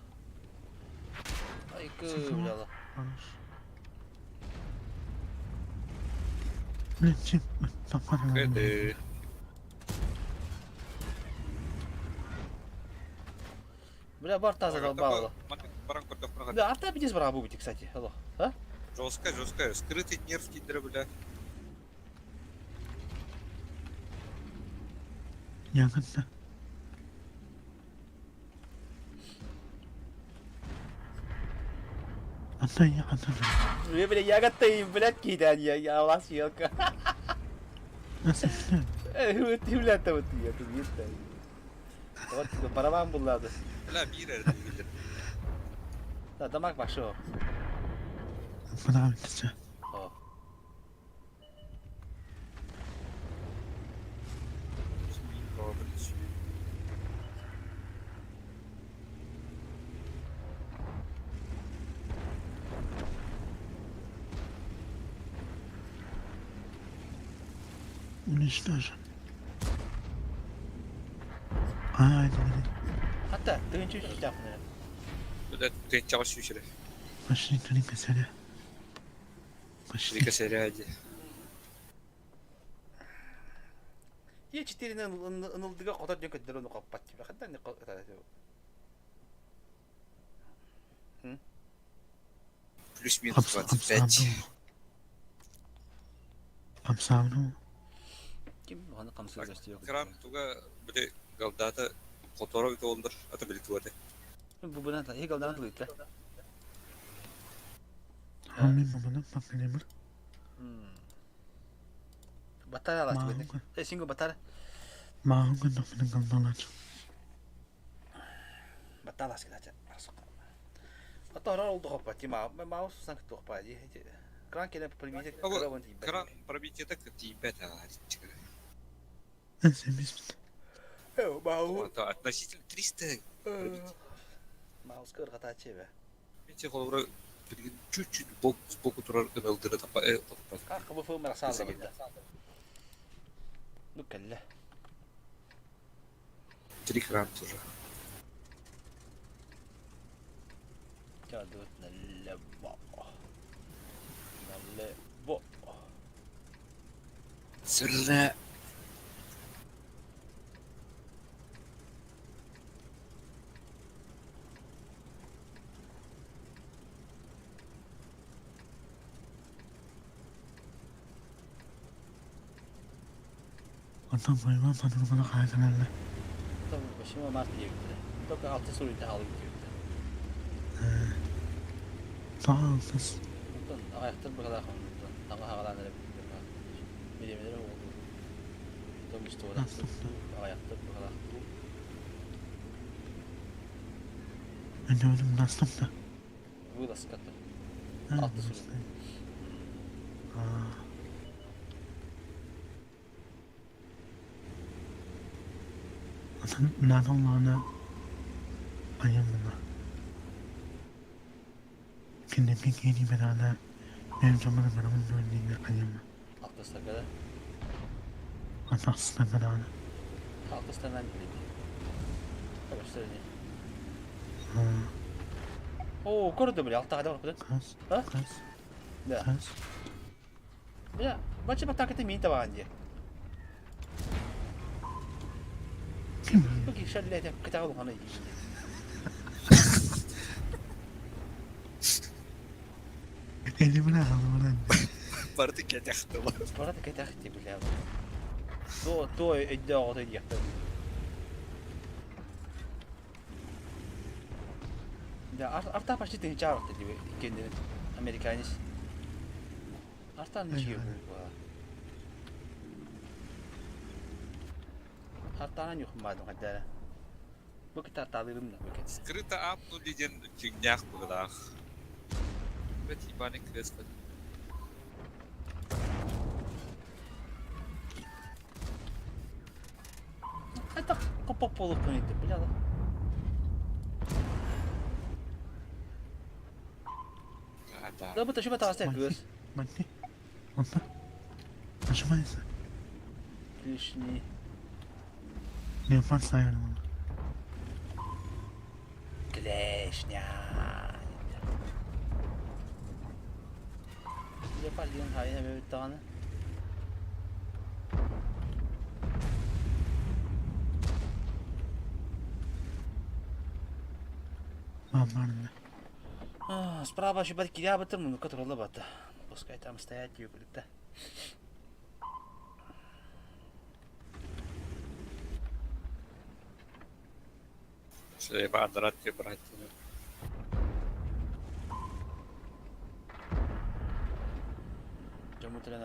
Ай ко, бля, ло. Кыды. Бля, бар таза долбало. Баран көрдөх. Бля, арта пиздец браво будет, кстати, алло. А? Жестко, жестко. Скрытый нерв тиндер, бля. Ягодка. Ата ягодка. Бля, ягодка, блядь, кидай, я, я вас елка. Ты, бля, вот я тут не Вот барабан буллады. Бля, бир эрде. Да, дамаг башы. О. Уничтожен. А, это Hatta тыгынчы үч жакын. Бля, ты чагаш сүүшере. Пошли три косаря. Пошли. Три косаря ди. Е4-нен ынылдыга котор жөн көтдөр ону каппат. Хатта не Плюс-минус 25. Хамсамну. Ким аны камсыз өстү. Крам туга бile галдата которо толдыр ата биле туады. Бу буна та хегалдан тулыт. Амин маманы пакынемир. Батара алат бу. Э синго батара. Маагын нохмын галдалач. Батара силача. Ата олду хоппа тима. Маус санк тохпа. Кран келе пробитие. Кран пробитие так тибет а. Относительно 300 пробитие. Маус кыргата чебе. Менте холбура чуть-чуть бок сбоку турар ылдыры тапа Как бы фылмара сазы да. Ну кэлле. Три кран тоже. Чадут налево. Налево. Сырна. Ата бойма патрукана кайсаналла. Там başıma mart diye gitti. Только altı soruydu halı gidiyordu. Таалтыс. Онтон ағаяқтар бір қалақ онтон таңға хағалан эрэ биремелер oldu. Том устуора ағаяқтар бір қалақ. Мен наступта. Вылазкаты. Алты суруйду. Ата надоллана айымына. Кинепи кини берана мен жаман барамын дөннеге айымы. Алты стакада. Ата стакадана. Алты станан биледи. Табаштырны. О, көрдү бile алты када барып Кыз. А? Кыз. Да. Кыз. Бля, бачы батакаты мин табаган ди. Бу кишэллээтэ кытаҕа улахана дии. Элимин аҕалымынан. Барыта кэтэх тыла. Барыта кэтэх ти бля. То то өйдөөх оҕото диэхтэр. Да, арта почти тыһыынча арахта дии иккиэннэрин американец. Артан ничего буолла. Артаан юхмаадым хайдара. Бу кита артаалыырым да бу кэт. Скрыто апнули диэн дьиҥнээх быһыылаах. Бэт ебаный крест. Это копополу это, бля. Да. Да, бу ташыба таҕыста кыыс. Манни. Онно. Нажимайся. Клешни. Леопард сайын. Клешня. Леопард диэн хайа эбэбит даҕаны. Мамарна. Справа еще кирябытым, ну который лобата. Пускай там стоять югуликта. Шеба андарат брать. Дьоммут элен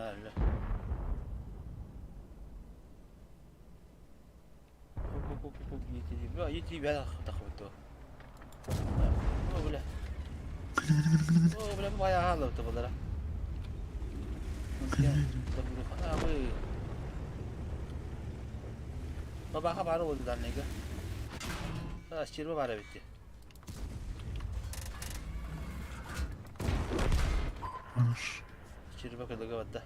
О, бля. О, бля, бая хаалыбыта булара. Бабаха бары oldu данныйга. Стерва бара битти. Хорош. Стерва кылыга батта.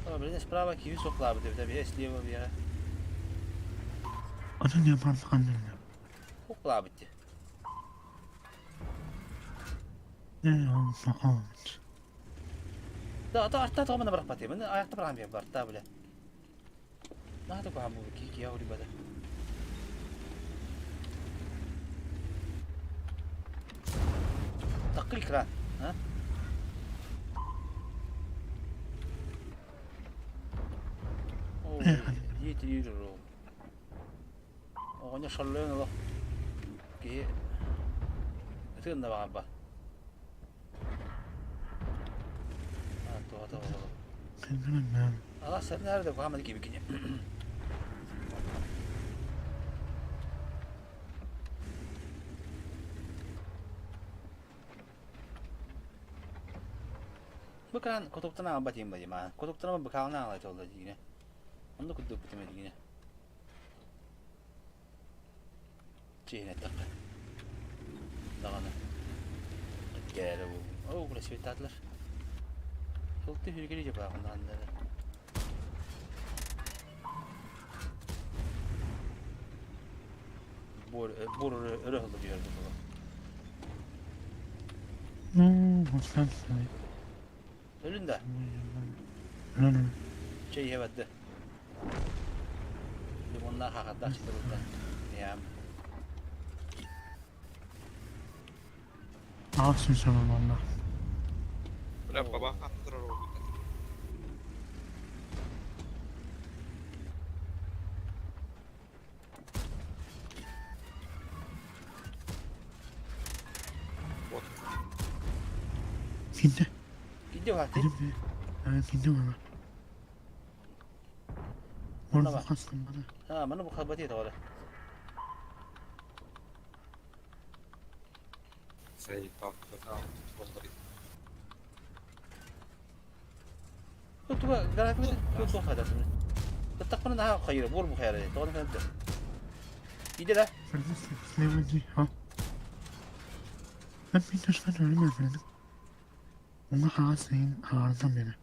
О, блин, справа киви соклабы деп, я слева бия. Аны леопард ханнырна. Соклабы ти. Ne olsa olmuş. Да, да, арта тоғымына бірақ бат емін, аяқты бір амбия бар, та, бля. Надо кухам бу ки ки яури бада. Такы экран, а? О, ети юру. Оҕонньор шаллыын олох киһи ытыан да баҕарбат. Туһата олох. Ала sen nerede koyamadı gibi ki. Бу кран котуктан алба дейм ба дейм. Котуктан бакална алай толда дейне. Онда кудук битеме дейне. Чейне так. Даҕаны. Кэлэ бу. О, бу светатлар. Хылты хүргели деп ағынданды. Бор бор өрө хылды diyor bu. Ölün de. Чей ебетти. Лимонна хахаттах читер burada. Ya. Ağaç mı valla. Бля, бабаха андырар oldu. Вот. Gindi. Gidiyor hadi. Benim de. Evet gindi bana. Orada Tamam. kastım bana. Ha, bana bu kabati doğru. Заебал, Туга график туга файдасы. Таттақпаны наха хайыр, бор бу хайыр. Тоғаны кәнді. Иде да. Ha. Ben bir taştan ölüm efendim. Ona ağaç ağırdan beri.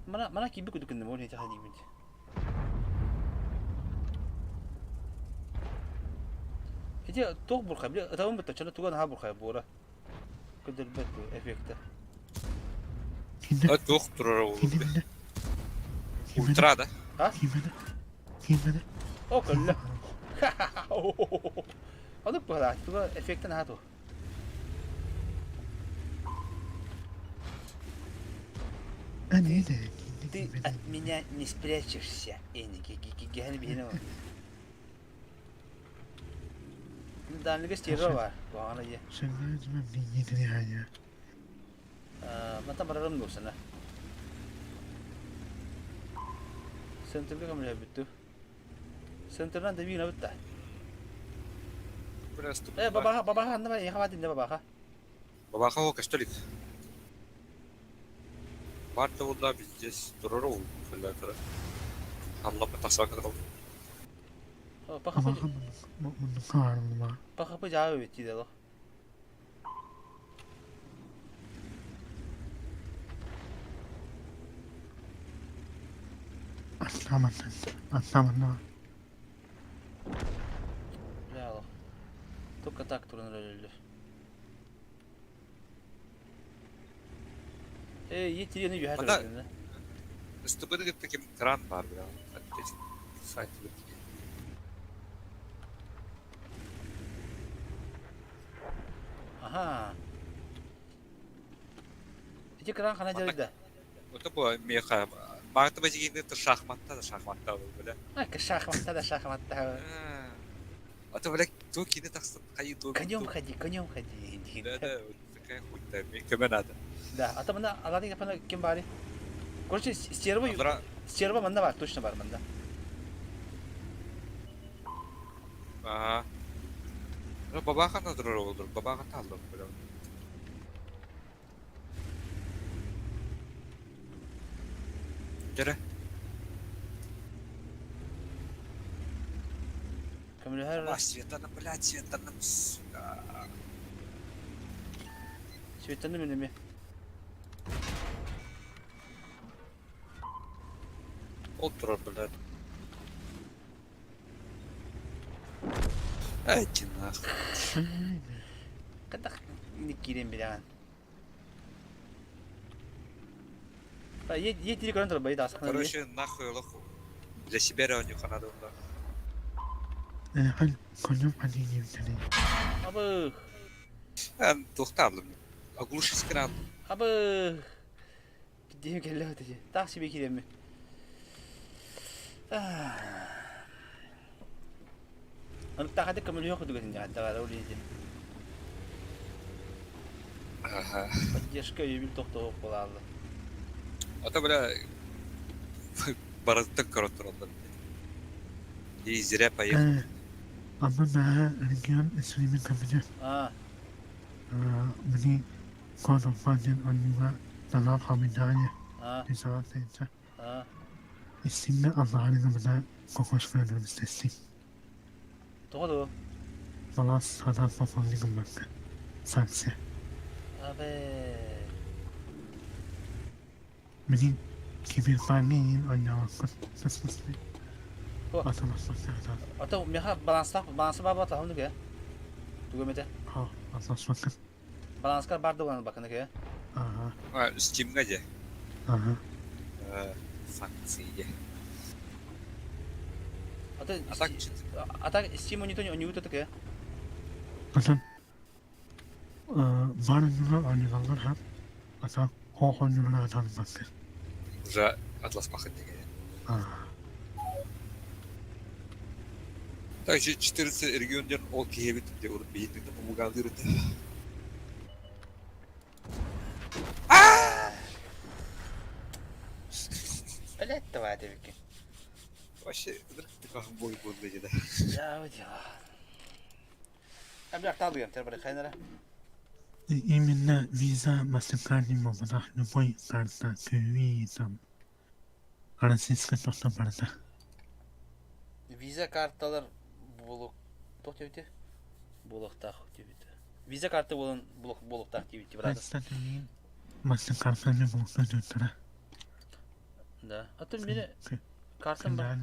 Мана мана киби күдүкүндүм, ол нете хадибин. Эти тох бурхай, бile атабын битта, чана туга наха бурхай бура. Көдөрбөт бу эффекта. А туох турара ол Ультра да? А? О, көллө. Онук быһалаах, туга эффектен аха ту. Ты от меня не спрячешься, Эни, биһине Данлыга стерва бар, куһаҕана дии. Мантан барарым дуусана. Центрга көмөлөһөбүттү. Центрынан да биир да. Э, бабаха, бабаха, анна бар, яха бат инде бабаха. Бабаха о көстөлүк. Бар да булла здесь турар ол филатора. Аллапа тасака кал. Пахапы жаабы бит деді. Бля, Только так туран өлөлөр. Э, етирени үһэ турар. СТБ таким кран бар, бля. Сайт Аха. Ити кран хана дьарыйда? Это было меха. Марта базигины это шахматта да шахматта бля. А, шахматта да шахматта. А то, бля, то кини тахсан хайы то. Конем ходи, конем ходи. Да, да, вот такая хуйня, мне кеме надо. Да, а то мына алады япана кем бары? Короче, стерва, стерва манда бар, точно бар манда. Ага. Ну, бабаха надо олдур, бабаха талдым, бля. Дere. Көмөлөһөр. А, Светана, блядь, Светана, сука. Светаны мен эме. Ол турар, блядь. Ай, нахуй. Кадах не кирен билеген. Е көрөн турар байда асыкна. Короче, нахуй лоху. Для себя реально надо, да. Абы. Туохтаалым. Оглушить кран. Абы. Диһи келле өтөжи. Так себе киреми. Аны тахады көмөлү хөдүгөтүн жааттагара улизи. Ага. Поддержка өйбүл тохтоо болаалы. А то, бля, барыттык көрөттөр И зря поехал. А. А. А. Тоҕо Абы. Ата меха баланстак балансы бар бата хонуге. Тугемете. Баланскар бар дуган бакыныке. А, Steam'га же. Санкции же. Ата А так Ата Steam монитор не утатыке. Уже Атлас пахать деген. Так, еще 14 регионден ол киебит де урут бейінді помогал дырыты. Блять, давай дебики. Вообще, вдруг бой был да. Я дела. Абляк талдыгам тер бар хайнара. Именно виза, MasterCard буолбатах, любой карта, QV там, российская тоқта барда. Виза карталар болук тох дебити? Булуктах дебити. Виза карта болон булук булуктах дебити брат. Кстати, MasterCard не булуктан өтөрө. Да. А то мени картам бар.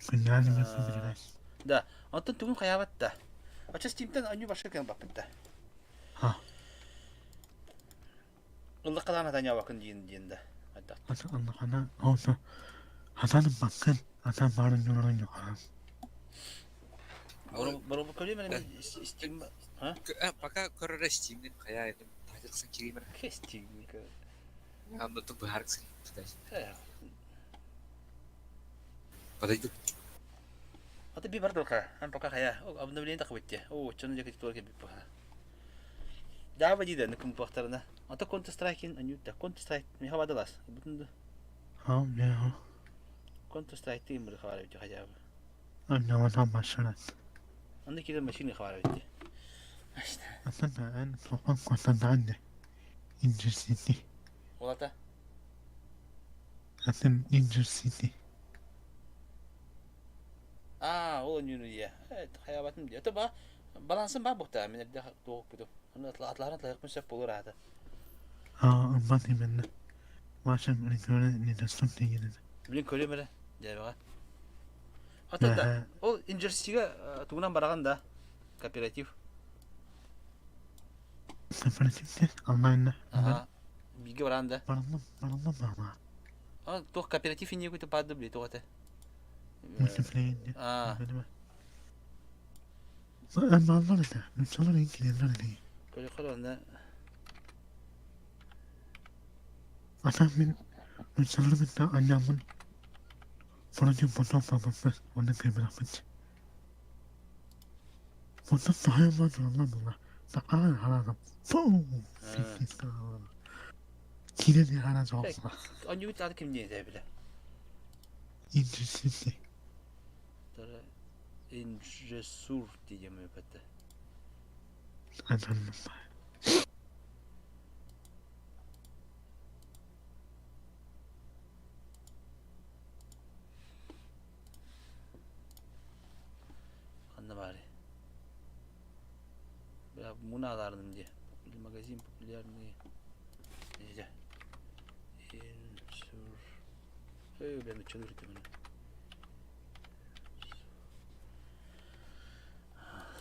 Күнәли Да. Антон түгүн хаябат да. Ача Steam'тен аню башка кен баппыт да. Ха. Ыллыкка даҕаны диэн диэн да. Ата оото хатан баккын ата барын дьонорон дьоҕаан. Боробу көрүм эрэ Steam а? Пока көрөрө Steam'ин хайа этим таһырсын киример. Steam Анда ту быһарксын. Подойду. А ты би бардылка. Ан пока хая. Обновление тахыбытте. О, чону жеки туар кебит баха. Java диде ныкым бахтарына. Ата Counter Strike-ин анюта. Counter Strike ми хабадалас. Бутунду. Ау, не. Counter Strike тим хабар бит хажа. Анна там машина. Анда киде машина хабар бит. Ата эн тохон котан Inner City. Олата. Атын Inner City. А, ол нюну я. Хаябатын ди. Ата ба балансым ба бухта. Мен эрде тоок буту. Аны атларын тлайык сөп болор ата. А, ымбат именно. Вашем регионе недоступны едет. Блин, көрөм эрэ. Дәбеға. Ата да. Ол Инжерсига тугунан бараган да. Кооператив. Кооперативте онлайнда. Ага. Биге баран да. Баранлым, баранлым бама. А, туох кооператив инне көтө барды биле тугата. Мультиплеер. А. Баллар это. Нучалар инкилер ди. Көрө көрө анда. Ата мен нучалар мен да анямын. Форожу потом папа оны кемерапыч. Потом тахайма жолла Тааа харага. Фу. Кирени хара жолла. Анют аты кимне дә биле. Инжесити. Тара Инжесур дигән өпәтте. Анан. Ханна бары. Бля, муналарным де. Магазин популярный. Нельзя. Инсур. Эй, бля, ну что ты меня?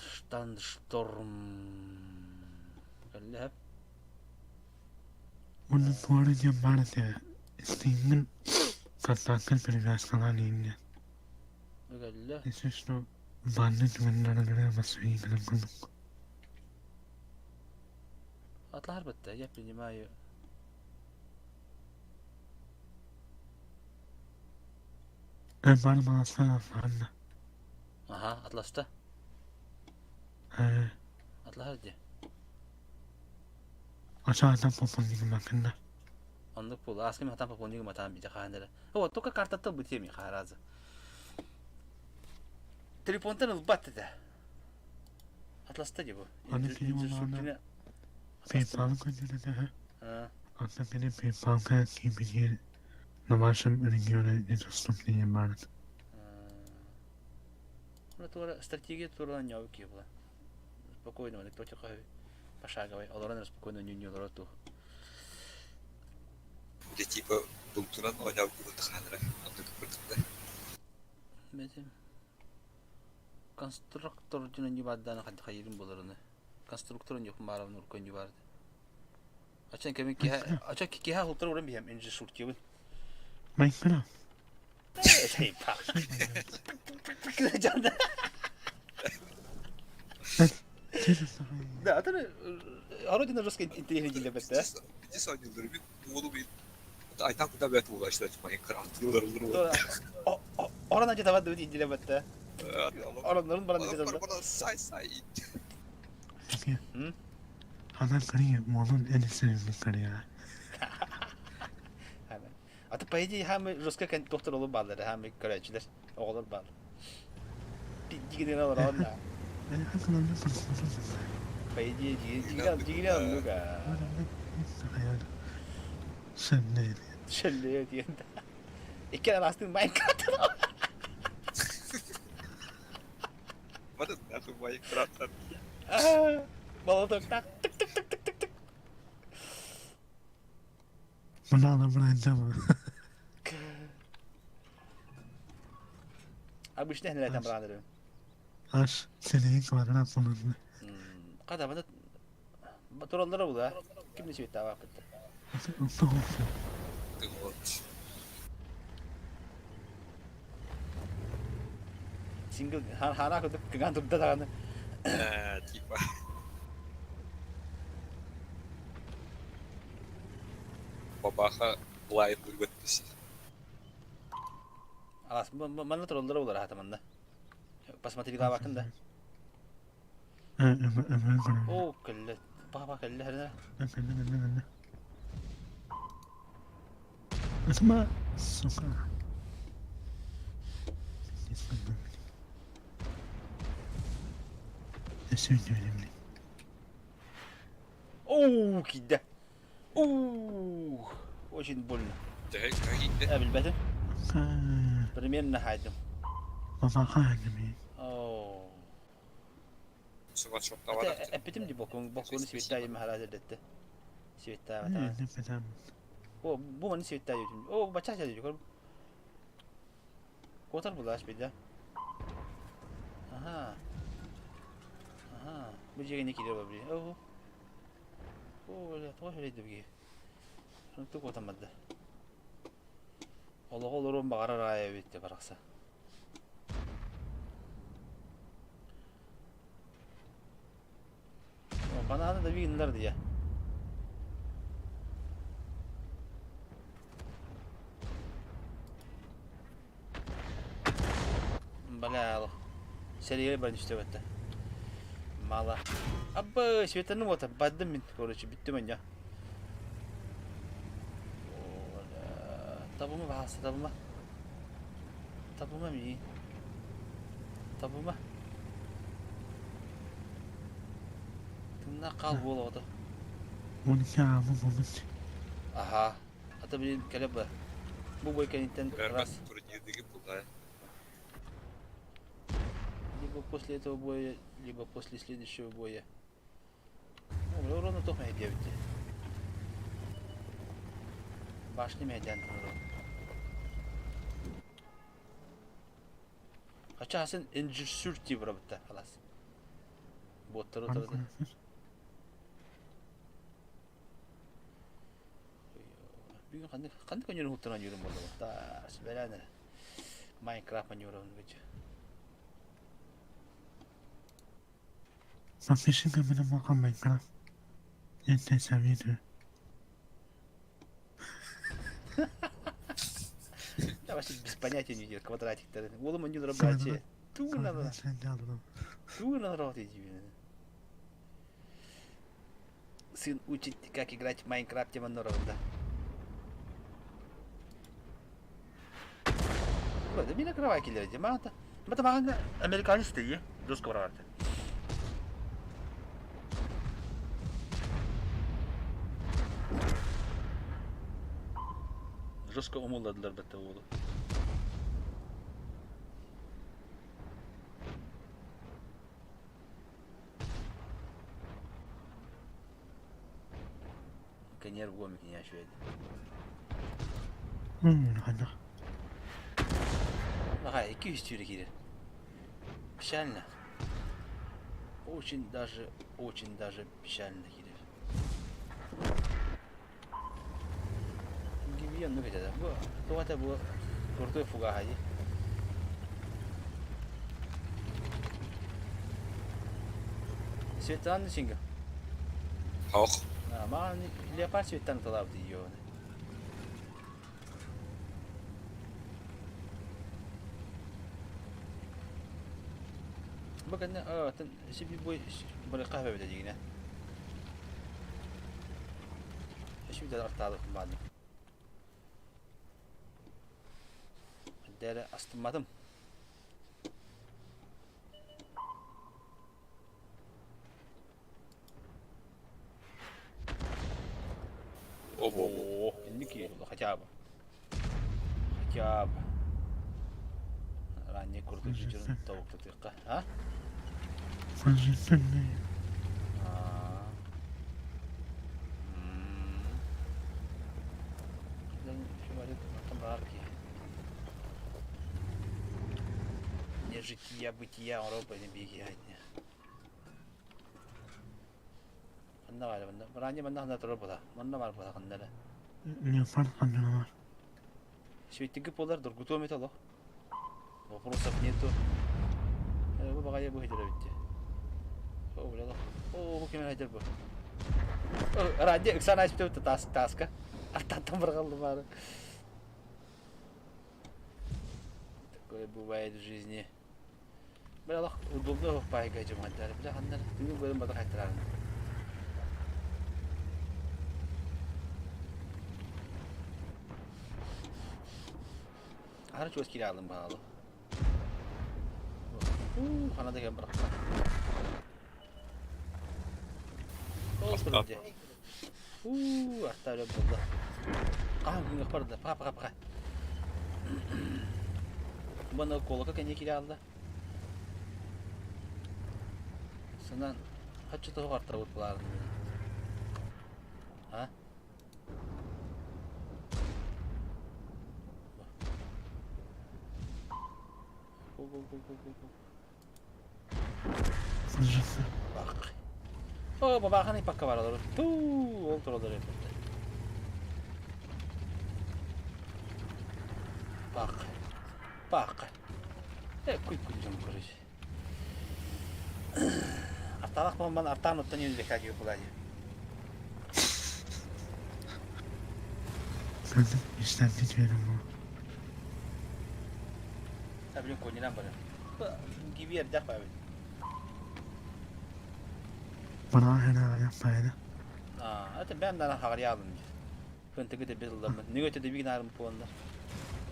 Штаншторм. Калләп. Оны туары барды. Стингин каттакын перевязкалар инде. Каллә. Если что, банды түгеннәргә басып кылып. Атлар бетте, я принимаю. Бар баласына фанна. Ага, атласта. Э, Атлар ди. ача адам попон макында. Оннук бул. Аскым хатан попон матан бите ханера. О, только картата бу теме харазы. Телефонтан ылбат да. Атласта ди бу. Аны телефоннан PayPal көндөрөтө. Ата мени PayPal-га кийбилер на вашем регионе недоступны бар. Ну, тура стратегия тура не была. Спокойно, никто тихо пошаговый. Олорон спокойно не не олороту. Где типа бултуран ойнап курдуханра. Анда курдукта. Метим. Конструктор дина не баддана хад хайрин болорны. Конструктор не хумарав нур кон барды. Ачан кеми киха ачан киха хултар уран бихем инжи суртибын. Майнкрафт. Эй, па. Жанда. Да, ата Родина жестко интеллигент для бетте. Где сонюлар бит уолу бит. Айтан куда бет улаштар Майнкрафт юлар улар. Оран ача табат дебит интеллигент бетте. Ораннарын баран ача табат. Сай сай. Ханан кри молун энисин кри. Ата по идее хамы жестко кон доктор олу баллар, хамы көрәчилер, оголор бал. Дигенен алар алар. По идее дигенен дигенен алар. Шелле. Шелле диэн. Икки арастын Майнкрафт. Маны нахуй Майнкрафт. Молоток так тык тык тык тык тык тык. Мына брайдама. Обычно не там бранеры. Аш сенин квадрат болуну. Када бана тураллар була. Ким не чебет таба битте. Ты вот. Сингл хара курдук кыҥаан турда даҕаны. Типа. Бабаха лайн вырватся. Алас манна тураллара булар аата манна. Посмотри лавакын да. Оо, кэллэ. Папа кэллэ хэрнэ. Ытма, сука. Оо, киирдэ. Уу, очень больно. Төһө Билбэтим. Примерно хайдым. Оо. Эппитим ди бокун бокуну светтаа махара дэтте. Светтаа бата. О, бу маны светтаа дьүтүм. О, бача ча дьү. Котар булаш беда. Аха. Аха. Бу жеге не кире бабри. О. О, бля, тоҕо шөлөйдө биги. Тук отаммады. Олоҕу олоруон баҕарар аайы эбит барахса. Бананы да бигиннер дия. Бля, Серия бар түстэ Мало. Абы, светаны вот, баддым мин, короче, бүттүм анья. Табыма баһаста, табыма. Табыма ми. Табыма. Тымна қал буола Аха. Ата блин кэлэ б. Бу бой кэнниттэн раз. Либо после этого боя, либо после следующего боя. О, урона тоқ мэһэдиэбит. Башня мэһэдиэн турар. Хотя хасын инжирсүр ти бырабытта халас. Боттары отырды. Бүгүн ханнык ханнык өнөрүн хуттаран жүрүм болду. Тас бэлэнэ. Майнкрафт манюрын бич. Запиши-ка меня Майнкрафт. Я тебе советую. Я вообще без понятия не идет квадратик-то. Уолу манюр рабочий. Тугу надо. Тугу надо иди. Сын учит, как играть в Майнкрафте Манорова, да. Да меня кровать киллер, мата. Мата мага американец ты, доска брат. Жестко умулладылар бетте оğlu. Кенер гомик не ашвед. Ханна. Ага, 200 тюрі кире. Печально. Очень даже печально кире. Гибиен, ну ведь это. Бу, это было крутой фуга, хади. Светлана Синга. Хох. А, ма леопард Светлана талабды ее. Bakın şimdi bu böyle kahve bile yine. Şimdi de arttırdık madem. Dere astırmadım. Ого. О, инники хотя бы. Хотя бы. Ранее курдук жүжүрүн тавук тытыкка. А? А. Не жития, бытия, оропа не беги айтне. Манна бар, манна. Ранее манна хана турар була. Манна бар була ханнара. Леопард ханньалар. Светиги полар доргутуом это лох. Вопросов нету. Бу баҕайы бу хитер эбит. О, бля, лох. О, бу ким хитер бу? Ради ыксаан айспыт тас таска. Аттаттан бырҕалды бары. Такое бывает в жизни. Бля, лох, удобно пайга жумаддар. Бля, ханнар түгүн көрөн бата хайтарарын. Аһара чугас киирэ аалым баалы. Уу, хана да кэлэн бырахта. Ол турар дии. Уу, арта өлө буолла. Хаһан күҥҥэ барда? Пока, пока, пока. Бана колока кэнники киирэ аалла. Санаан хаччы тоһук артарабыт булаарын. А? Bak. О, бабаханы пакка бар олору. Туу, ол туралар эбит. Бак. Бак. Э, куй куй дьон короче. Арталах бомбан артан оттон юлбека диye булады. Zaten işten gitmiyorum bu. Та блин конинан бары. Gibi yerдэх бабит. Bana helal yapmaydı. Аа, это бэм дана хагарьялым. Көнтүгү де билдам. Нүгөтө де бигин арым буондар.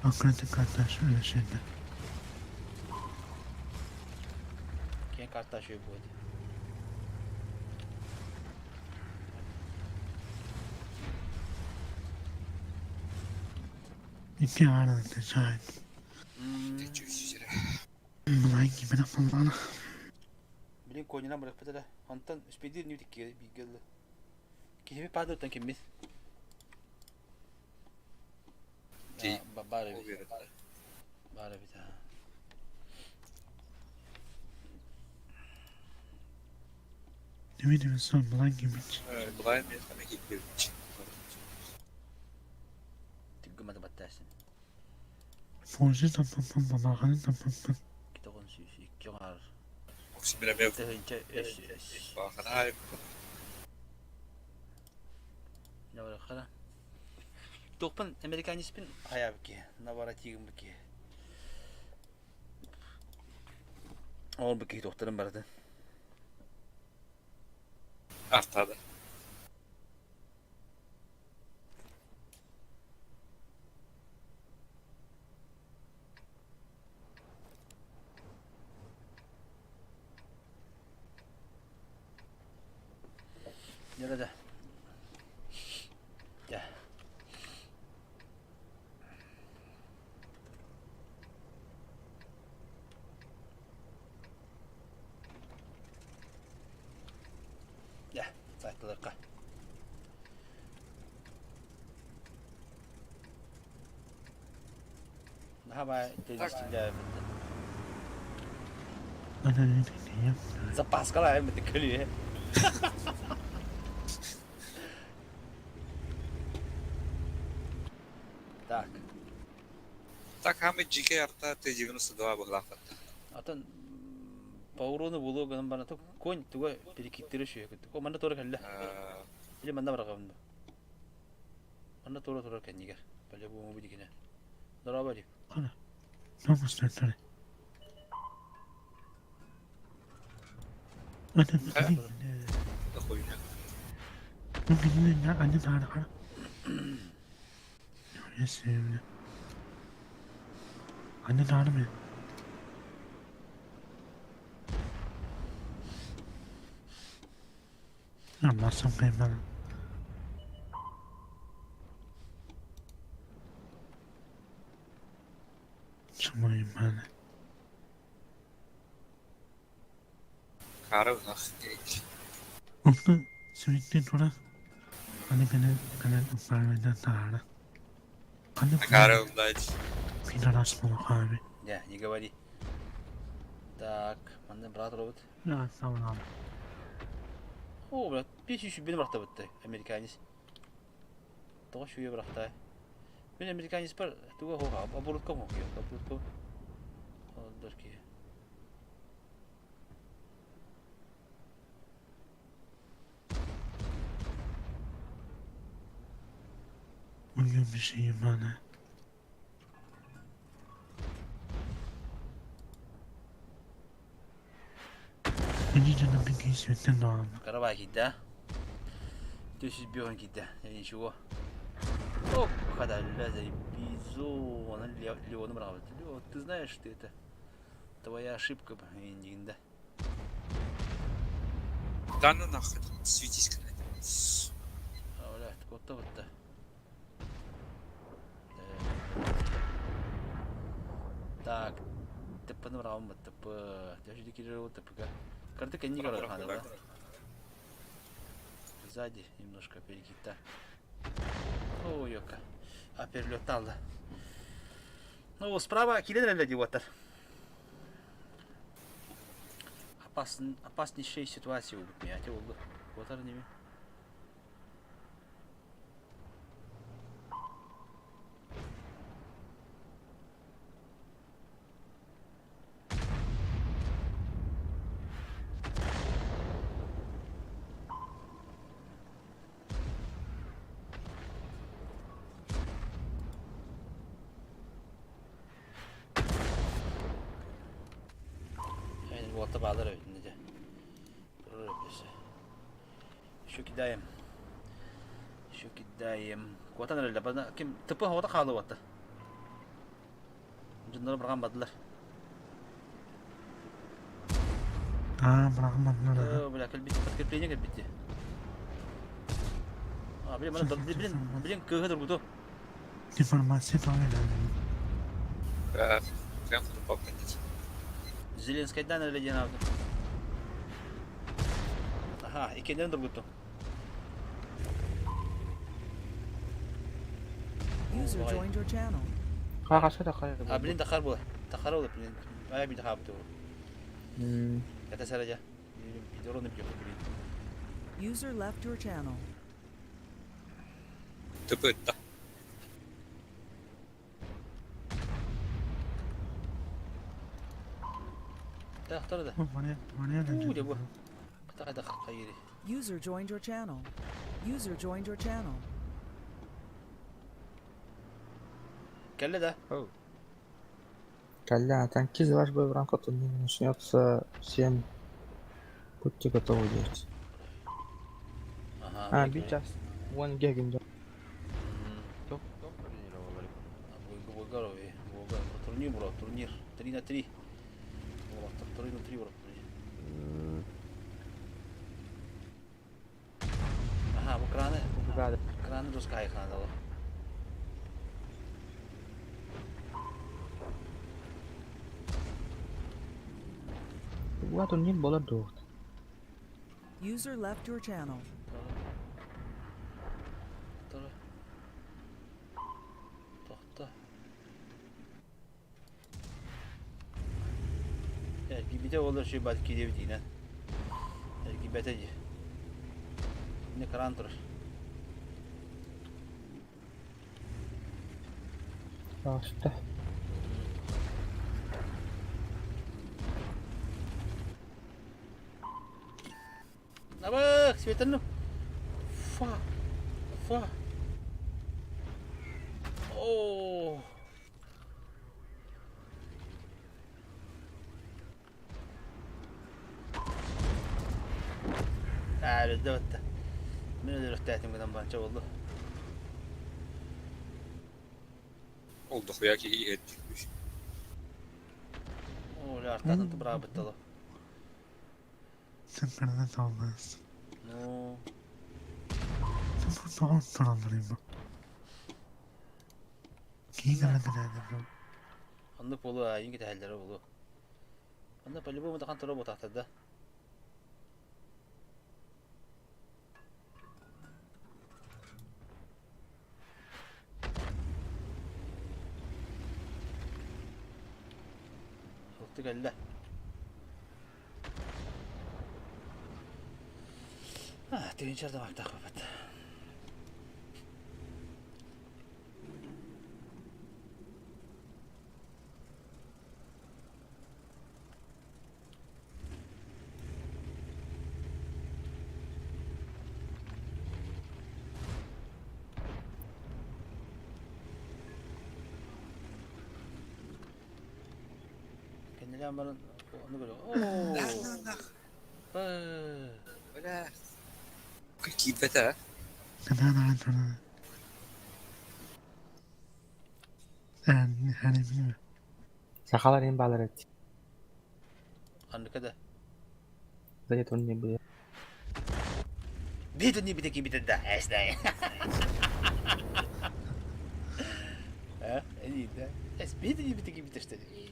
Akıllı kardeş öyle şeydi. Кен карта шөй будет. İki ağırlıkta şahit. Чүсүсэрэ. Bunay gibi de kullanı. Блин конинан бырахпыт да. Онтон спидир нүтик бигелли. Киһи падыртан киммит. Дии. Бары Ол бит. берет. Бары бит. Ne bileyim son bunay gibi. Былай мен хана кип Түггү мата баттасын. Forcu da pam pam babakanı da pam pam. Китогон сүүс икки оҥар. Оксимираме Тыһынча өс өс. бахана Навара Туохпун американецпин хайаабыки, навара тиигин бики. Ол бики туохтарын баратын. артада. Нөрөдө. Дьэ. Дьэ, сайтылыкка. Наһаа тезистилээбит. Ananı diyeyim. Запаскалаа эбит көлүө. Так. Так хамы жике арта Т-92 быглафатта. Атын по урону булуу гынан бана тук конь туга перекиттире шүйө күттүк. О манна тура кэллэ. Или манна барагам. Манна тура тура кэннигер. Бale бу бу дигине. Здорово, Лип. Ne gösterdi? Ananı diyeyim. Хуйня. Ne anne tarih. Ne sevimli. Anne tarih mi? Allah sen bana. Çıkmayayım ben. Кары нах. Onu sürekli duran hani beni beni ısrarıyla tarih. Hani Кары удать. bir arasmalık abi. Не, не говори. Так, манна брат робот. Ya tamam abi. О, брат, пеш еще бен брат бытты, американец. Тоҕо үчүгэй бырахтай? Мин американецпар туга суох оборудка оҥоһуйа, оборудка олордор киһи. Уебище ебаное. Идите на беги, светлина. Карабай киирдэ. Түс бөҕөн киирдэ. Ничего. О, хадаля бизон. Леону браво. Леон, ты знаешь, что это твоя ошибка, индигинда. Да ну нахуй, светись, блядь. А, бля, вот вот Так, ТП-ны быраҕым ТП. Дьэ, киирэр ТП-га. Карты кэннигэр олорон да? Сзади немножко перекита. О, ёка. А перелетал, да. Ну, справа киирэн эрэллэр дии уоттар. Опасн, опаснейшая ситуация убит меня. Те oldu. Уотар неме. Уота баалар эбит дьэ. Еще кидаем. Еще кидаем. Куотан эрэллэр. Бана ким ТП оҕото хаалыбатта. Дьонноро быраҕан бардылар. Аа, быраҕан бардылар. Э, бля, кэлбит подкрепление кэлбит дии. А, блин, мана блин, блин, кыыһы тургуту. Информация правильная. Прям попадать. Зеленскайдан эрэ диэн аабыт. Аха, иккиэннэрин тургуттум. User joined your channel. Хаҕаска таххар А, блин, тахар була. Тахар була, блин. Ая би тахаабыт ол. Это сарадя. Дороны бьет, блин. User left your channel. ТП, да. Да, да. Ваня, Уу, дьэ бу. Хата хайыри. User joined your channel. User joined your channel. Кэллэ да? Коля, танки за ваш бой в рамках турнира начнется в 7. Будьте готовы делать. Ага. А, сейчас. One гегин, да. Топ топ турнира буолар. Бугарови. Бугар. Турнир, бро, турнир. 3 на 3. Вот, 3 на 3, бро. Ага, бу краны. Да, Краны доска хайханадала. Буга турнир буолар дуо. User left your channel. Тохто. Эргибитэ буолар үчүгэй баат киириэбит иинэн. Эргибэтэ дии. Иннэ кран турар. Ааста. Абык, светанным. Фа. Фа. О. Аа, да. Мин өлөрөхтөэтим гынан барча болду. Ол дохуя киһи иһэр. О, артатын тыбыраабытталы. Сэмпэрдэ таалаас. Ну, Сэмпэр тоҕон тураллар Киһи гана бро. оннук буолуо, айын кэтэһэллэрэ буолуо. Онно по-любому тахан тура буотахтар да. Алты кэллэ. А, тыһыынча да бактаах баппат. Иннилээн баран ону көрө. Оо! Бля. Киирбэтэ. Сахалар им баалар эт. Ханныка да. Да нет, он не был. Биир не бите кибите да, эстэй. А, эни да. Эс биир не бите кибите что ли?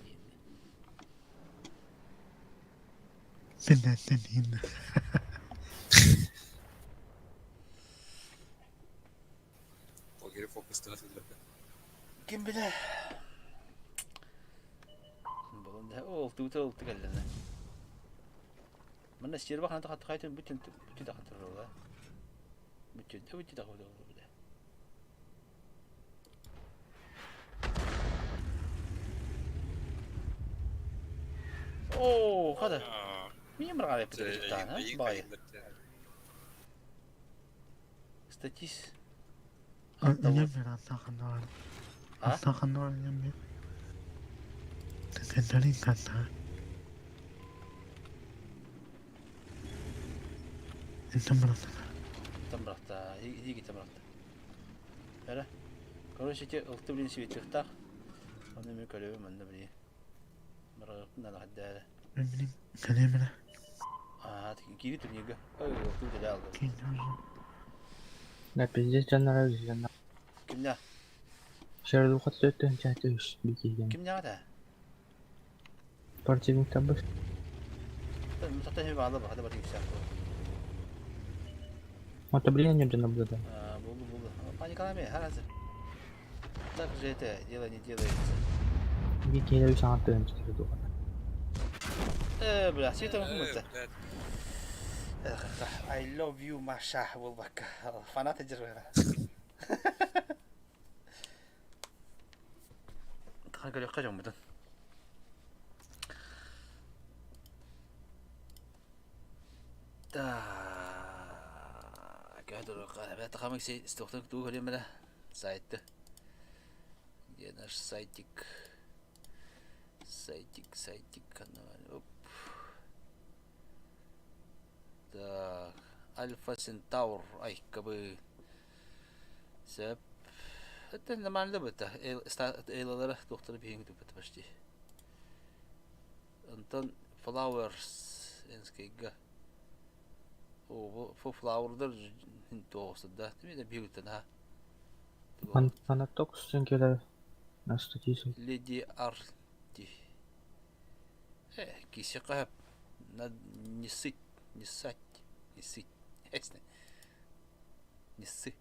Ogeri фокустана сылдьар. Ким билэ? Болон да ол тута ол тикэллэнэ. Манна стерва ханта хатхайтын бүтүн бүтүн да хатырыла. Бүтүн да бүтүн да хатырыла билэ. Оо, хада. Мин барҕа эппит баҕайы. Статис. А? Тамрахта, иги тамрахта. Эрэ. Короче, те ылты блин светлыхтаах. Оны мен көрөбүм манна блин. Барыгыттан хаддара. Аа, кири турнирга. Ой, ылты деле алды. Да пиздец дьонноро үһүөн. Кимнэ? Шердуха төттөн чааты үс бикиген. Кимнэ да? Противник табыс. Тата хэ баала баада бати кисэ. Отопление не наблюдаю. А, булду булду. Паникалами, харазы. Так же это дело не делается. Бикиге үс аңаттыгын шердуха. Э, бля, светом кумыта. I love you, Маша, буолбакка. Фанат дьарыгара. Тахан көрүөххэ дьоммутун. Так, Тахамык стохтан туу көрүөм сайтты. Где наш сайтик? Сайтик, сайтик, оп. Так, Альфа Центавр, ай, кабы. Сөп. Это нормально быта. Эйлалара доктор биһиҥ туппат почти. Онтон Flowers энскейга. О, бу Flower'дар тоғысында. Тимеде биһиктен ha. Анаток келер на статистику. Леди Арти. Киси кап. Надо не сыть, не ссать, не сыть. Не ссы.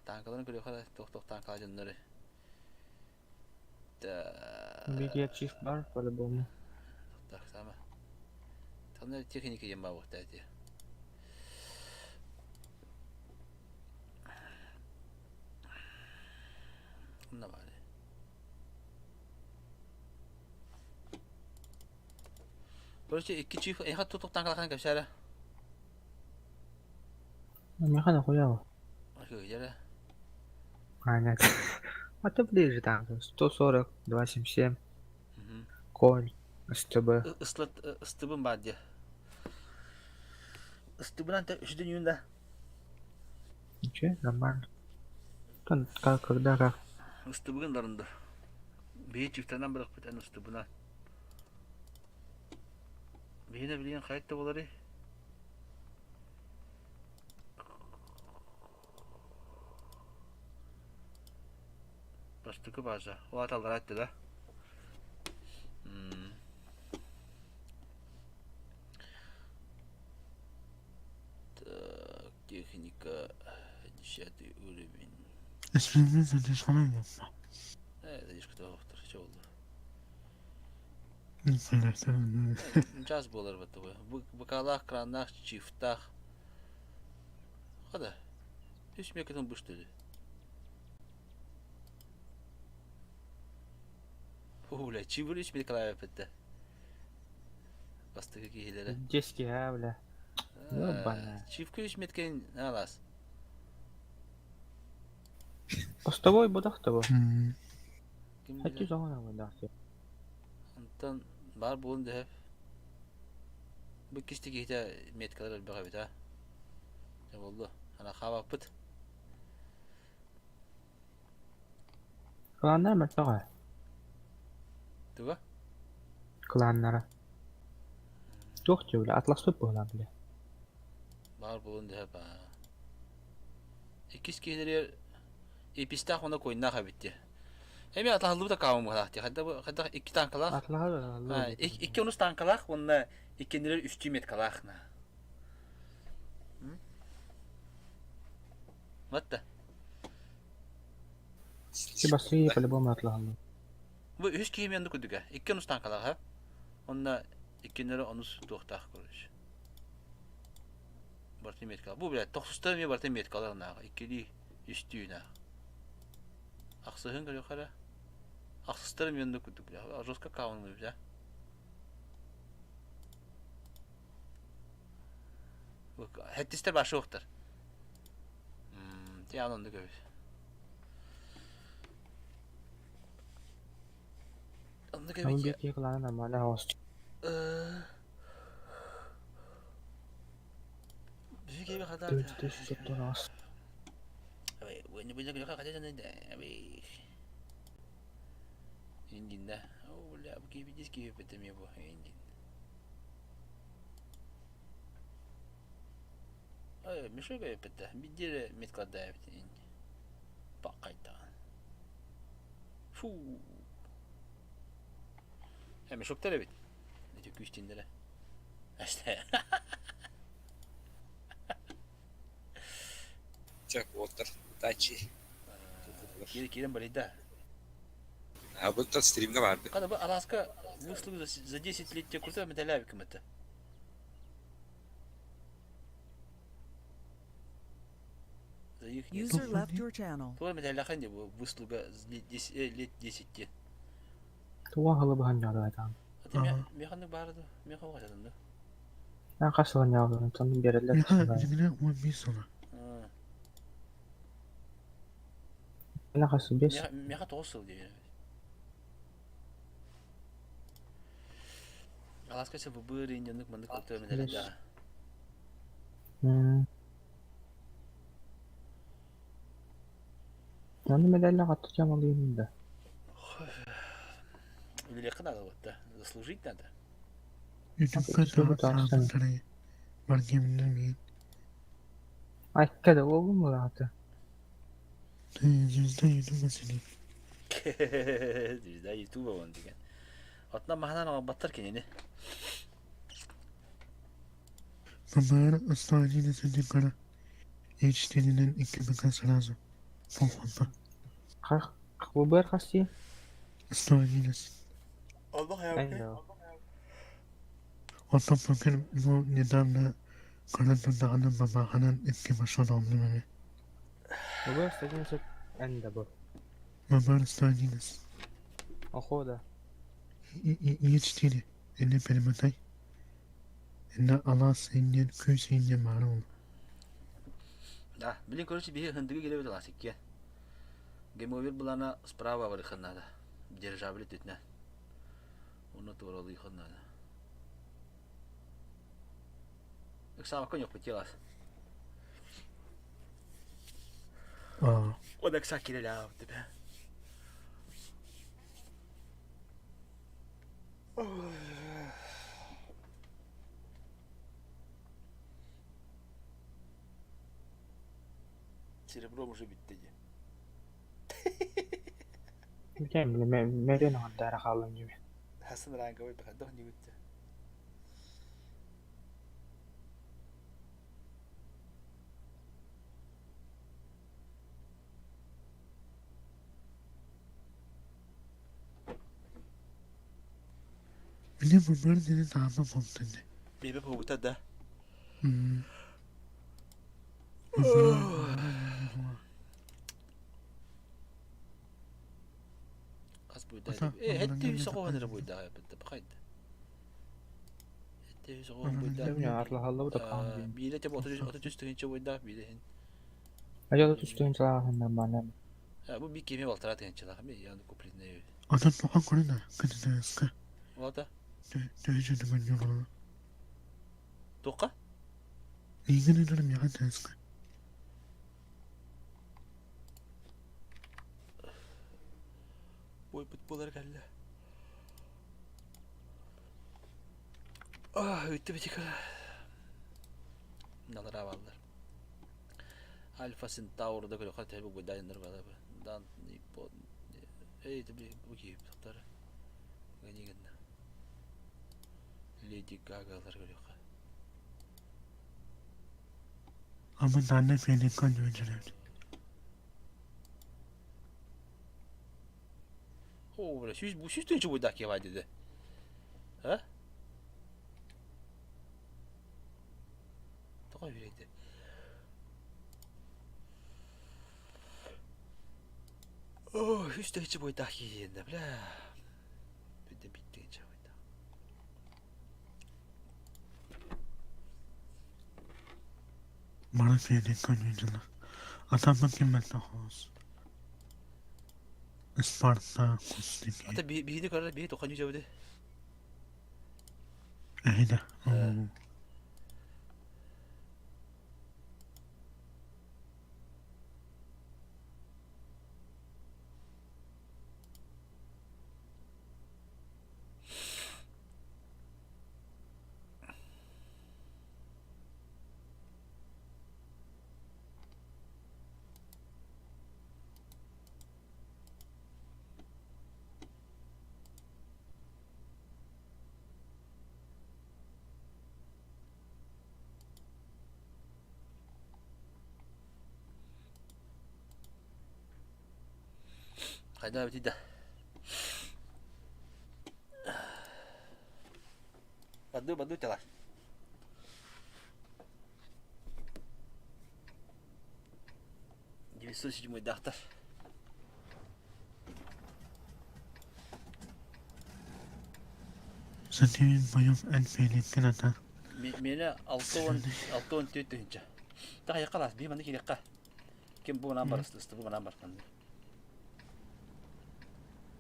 Танкаларын көрүөхэ тох-тох танкала дьоннору. Бикия чиф бар по-любому. Так, сама. Там техника диэн баа буолта эти. Онно баар. Короче, икки чиф эха тутук танкалахан кэпсээрэ. Меха нахуя? Кыгыдьара. А, нет. А ты ближе там. 140, 277, конь, СТБ. Ыслат ыстыбын баар дии. Ыстыбынан үсүдүн юн да. Ничего, нормально. Как, когда, как. Ыстыбыгын дарынды. Биһи чифтанан бырахпыт эн ыстыбынан. Биһине билигин хайт да болары. Бастакы база. Ол аталлар айтты да. Так, техника 10 уровень. Задержка что Час буолар баттыбы. Быкалаах, краннаах, чифтаах. Хада. Үс мекетин быштыды. Бля, чибыр үс мекалай бетте. Бастыгы киһилere. 10 а, бля. Ёбаная. Чифка үс меткен алас. Постовой будах того. Ким Хочу билэр. соҕун абыдаах. Онтон баар буолун дөһөп. Бу иккис киһитэ меткалар элбэх эбит а. Дьэ буоллу. Ана хаабаппыт. Кланнар мөлтөх ээ. Туга? Кланнара. Туох диэбилэ атласпыт быһыылаах бile. Баар буолун дөһөп аа. Иккис киһилэригэр эпистээх уонна койнаах эбит дии. Эмиэ атаһыллыбыт аккаунт быһалаах дии. Хайдах хайдах икки танкалаах. Атлаһа Икки онус танкалаах уонна иккиннилэр үстүү меткалаах на. Вот да. Бассейн по-любому атлаһаллар. Бу үһүс киһи мен курдуга. Икки онус танкалаах ha. Онно иккиннери онус туохтаах короче. Барты меткалаах. Бу блядь, тохсуста эмиэ барты меткалар наах. Иккилии, үстүү наах. Ахсыһын көрүөххэ эрэ. Ахсыстар эмиэ оннук курдук бля. Жестко кауннуу бля. Хэттистер башы уохтар. Ти ан оннук эбит. Оннук Аны эбит. биир киһи клана нормально хаос. Биһиги киһи хата. Төрт хаос. Индинда. О, бля, бу киһи диск киһи бетеме бу индин. Ай, мешок эппетте. Биддире меткладда эбит инди. Баккайтаан. Фу. Э, мешоктар эбит. Эти күүстиндере. Ашта. Чак, уоттар, удачи. Кире кирен барида. А вот тот стримга барды. Када бу Аласка выслугу за 10 лет те курса медалявиком это. За их нет. User left your channel. Туга медаляхан де бу выслуга лет 10 лет 10 те. Туга хылы бахан яады айтаан. Ата механны барды. Меха вагатан да. Мен хас сылын яады, онтон берелер. Миха билигин 15 сыла. Мен хас бес. Меха 9 сыл деген. Аласка се бу индиянык мандык курта медаля. Аны медалля катты жамалыйм да. Үлелеххэ надо вот да. Заслужить надо. Ютубка Субу таарсан. таҕыстаабыттары баргемнер миин. Айкка да болдум мураты. Звезда Ютуба силик. Звезда Ютуба он деген. Отна маханан баттар кинини. Бабар 111 кара. HD'нен 2 БК сразу. Полхонта. Хах бу хасти. 111. Аллах Айда. Оттон покер бу недавно көрөн даҕаны бабаханан икки машина оннум эми. Бу 111 энда бу. Бабар 111. Охода. Е4 эне перемотай. Энэ алаас иннен күүс иннен баара ол. Да, блин, короче, биһи хындыгы келебит аласыкке. Гемовир булана справа барыхан надо. Дирижабли түтнә. Оны туралыйхан надо. Ыксабакка yok бит алас. Аа. Ода ыкса киреле деп. Серебро уже битти ди. Билем биле мерен андара халым gibi. Хасан ранговый бахадох не үтте. Биле бабар дени таама болтынды. Бебе побута да. Хас буйда. Ата, Э, хетти оннан үсө эмиэ коһонер таппан. буйда битте бахайд. Хетти үсө коһон буйда. Билем я атлахалла бу да каан. Бииле те 30 30 тыгынча буйда бииле хин. Ажа түстүн чалахан нормально. Бу бик кеме балтара тыһынчалаах ми яны купленный. Атын тоқан көрүнэ кытытыска. Олата. Төһөжөнү мөннү Туққа? Миигин ынырым яған тыска. Ой, бут болар кэллэ. Ах, өттө битикара. Налара баллар. Альфа Центаврда көрөхө тэбэ буйдайыннар бала. Дан по Эй, ты бу киһи тахтар. Гэнигэнна. Леди Гагалар көрөхө. Ama данный феликон өндіреді. О, бля, сүүс бу сүүс тыынча буйдак киһи бай диде. А? Тоҕо үрэйди. О, үс тыынча буйдак киһи диэннэ, бля. Бүттэ биир тыынча буйдак. Мара феликон өндіреді. Атамын киммәтті хоз. Спарта кустики. Ата биһини көрөр биһи тоқаню жабыды. Әйді. Хайда битида. Баду баду тала. 907 дахтар. Сатин моем эн феликон ата. Мені 6-10 6-14 тыһынча. Таха якалас би маны кирекка. Ким бу манан бар ысты бу манан бар.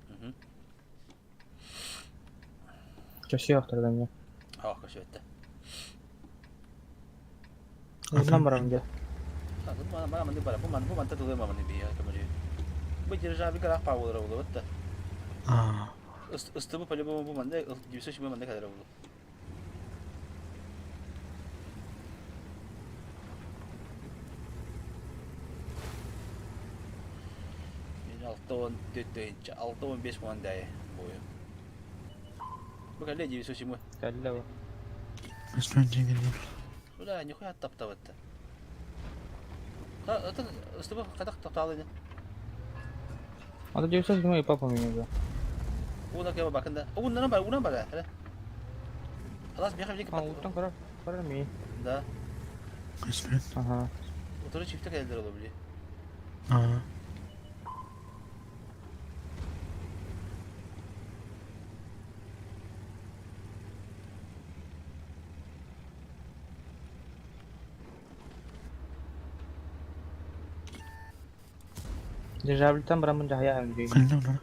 Мгм. Чаще автор мне. А, көшөттө. Уунан барам де. Бу мана маны бар. Бу ман бу манта тулы маны би камери. Бу держави карах па болар болот да. А, Ысты бу по-любому бу манда 907 манда кадar болот. Мен 6-14 тыһынча, 6-15 мандай бою. Бу кале 907. Кэллэ бу. Көстөн жеңілдер. Бля, нихуя таптабатта. Ха, это с тобой кадах тапталы не? А то 907 и папа меня да. Уна кеба бакында. Уннан бар, унан бар. Хәле. Алас бияха бик. А, уттан карар, карар ми. Да. Көстөн. Ага. Отыры чифте келдер олы били. А, Дирижабльтан барамын жахая хам ди. кэллэ олар.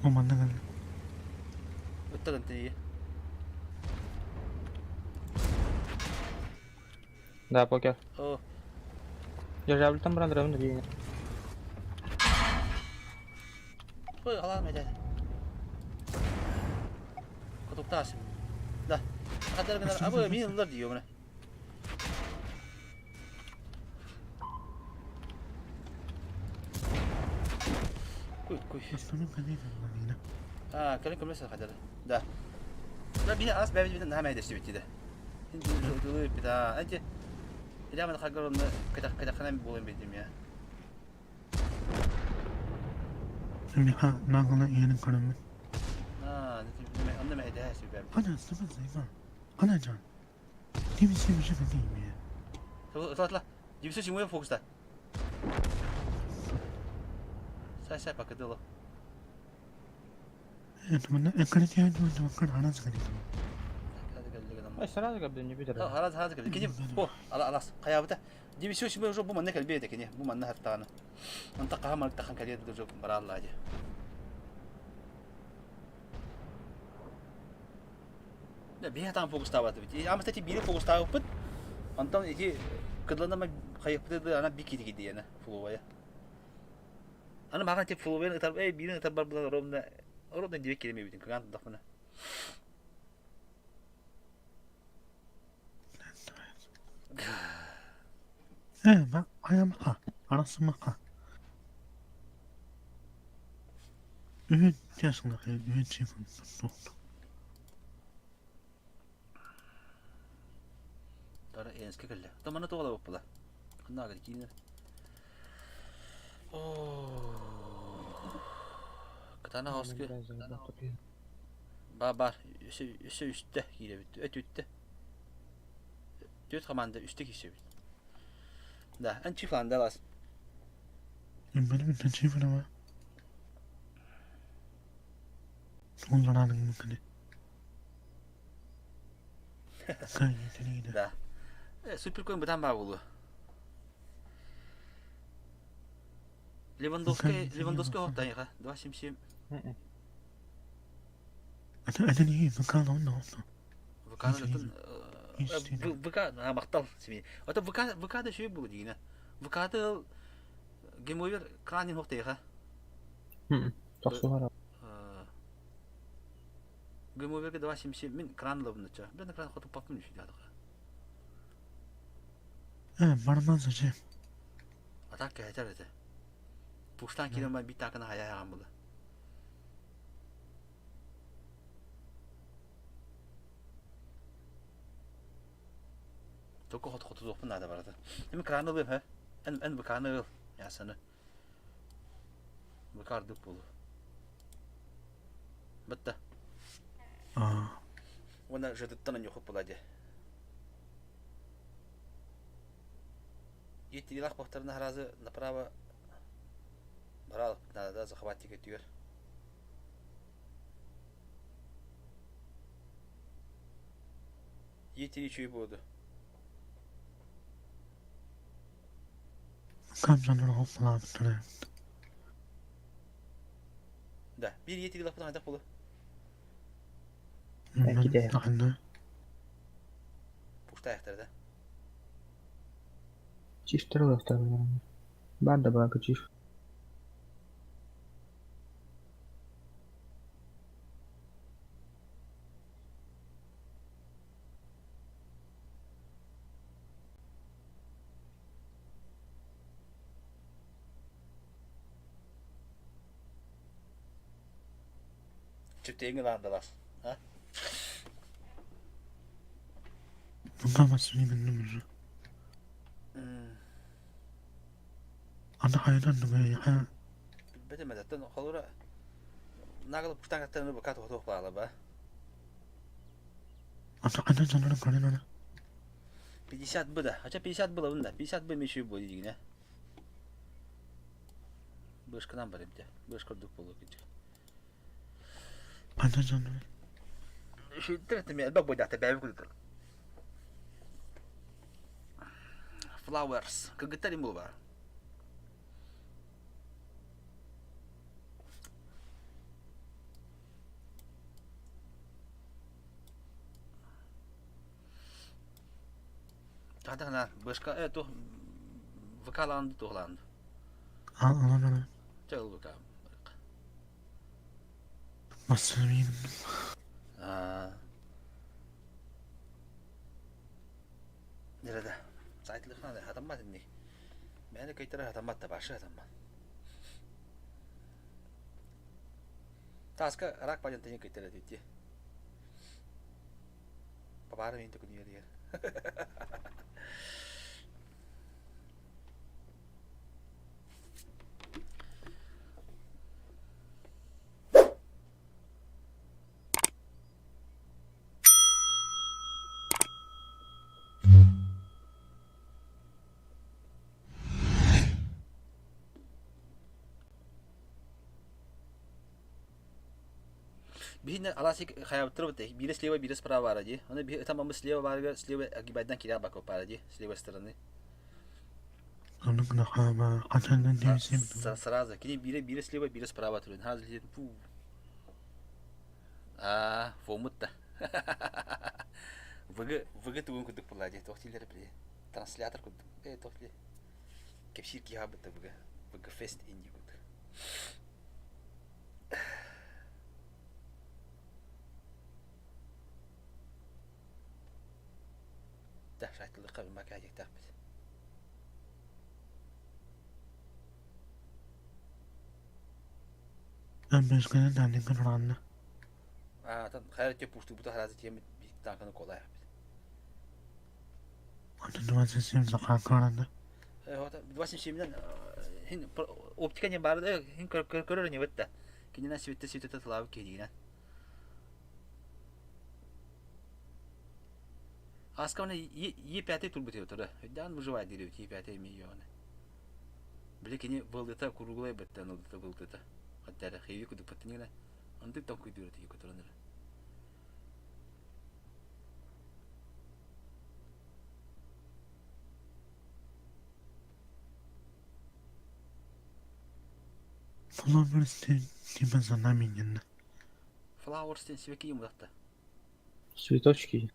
Бу манна кэллэ. Ыттан тии. Да, покер. О, Дирижабльтан баран драмын ди. ой, алам эде. Котуктас. Да. Кадар гына абы мин улар диyor мына. Куй, куй. Көстөнүн кэллэ манна. А, кэлин көмөс кадар. Да. Да би ас бәби битен хәмәй дәште бит диде. Инде дулы бит а. Әнте. Иләмән хагырымны кытак кытакхана булым битим я. Миха нагыла иенин көрөмүн. А, анны мәйдә сүбәм. Ана сымын займа. Ана жан. Немесе меше кэллэ. Тла тла. Дивсө симуя фокуста. Сай сай пакыдылы. Это манна экрете манна кар анас кэллэ. Ай, сразу как бы не битер. Хараз хараз кэллэ. Кини бу ала алас каябыта. Дивизия себе уже бу манна кэлбиэ этэ кини, бу манна хаттаҕына. Онтон хаһан марыктахан кэлиэ уже барааллаа дии. Да, биһи хатаан фокустаабатыбыт. Ама кстати, биири фокустаабыппыт. Онтон ити кыдланама хайыппыты ана бик ити диэне фловая. Аны маған тип фловаян ытар, эй биирин ытар бар булан ровно ровно диэк киремебитин кыгаан тудахпына. Тара Энске кэллэ. То маны тоҕо була. Ханна киинэ. Кытана хоске. Ба бар. Өссө үстэ киирэбит. Өт үттэ. Түөрт команда үстэ киирсэбит. Да, эн чифланда лас. Benim чифлама. Сонлананың Да. Суперкоин бытан баа буолуо. Левандовская, Левандовская оттайха. 277. ВК-ны ВК махтал сими. Ото ВК ВК да шүй бу дигине. ВК-ты геймовер кранин хоктайха. Тохсугара. Геймоверге 277 мин кран лабыныча. Мен кран хоту папым düşüyor Атак кэһэтэр этэ. Пуштан киирэн баран биир тааканы хайа аҕам була. Только хот хотуохпун наада барата. Эми краны ылыам һэ. Эн эн ВК-ны ыл. Ясаны. ВК ордук буолуо. Бытта. Уонна жытыттан онньуохут була дии. Ииттиилээх буохтарына сразу направо бараалык надо захватик өтүгэр. Ииттини үчүгэй буолду. Да, биир иитиилэхпин хайдах буолуо? Пуштаахтар да. Чифтер ылыахтар Баар да баага чиф. Чиптээҥи лаандалас. А? Билбэтим эдэттэн холура нагыл пуштаҥаттан быка туох баала ба. 50 бы да. Хотя 50 было да. 50 бы еще будет дигине. Бышканан бар эбде. Быш курдук болу кичи. Flowers. Кыргыттар им бар. Тахтахна бышка э тух ВК-ланды тухланды. Чэ ыл ВК. Аа. Нерede? Сайтлыхна хатаммат инник. Мээнэ кыйтара хатаммат да башы хатаммат. Таска рак паден тени кыйтара дити. Пабара мин төкүн дигер. Биһинэ аласик хайабыттыр биирэ слева, биирэ справа баара дии. Аны биһи ытамаммыт слева баарыгар слева огибайдан киирэ бака баара дии, с левой стороны. Сразу. Кини биирэ биирэ слева, биирэ справа туран. Сразу фу. Аа, фомут да. ВГ ВГ тугун курдук буолла дии. Туох дииллэр били? Транслятор курдук. Э, туох дииллэр? Кэпсиир киһи хаалбыт ВГ. ВГ Фест инди курдук. Да, шайтылыкка бимака диэхтээхпит. Аатын хайа өттө пустуубута хараазы тиэммит биир тааҥканы куолаайахпыт. 27-нэн хин оптика не баар да хин көрөр не бытта. Кининэн сибитте сибитте тылаабыт киһигинэн. Ааска Е5 турбут турар. Өйдөөн выживай диир эбит Е5 миллионы. Били кини былыта круглай быттан ылдыта былдыта. Хаттара хиви кудук паттынына. Андык тоҥкуйдуура тиги көтөрөн эрэ. Flowers диэн сибэкки юмдахта. Цветочки.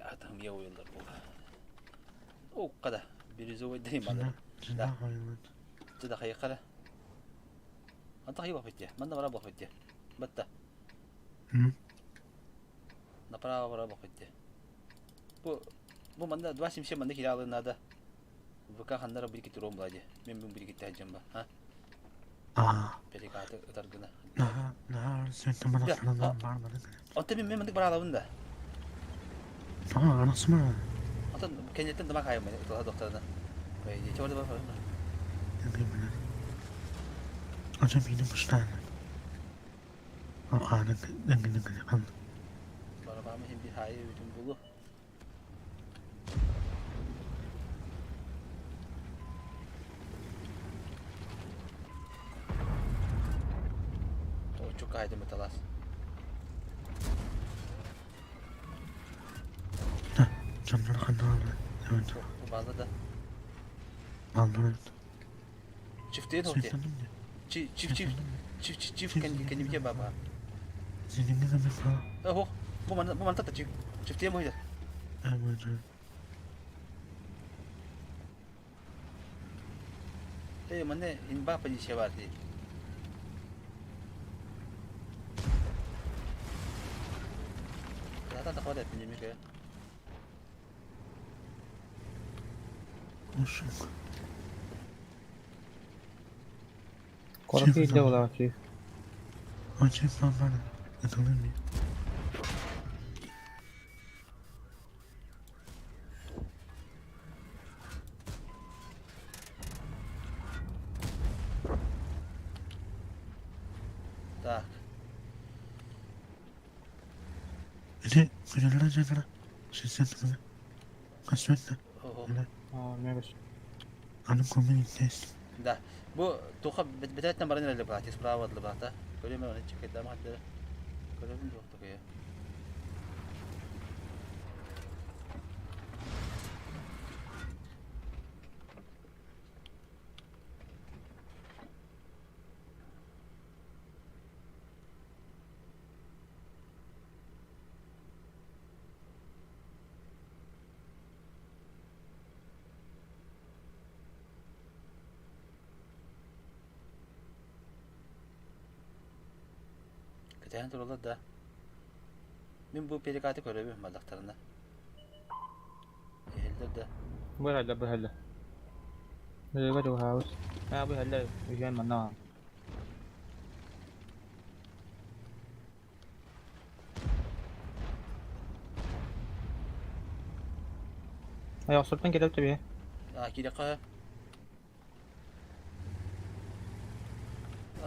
Атам я ойындар бұл. О, қада. Бирюзовый дей мана. Да. Туда хайқара. Anta хайба битте. Манда бара бах битте. Батта. Направо бара бах битте. Бу бу манда 277 манда киралы надо. ВК ханнара бир кити ром блади. Мен бу бир кити хаджам ба. А? Перекаты ытаргына. Онто мен мен мындык бара алабын да. Онтон кэнниттэн тамак хаайым ытылаха докторына. Чего бар бар. Барабамы хим bir хаайы бүтүн булу. Чук хайдым ыталас. База да. Чифтейн хоте. Чиф чиф чиф чиф чиф кэн кэн баба. Э бу ман бу ман тата чиф чифтейн мойда. Э манне инба позиция бар ди. Ата хватает пандемика. Коротко делала вообще. Так. Ого. А, мега. Да. Бу туха бететтен баран эле баати справа адлы баата. Көрөм аны чекет ама хаддара. Көрөм жок такая. Кэтээн тураллар да. Мин бу перекаты көрөбүм балдахтарына. Эһэллэр да. Быһалла, быһалла. Быһалла хаус. А, быһалла, үһүөн манна. Ай, осуртан келеп тебе. А, кире А,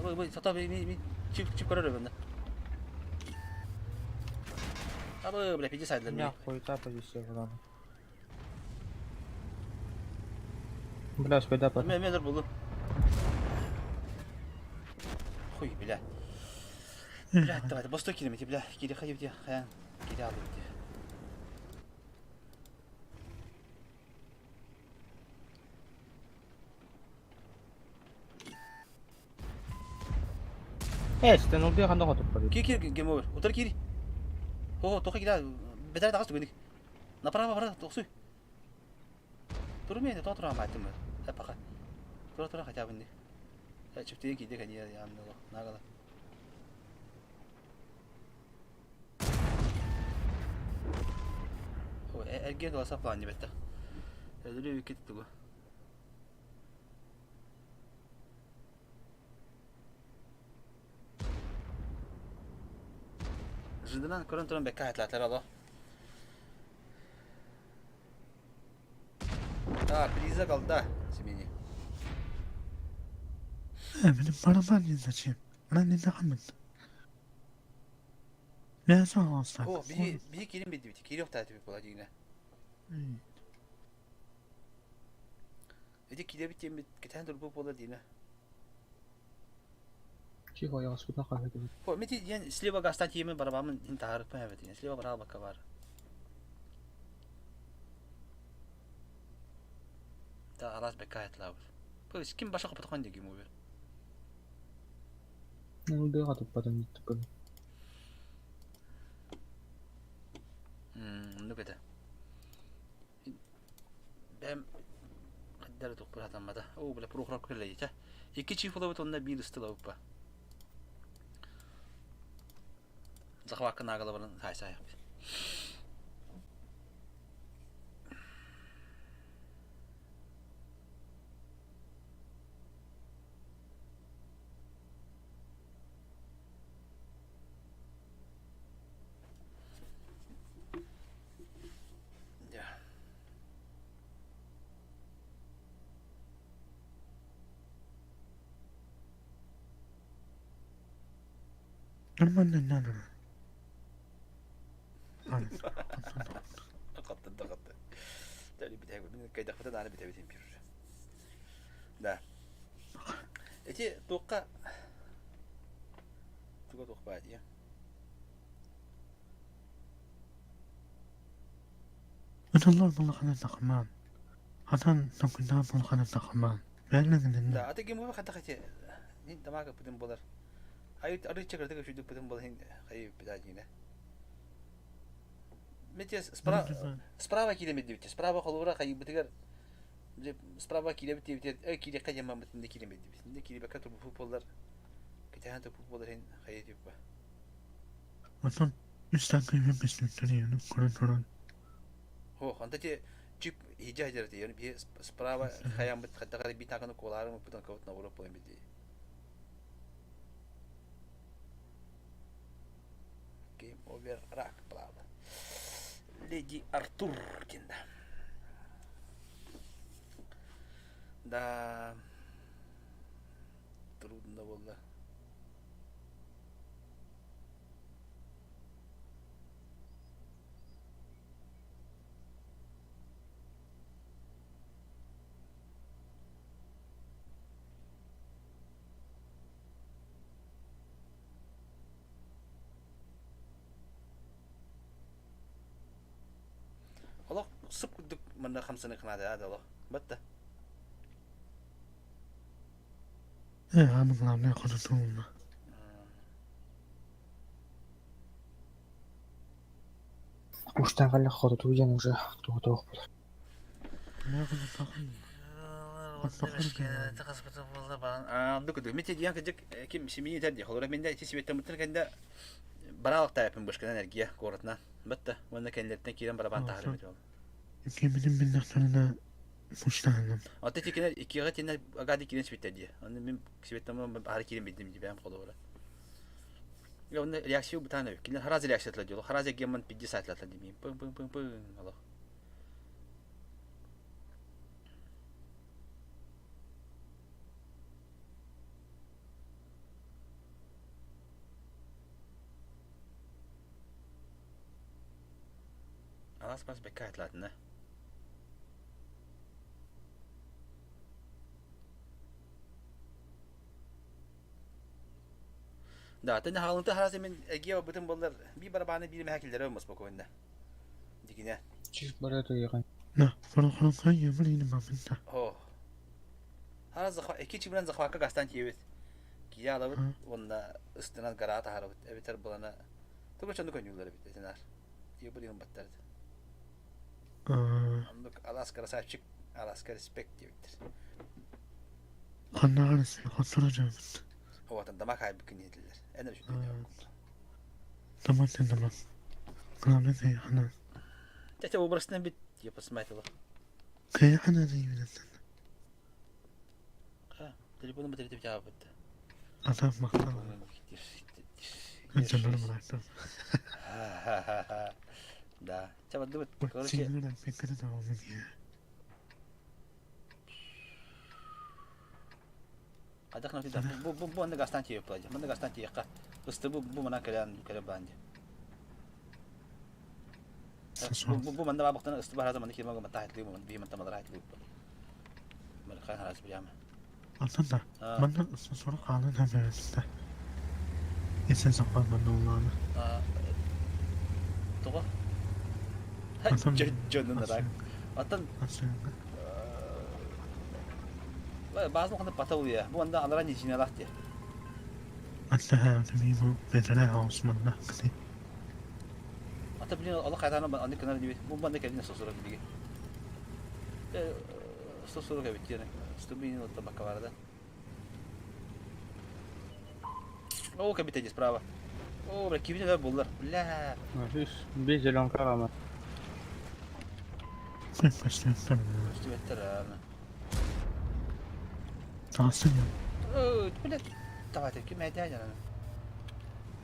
бу бу сата ми ми чип чип көрөрөбүн да. А, бу бля пиди сайдлар Я ми. хуйта позиция ладно. Бля, спайда по. Мен мен булу. Хуй, бля. Бля, давай, бостой килемети, бля. Кире хайып ди, хаян. Кире алып ди. Э, сен ол ханна хотуп Киир киир game over. Утары киир. Хо, тоха киир. Бетер тагыс түгенник. Направо бара, тохсуй. Турумай, то тура майтым. Э, пока. Тура тура хотя бы не. Э, чөптеген киирде кәне янында нагала. О, эрге голоса план бетте. Өлүрү үкет тугу. Жыдынан көрөн туран бекка хатлатар ало. А, приза голда, Семени. Benim param var зачем? Она не захамын. Я сам алсак. О, биһи биһи кирин бидибит. Кири октаа түбү була дигине. Эти киребит диэн кэтээн турбут буолар диинэ. Тихо, я вас куда хавать. Хо, мети диэн слева гастан тиемен барабамын ин таарыкпын эбит диэн. Слева бараа бакка бар. Та алас бекка хатлаабыт. Бу ким баша копотхон диги мубер. Ну, да, тут потом тупо. Ну кете. Бэм қаддары туқпыр атаммада. О, бля, прохрап көлләй та. Икки чиф булабыт онна бир ыстыла уппа. Захвакка нагала баран хайса аяқ. Я. Нормально надо. Қаттын да қатты. Тәли битәк, мин кайдақпытан аны битәбитин бир. Да. Эти туққа туга туқпа дия. الله تخمان. Хатан токунда булхана тахман. Бәлнегенен. Да, аты кем бу хата хати. Нин тамака путин болар. Ай ары чекердеге шүйдүк путин болар хин хай битәҗине. Мете справа справа килеме дибите. Справа холура хай битигер. Справа килеме дибите. Э киле кайма битинде килеме дибите. Инде киле бака турбу футболлар. Китәһән турбу футболлар хин хай дип ба. Отон үстән кыйбы бесүтәре көрөн көрөн. Хо, анда те чип хиджа хиджа те, би справа хаям бит хатта гары бит аганы колары бутан кавыт на урап бит. Game over рак плава. Леди Артур кенда. Да. Трудно было. Олох сып курдук манна хамсаны кынады ада олох. Батта. Э, аны главное хототуна. Уштан қаля хототу ден уже туғытуық бұл. Не хототу. Мете диан кыжык ким семьи тәрди. Холора менде ти себеттен мытыр кенде баралык тайпын бышканан энергия городна. Батта. Онна кенлертен кирен барабан тахыр бит ол. Кемinin миннахтарына муштаным. Ата тикенер икига тенер агади кирен себеттер Оны мен себеттен ары кирен бидим дибем холора. Я онна реакция бутаны. Кинер хараз реакция тла дило. Хараз геман 50 тла димим. Пын пын пын пын. Аллах. Алас бас бекка атлатына. Да, тен халынты харасы мен эгио бутын болар. Би барабаны бир мехакилдер olмас спокойно. Дигине. Чиж бар это еган. На, хорон кай ямрин мамында. О. Хараз захва эки чибран захвака гастан тиебит. Киирэ аалабыт уонна ыстынан гараа таһаарабыт эбэтэр былана тугу чонну көнньүүллэр эбит этинаар. Тиэ баттар. Оннук алаас красавчик, алааска респект диэбиттэр. Ханнаҕар хотсоро дьоммут. Оҕотон дамак хаайбыккын диэтилэр. Эн эрэ үчүгэй Таман сен таман. Главное кайхана. Тетя образно бит, я посмотрела. Кайхана деймин. Телефону батарея бит. Адам мактал. Canlarım bıraktım. Да. Чабадыбыт. Короче. Хайдах на бу бу бу анныга астан тиийэ плади. Манныга астан тиийэххэ. Ысты бу бу мана кэлэн кэлэ баанди. Бу бу манна бабахтан ысты бараза манна кирмага матта хайлы ман би манта малара хайлы. Ман хан харас прямо. Антон да. Манна сорок хаалан хабарыста. Эсен саппан манна улаана. Тоҕо? Дьонун рак. Аттан Базын ханна пата улуя. Бу анда анара нижиналах де. Аттаха бу бетере хаус манна кыты. Ата блин ала кайтана аны кынар диби. Бу банда келине сосура биги. Сосура кебит яны. Стубин вот табака бар да. О, кабите справа. О, бля, кибине да буллар. Бля. Бир зеленка рама. Тасын я. О, бля. Давайте, ким әдә яны.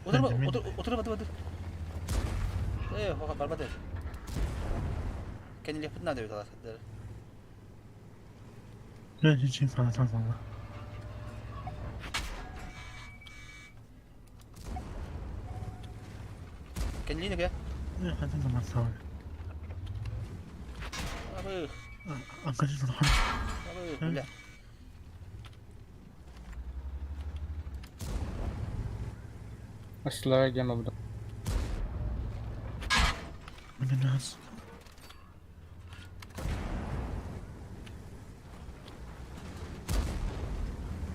Отырма, отыр, отырма, отыр, отыр. Э, хоға барбады. Кениле пытна деп аласыздар. Ne için falan valla. Кениле не Ne hadi zaman sağ ol. Абы, Анкажы нұрхан. абы, бля. Аслара гема буду. Міне нас.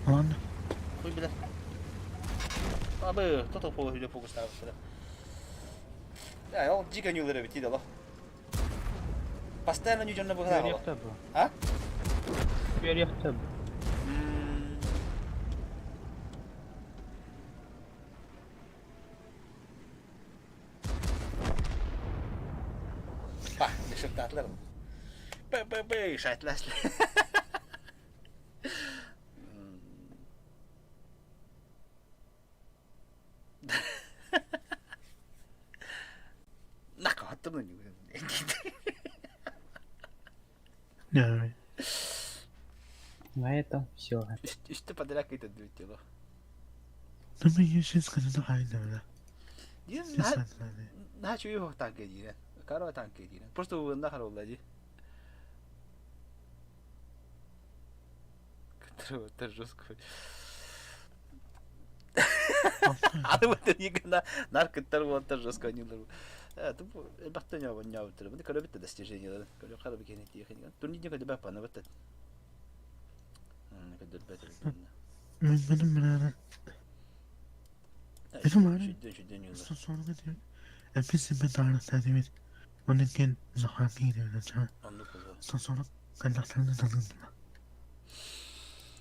Lan Хуй бля. Абы, тото по видео фокус ставил. Да, ол дико не улыбит, идоло. Постоянно не на бухала. А? Перехтеб. Па, не шептатлар. Б б б шайтлас. Нака хаттым не. ne? На этом все. Үсті подряд это двигатель. Нама yeşil sıkıntı halinde Дин на чуй хох танк дии. Каро танк дии. Просто уында харолла ди. Которого это жестко. Аны вот игна наркыттар болтар жестко не Это бахта не не өтөр. Бу көрө битте достижениялар. Көрө кара бикени тиехин. Турнирде көдө бапа на бат. Көдө бат. Benim birader. Benim var. Şüdden şüdden yollar. Sonra diyor. Hepsi ben davet edeyim. Onun için zahaki diyor. Sonra kallaklarını tanıdım.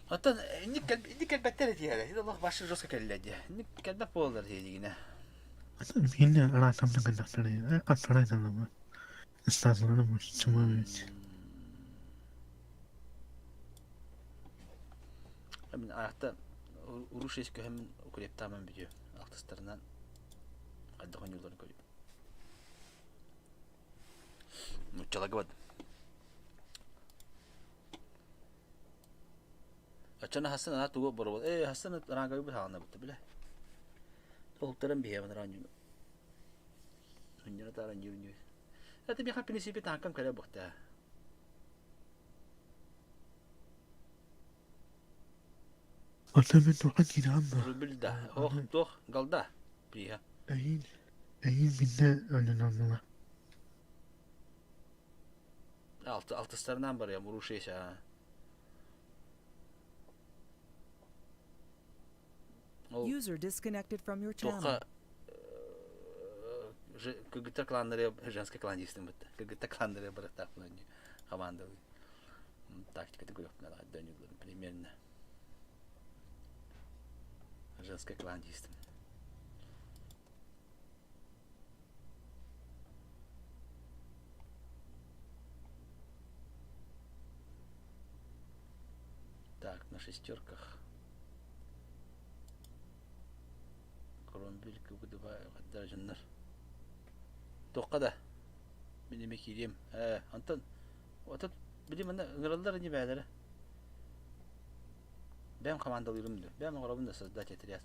Hatta ник кэлбэттэр этиһэрэ. Олох башы жестко кэллэди. Ник кэлбэт буолар диигинэ. Yine aratamda kallakları. Katlara tanıdım. Estağfurullah bu çuma Мен аахта уруш эс көһөмүн укрептааман бүтү. Алтыстарынан кайда хонюларын көрүп. Мучалага бад. Ачана Хасан ана тугу боробот. Э Хасан ранга бу хаана бут биле. Толтаран бие мен раню. Хүннер таран юню. Это меха принципе танкам кале бухта. Ата мен тоқан кидам. Рубль да. Ох, тох, галда. Приха. Эйин. Эйин бинде өлөн алма. Алты алтыстарынан бар я мурушеша. Ол User disconnected from your channel. туохха кыргыттар кланнары женский клан диистин бытта. Кыргыттар кланнары барыктаахпын командалыы. Тактиката көрүөхпүн даҕа примерно. Женский клан диистим. Так, на шестерках. Кромвель КВ-2 дьоннор. Туохха да мин эмиэ киириэм. Ээ, онтон отут били манна ыҥыраллар ини бээлэрэ. Бэйэм командалыырым да, бэйэм оҥоробун да создать отряд.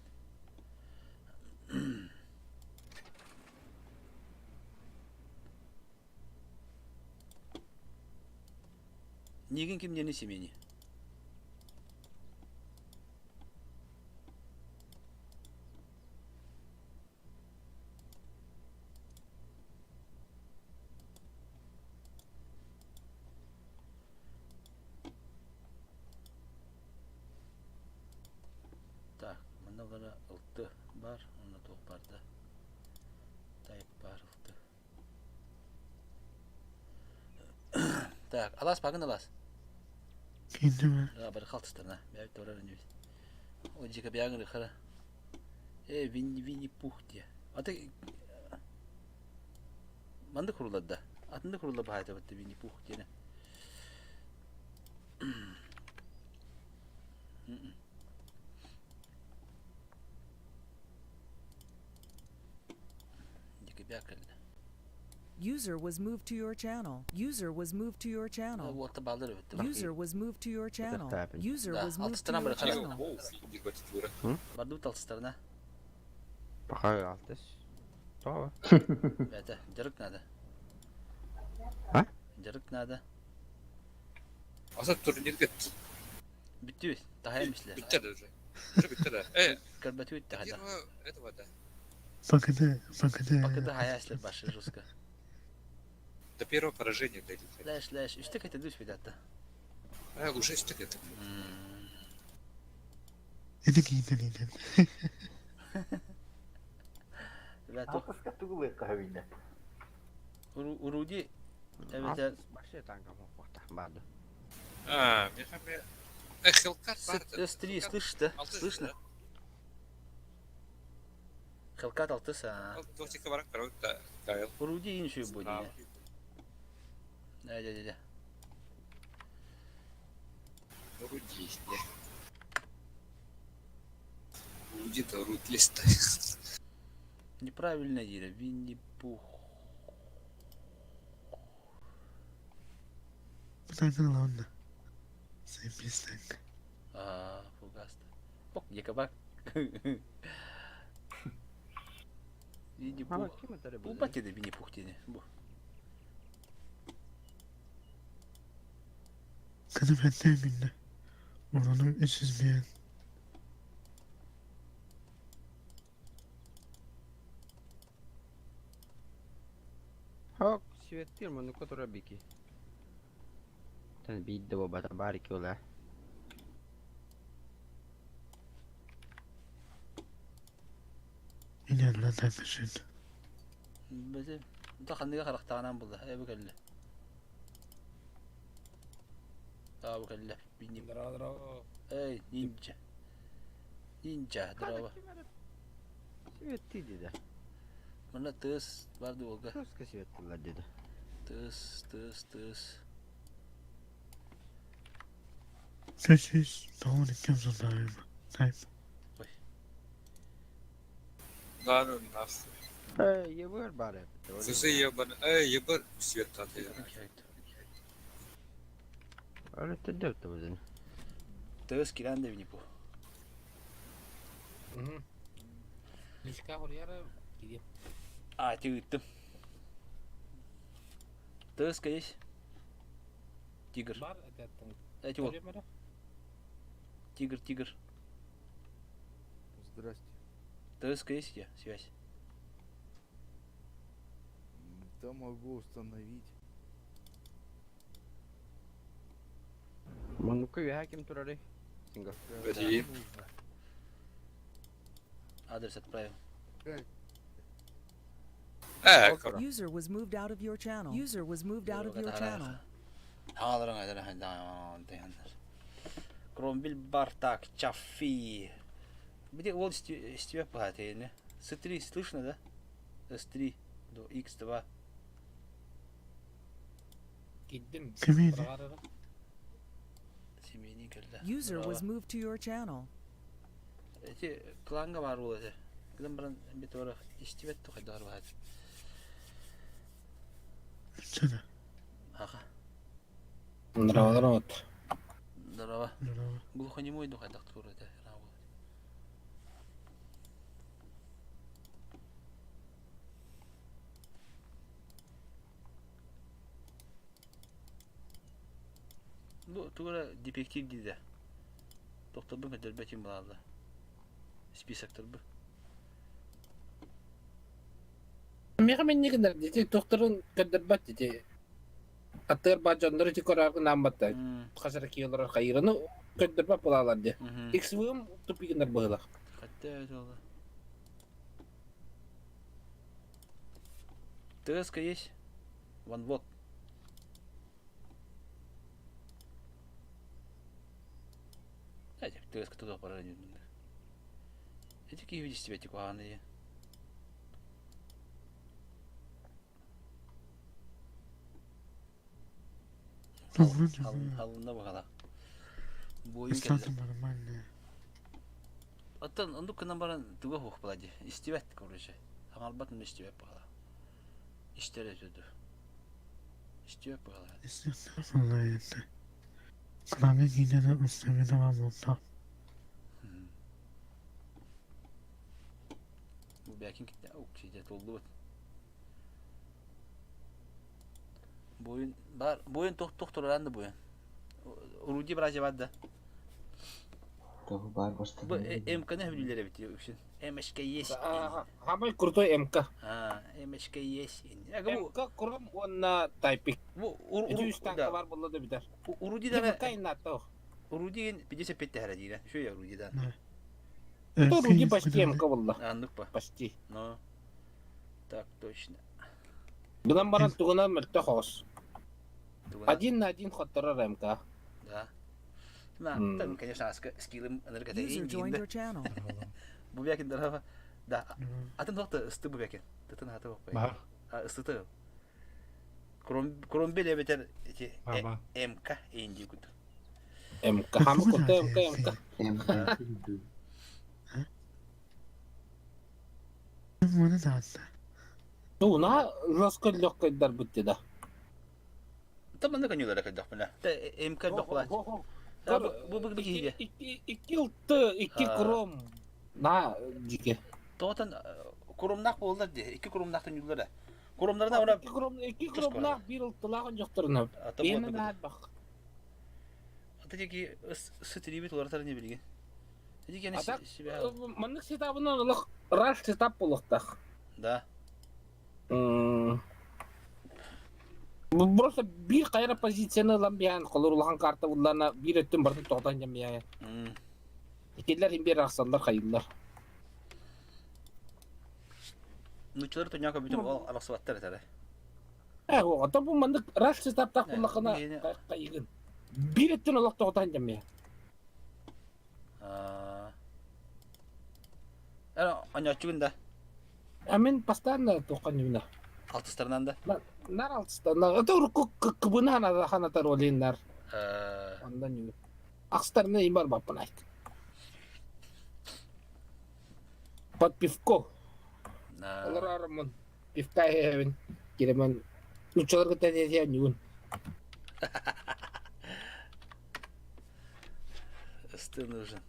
Нигин ким диэни Семени. Так, манна бара ылты бар, онно туох бар да. Тайп бар ылты. Так, алаас пагын алаас. Киирдим Да, бары халтыстарна. Бэйбит турар инибит. О, дьике бэйэҥ ырыхара. Э, Винни Винни Пух диye. Аты манды курулар да. Атынды курулар баһайта бытты Винни Пух диэне. Дьике бэйэ кэллэ. User was moved to your channel. User was moved to your channel. Уотта баалар эбит. User was moved to your channel. happened? User Да, was moved to алтыстарынан your бары қара. channel. Бардыбыт алтыстарына. Пока алтыс. Това. Бэйэтэ, дьарык надо. А? Дьарык надо. Аса турнирге Бүттүбүт. Таһайан бислэр. Бүтте да уже. Уже бүтте да. Э, Көрбөтүбүт таһайда. первого этого да. Пакыды, пакыды. Пакыды хаяслар башы жестко. До первого поражения дойдет. Лэш, лэш. Үстэ кэте дүс бидатта. А, уже стык это. Эти киирдин иитэн. Ребята, Алтыска тугу кабина. Уруди эбэтэр Вообще танка барды. А, мне хаме. Э, Хелкат бар. С3 слышишь, да? Слышно? Хелкат алтыс, а. Тохтика барак карау да. Тайл. Уруди иншүй будет. Да, да, да. Руди. Руди-то рутлиста. Неправильно, Ира. Винни-Пух. Бытайдын ылабын да. Заебись так. А, фугаста. Ок, якобак. Винни-Пух. Ким это Бу бат edi Винни-Пух диэни. Бу. Кыды бэттэ бинне. Оронум үс биэн. Хок, светил, ну который бики. Тен бит до бата барики ола. Инэллэ такышын. Бэти. Та ханныга харахтаанан булла. Э бу кэллэ. А бу кэллэ. Винни. Эй, ниндзя. Ниндзя, здорово. Светти деди. Мына тыс барды олга. Жестко светилар деди. Тыс, тыс, тыс. Сөз тоғын иккем сонда Тайп. Да, ну нахуй. Э, ебыр бары. Слушай, ебан. Э, ебар свет таты. Öyle de өзін. Тыс киран да Винни-Пух. Личка хурьяра кириэм. А, ты ыттым. Тыска есть? Тигр. Бар этеттен. Эти вот, тигр, тигр. Здрасте. Тыска есть у тебя? Связь. Да могу установить. Мунуку я ким турары. Синга. Бери. Адрес отправил. User was moved out of your channel. User was moved out of your channel. Кромвель Бартак, Чаффи. Где вот с тебя не? С3 слышно, да? С3 до X2. Киддим. Кимиди? Семейный кэллэ. User was moved to your channel. Эти кланга бар буол этэ. Гынан баран бит ора истибэт тухайдаар баат. Сюда. Аха. Здорово, здорово. Здорово. Здорово. Глухонемой духайдах тур этэ. Бу тугара дефектив диде. Тохторбун көтөрбөтүм булаалла. Списоктарбы. Миэхэ миннигинэр дити тохторун көрдөрбөт дити. Аттыгар баар дьоннору ити көрөөргүн аамматта. Хас эрэ киһи олорор хайыыраны көрдөрбөт буолаалар дии. XVM тупигиннар быһыылаах. Хотя это ТСК есть? Ван вот. ТСК туда пора не Эти какие видишь себя типа Халында баҕала. Буойун Что кэллэ. там нормальное? Оттон оннук гынан баран туга суох буолла дии. Истибэт короче. Хаҥалбат онно истибэт баҕала. Истэр этэ дуу. Истибэт баҕала. Естественно, Кроме гидера установила Бу бэкин китте уксите толлубут. Буойун бар буойун туох туох тураран да буойун. Уруди братья бар да. Того бар Бу МК-ны хөбүлүүлэр эбит үксүн. МШК есть. Самый крутой МК. А, МШК есть. МК Кром уонна Тайпик. Бу Ити үс танка бар буолла да бүтэр. Уруди Да да кайнатох. Уруди 55 тэһэрэ диирэ. Үчүгэй Уруди да. Уруди почти МК буолла. Аннык па. Почти. Но. Так точно. Гынан баран тугунан мөлтөх оҕус. Один на один хотторор МК. Да. Там, конечно, скиллым энергота User joined your channel. Бу бякин дорого. Да. Атын тоқта ысты бу бякин. Тытын хаты бу. Бар. Ыстыты. Кромбель эбетер эти Бар, МК инди кут. МК хамы кутта МК МК. МК. Туна жестко легкой бутты да. Там манна конюлара кайдах бына. МК бакла. Бу бу бу Икки ылты, икки кром. На дике. Тоотан курумнах болдар ди. Икки курумнахтан юллара. Курумнарына ора Икки кром, икки кромнах бир ылтылаҕын дьохторуна. Биэни бах. Ата дики сытырибит олортар не билген. Дики А так, маннык сетабынан олох раш сетап булуктах. Да. Просто биир хайра позицияны ылан биһан холор улахан карта буллана биир өттүн бартын тоҕотон дьаммыйа. Иккиллэр иһин биэр арахсаллар хайыллар. Нуччалар туняка бүтүн ол арахсыбаттар этэрэ. Э, оҕото бу маннык раш сетаптаах буллахына хайыгын. Биир өттүн олох тоҕотон дьаммыйа. Эр оньооччугун да? А мин постоянно туоххан ньүнэ. Алтыстарынан да? Нар алтыстарынан. Это урукку кыбына ханатар олин нар. Ондан ньүнэ. Ахстарына имар баппын айт. Под пивко. Олар арымын. Пивка эһэбин. Киремен. Нуччаларга тәтиэ ньүн. Ысты нужен.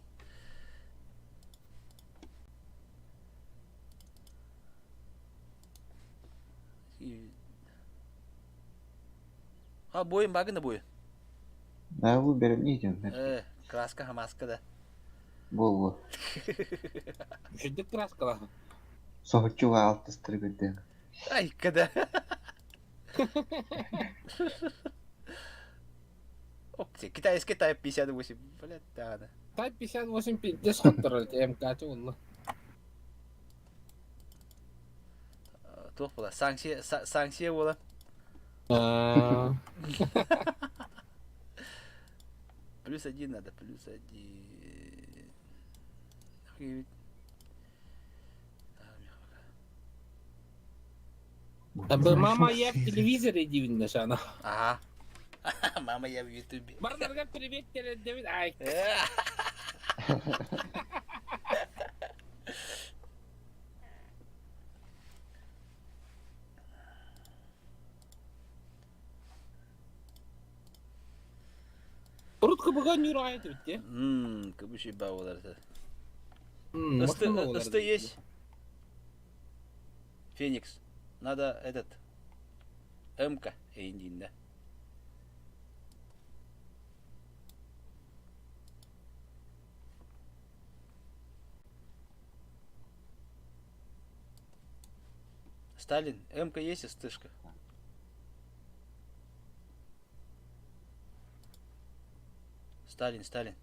А, бойын багын да бойын. Да, выберем, не идем. Э, краска, хамаска да. Болу. Үшүдүк краскала. Соһуччуга алтыстыр көрдөн. Ай, когда. Ок, китайский Type 58. Блядь, да, да. Type 58 пиздец хотторор МК улла. Туох була? Санкция, санкция буола. Плюс один надо, плюс один. Мама, я в телевизоре дивин шана. Ага. Мама, я в ютубе. Бардарга привет Дэвид. Ай. Урут кыбыга нюрайт битте. Ммм, кыбыши баулар. Ысты есть? Феникс. Надо этот... МК эйндин, да? Сталин, МК есть СТшка? Сталин, Сталин.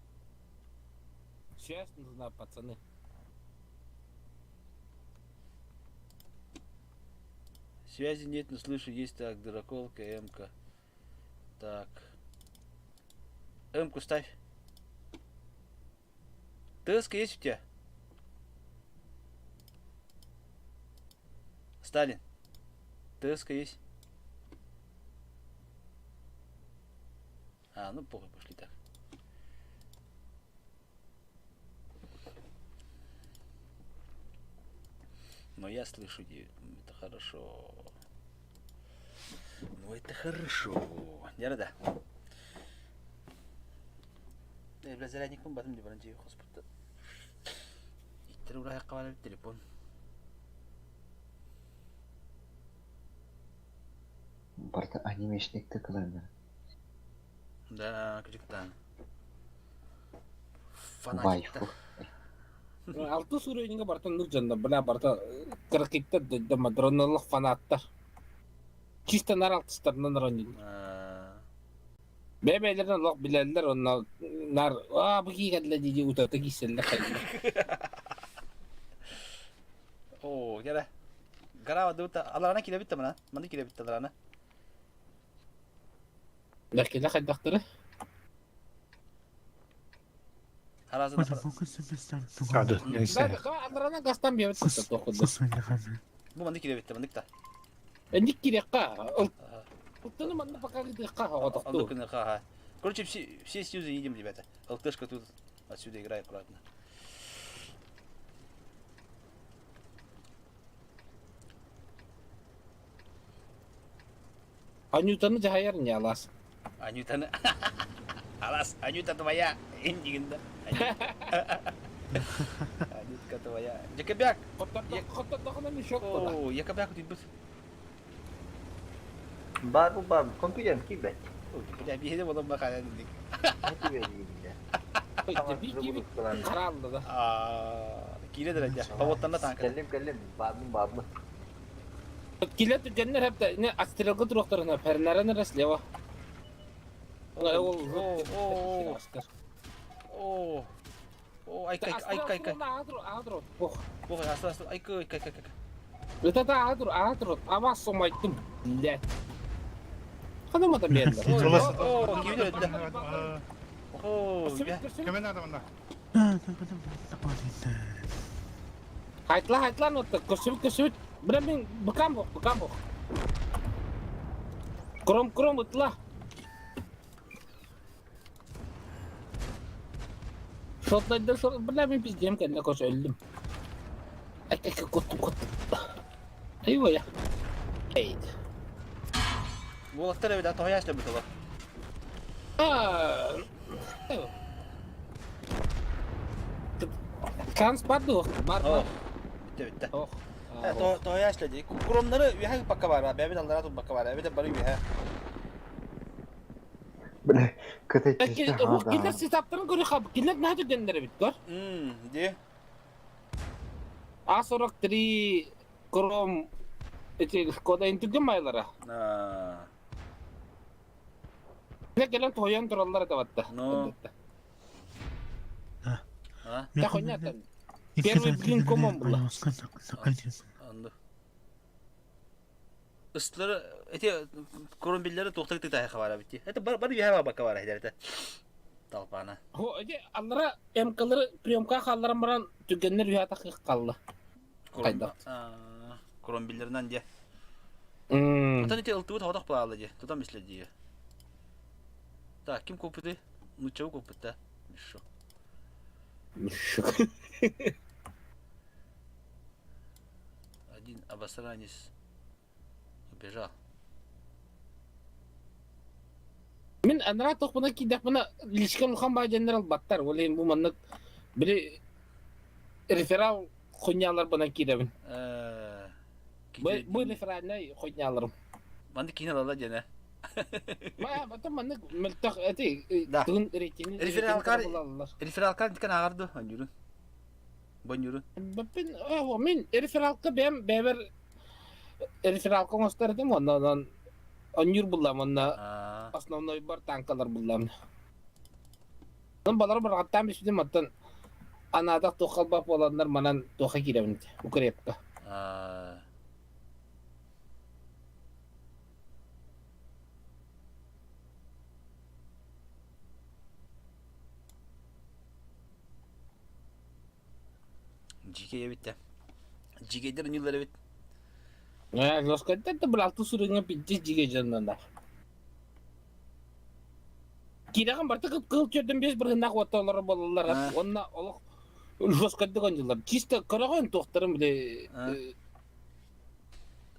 Сейчас нужна, пацаны. Связи нет, но слышу, есть так, дыроколка, МК. Так. М-ку ставь. ТСК есть у тебя? Сталин. ТСК есть? А, ну похуй, пошли так. Но я слышу, это хорошо. Ну это хорошо. Не рада. Э, бля, зарядникпын батым деп баран жей хоспутта. Иттер ура хакка телефон. Барда анимешникті кылардар. Да, күчүктан. Фанатик. Вайфу. Алты уровеньга бартан нур бля барта кыркиттер дедде фанаттар. Чисто нар алтыстарынан ронин. Бэбэлерден лох билэллэр онно нар аа бу кигэдлэ диди утата киселле хайла. О, кэлэ. Гарава дута аларана киле битте мана. Маны киле битте аларана. Ләкиле хайдахтыры. Харазына. Аларана гастан бебет тохуду. Бу маны киле битте, маны та. Эник кирекка. Уттаны манна пока гыдыкка хагатахту. Короче, все, все снизу едем, ребята. ЛТшка тут отсюда играй аккуратно. Анютаны жахаяр не алас. Анютаны. Алас, Анюта твоя. Индигинда. Анютка твоя. Якобяк. О, Якобяк тут бит. Бар бу бар, компьютер кибет. Бля, биһиде болон бакара дедик. Каралды да. Киле дәрәҗә. Павоттан танк. Кэллим кэллим, бабым бабым. Киле түгәннәр хәп не астрелга туруктарына фәрнәрен слева. О, о, о. О, ай кай ай кай кай. Адро, адро. Ох. Ох, астра астра ай кай кай кай. Это да адро, адро. Ама сомайттым. Блядь. Ханама да берді. О, кимде өтті. О, Кемен адамында. Хайтла, хайтла, нотта. Көсүбүт, көсүбүт. Бира мен быкам бок, быкам бок. Кром, кром, ытла. Шотлайды, шот, бля, мен пиздем кәлле көс өлдүм. Ай, ай, коттум, коттум. Айва я. Эй. Буолаттар эбит, тоһояш да бутала. А. Шанс барды, бар. О, битте битте. Ох. Тоһояш да ди. Кромнары үһә бакка бар, бәбит аллара тут бакка бар, бәбит бары үһә. Бля, кытай Киллер сетаптарын көрі қабы. Киллер нәді гендері бит, көр? Ди. А43 Кром эти Шкода интүгін майлара. Не келен тойон тураллар это батта. Ну. А? Да хуйня там. Первый блин комом был. Анды. Ыстылары эти курумбиллары туохтар тытаһы бара бити. Это бар бар үһэ бакка бара это. Толпана. Хо эти аллара МКлары приемка халларан баран түгеннер үһэ тахых қалла. Хайдах. Курумбиллеринен де. Отон ити ылтыбыт хотох баалы де. Тутан бисле дии. Так, ким куппуты? Нучча куппут да. Мишо. Мишо. Один обосранец убежал. Мин анараа тохпуна киирдэхпинэ личка улахан баайдьаннар ылбаттар. Ол иһин бу маннык били реферал хунньааларбынан киирэбин. Бу бу реферальнай хунньааларым. Маннык киһини ылаллар диэн Ма батан маннык мөлтөх эти тылын рейтинин Рефералкар рефералкар дикен ааҕар ду онньуурун. Бонньуурун. Баппин мин рефералка бэйэм бэйэбэр рефералка оҥостор этим онно онон онньуур буллам онно основной бар танкалар буллам. Онон балар барҕаттаан бүспүтүм оттон анаатах туох халбах буоланнар манан туохха киирэбин укрепка. Дьиикэй эбит да. Дьиикэйдэр үнүүлэр эбит. Лоскайдар да бу алты сурыҥа пиздец дьиикэй дьоннонор. Киирэҕин барыта кып-кыһыл түөртэн биэс бырыһыннаах уотта олорор буолаллар. Уонна олох жесткайдык оонньууллар. Чисто көрөҕүн туохтарын били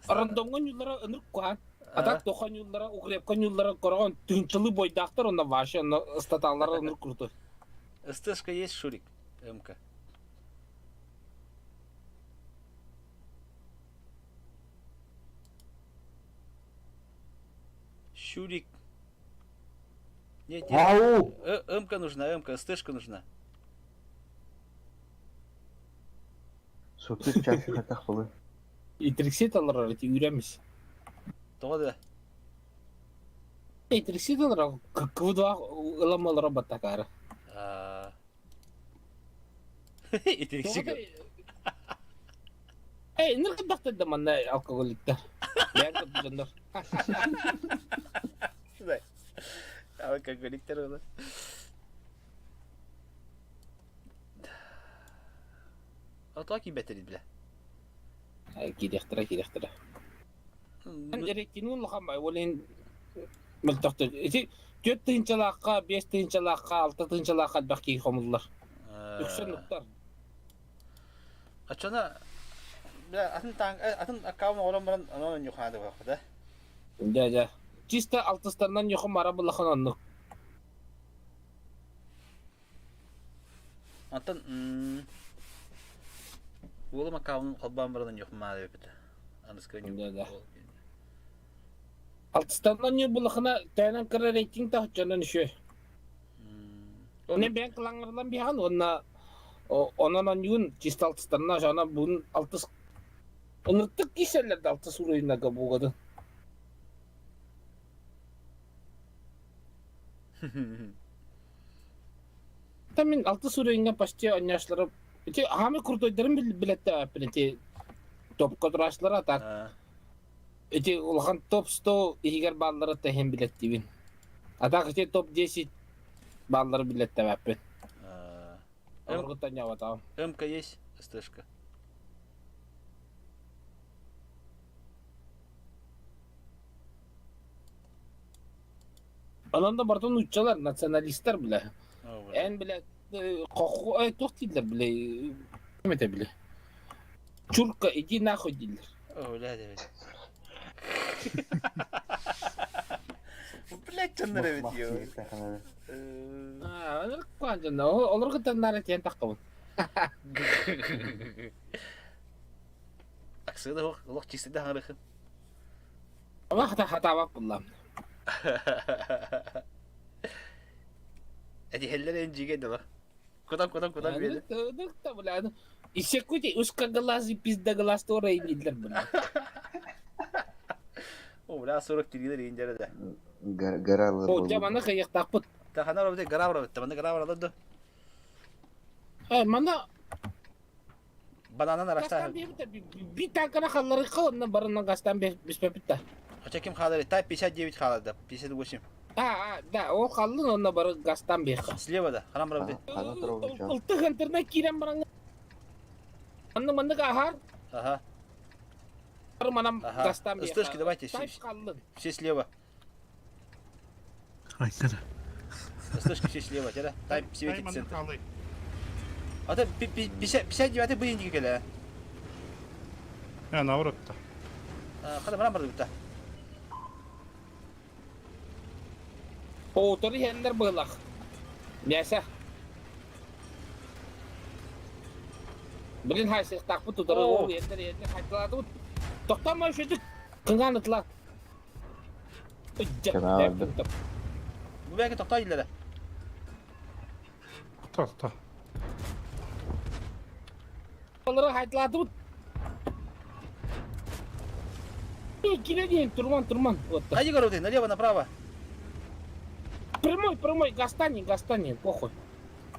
рандомҥа оонньууллара ынырык куһаан. А так туох оонньууллара, укрепка оонньууллара көрөҕүн тыһыынчалыы бойдаахтар онно вообще онно ыстатааллара ынырык крутой. СТшка есть Шурик? МК. Шурик. Нет, нет. Ау! МК нужна, МК, СТшка нужна. Сутук чашы хатах болы. Итриксит алар эти үрэмис. Тоҕо да? Итриксит алар квдва ыламалара баттакара. Итриксик. Эй, ныркы да манна алкоголиктар. Бэйэн дьоннор. Алкоголиктар олар. Атаа киирбэттэр бile. Киириэхтэрэ, киириэхтэрэ. Рейтинг улахан бай, ол иһин мөлтөхтөр. Ити түөрт тыһыынчалаахха, биэс тыһыынчалаахха, алта тыһыынчалаахха элбэх киһи хомуллар. Үксүн уктар. Оччоно атын таң атын аккаунт оҥорон баран онон онньухаады да. Дьэ, дьэ. Чисто алтыстарынан ньухум мара булахан оннук. Онтон уолум аккаунун холбоон баран онньухумаады эбит. Аныска Да, да. Алтыстарынан ньу булахына тээнэн кыра рейтинг таһыччанан үшү. Онон бэйэн кылаҥҥарынан биһаҕын уонна онон онньугун чисто алтыстарына жана бугун алтыс ыныртык киселлер да алтыс уруйнага бугадын. Та мин алтыс уровеньга почти онньошлары ити хаамай крутойдарын билеттээбэппин ити топка турааччылара так ити улахан топ 100 иһигэр бааллары тэһин билеттиибин. А так ити топ 10 бааллары билеттээбэппин. Олоргуттан ньабатаҕым. МК есть СТшка? Онон да барытын нууччалар, националистар бile. Эн бile хоху ай туох дииллэр бile ким этэ бile. Чурка иди нахуй дииллэр. О, бля, эбит. Блядь, дьоннор эбит ё. Аа, куан дьонно. Олор кытаннар этиэн таххабын. Аксыда олох олох чистыда хаҥырыхын. Хата хатаабат буллам. Этиһэллэр эн дьигэ дылы. Кутан кутан кутан биэдэ. Ыныкта бля. Исекути узкоглазый пиздоглаз туора индиллер бля. О, бля, 40 тирилер индер да. Горалар О, дьэ маны кыйыктаахпыт. Тахана робите гора робите, маны гора робите. Э, мана. Бананан Гастан арахта. Bir tankana kalları ondan barından gazdan bispepit da. Хотя ким хаалар? Type 59 хаалар 58. А, да, ол қалдың онна бары гастан бех. Слева да. Харам барабы. Хана турабын ча. Ылтых интернет кирен баран. Анны маннык ахар, Ага. манам Ага. гастан бех. СТшки давайте все, Тайп қалдың. все слева. Айткана. СТшки все слева. Тера. Type светит центр. А то 59 быйын келе. Я наоборот-то. Када барам барды бутта. Оторы хендер былах. Мяса. Блин, хайсы тақпы тудары О. ол ендер ендер қайталады. Тоқтамай шөдік. Қыңған ытла. Кана алды. Бу бәке токтай дилер. Кто, кто? Олары қайталады. Кире дейін, турман, турман. Вот. Хайди город, налево, направо. Прямой, прямой, гастани, гастани, похуй.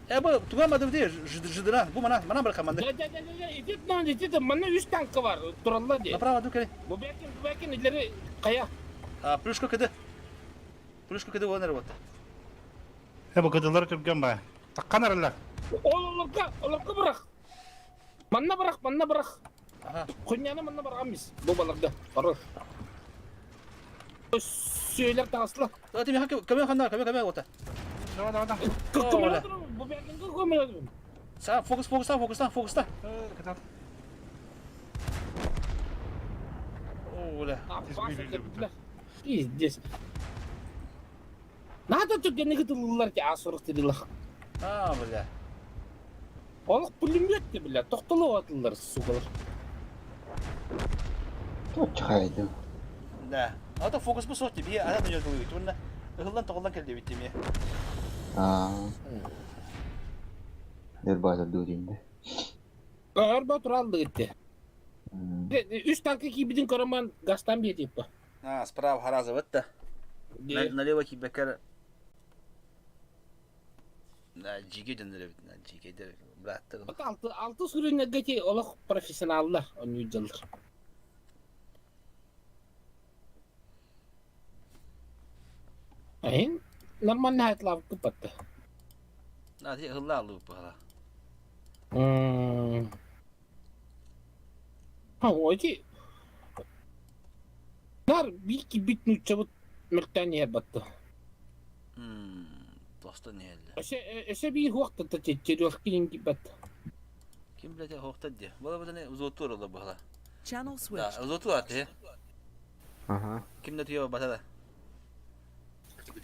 Э, бу туган бады бу жидра. Бу мана, мана бар команда. Да, да, да, да, да, идет нам, идет, мана үш танкы бар, туралла де. Направо ду келе. Бу бәкин, бу бәкин илери кая. А, плюшка кд. Плюшка кд онер вот. Э, бу кыдылар түрген бай. Таккан аралар. Ол оларга, оларга бырак. Манна бырак, манна бырак. Ага. Хуйняны манна барганбыз. Бу баларга. Хорош. Сөйлер тагысла. Давайте мен көмө ханда, көмө көмө вот. Давай, давай, давай. Оля. Бу бәкин көмө. Са, фокус, фокус, фокус, фокус. Э, кытат. Оля. Пиздец. Надо түргенне кытылылар ки асырык дедилар. А, бля. Олық пулемет те бля, тоқтолып атылар, сукалар. Чахайды. Да. А то фокус бу сот тебе, а да не жолы. Турна. Ыгылдан тоголдан келди бит теме. Аа. Нербаза дуринде. Арба туралды кетти. Үш танкы кибидин көрөмөн гастан бие деп. А, справа хараза вот да. Налево кибекер. На жиге дендер бит, на жиге дер. Браттыр. Алты алты сүрүнө гети олох профессионаллар ойнойдулар. Айн нормально хайтлап кыпатты. На, ти ыгылла алып бала. Ha, оти. Нар бики бит нуччабыт мөлтән батты. Тоста не эле. Эсе эсе би хуакта та терёшкин бат. Ким билет хохта ди. Бала бу не узотур ола бала. Channel Да, switched. узотур аты. Ага. Ким да туя бата да.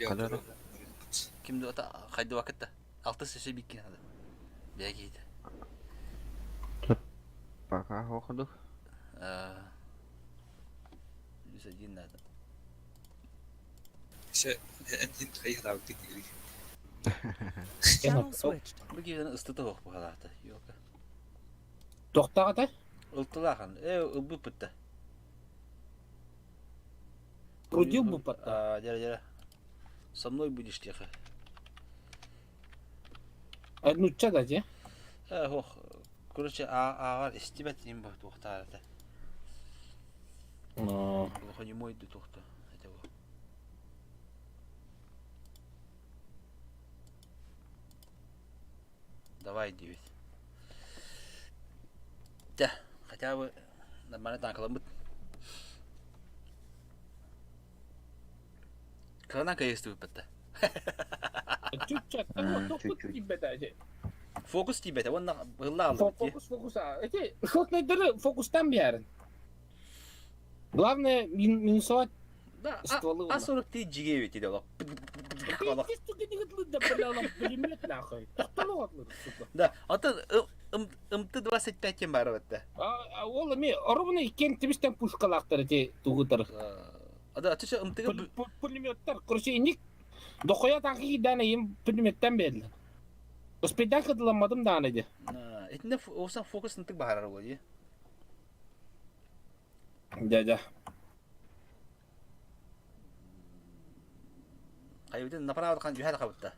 Кадара. Ким да ата хайды вакытта. Алты сесе биккин ады. Бәгейді. Пока хоходу. Плюс один надо. Все, один хайх дав тик. Channel switched. Бу киһини ыстыты ох баҕалаата. Йока. Тоқтағата? Ылтылаахан. Э, ылбы пытта. Рудил бы патта. А, дера, дера. Со мной будешь тихо. Нучча да же. Э, ох. Короче, а, а, истибет им бах тухтаарата. Глухонемой ду тухта. Это вот. Давай 9. Да, хотя бы нормально танкаламыт. Кырана кайысты выпадта. Чучча, Чуть-чуть. Фокус тибете, он на была Фокус, фокус. Эти шотныйдары фокустан биярин. Главное минусовать Да, стволы. а 43 жиге ведь идет. Пулемет нахуй. Тоқтолып Да, а то МТ-25 тем бар бетте. Ол эми ровно иккен тибистен пушкалактар эти тугутар. А да, чүчө МТ Пулеметтер, короче, иник дохуя танки дана им пулеметтен берди. Успейдан кыдыламадым даана ди. Этинде осан фокус нтык бахарар болди. Да, да. Кайбытын направо кан жухат кабытта.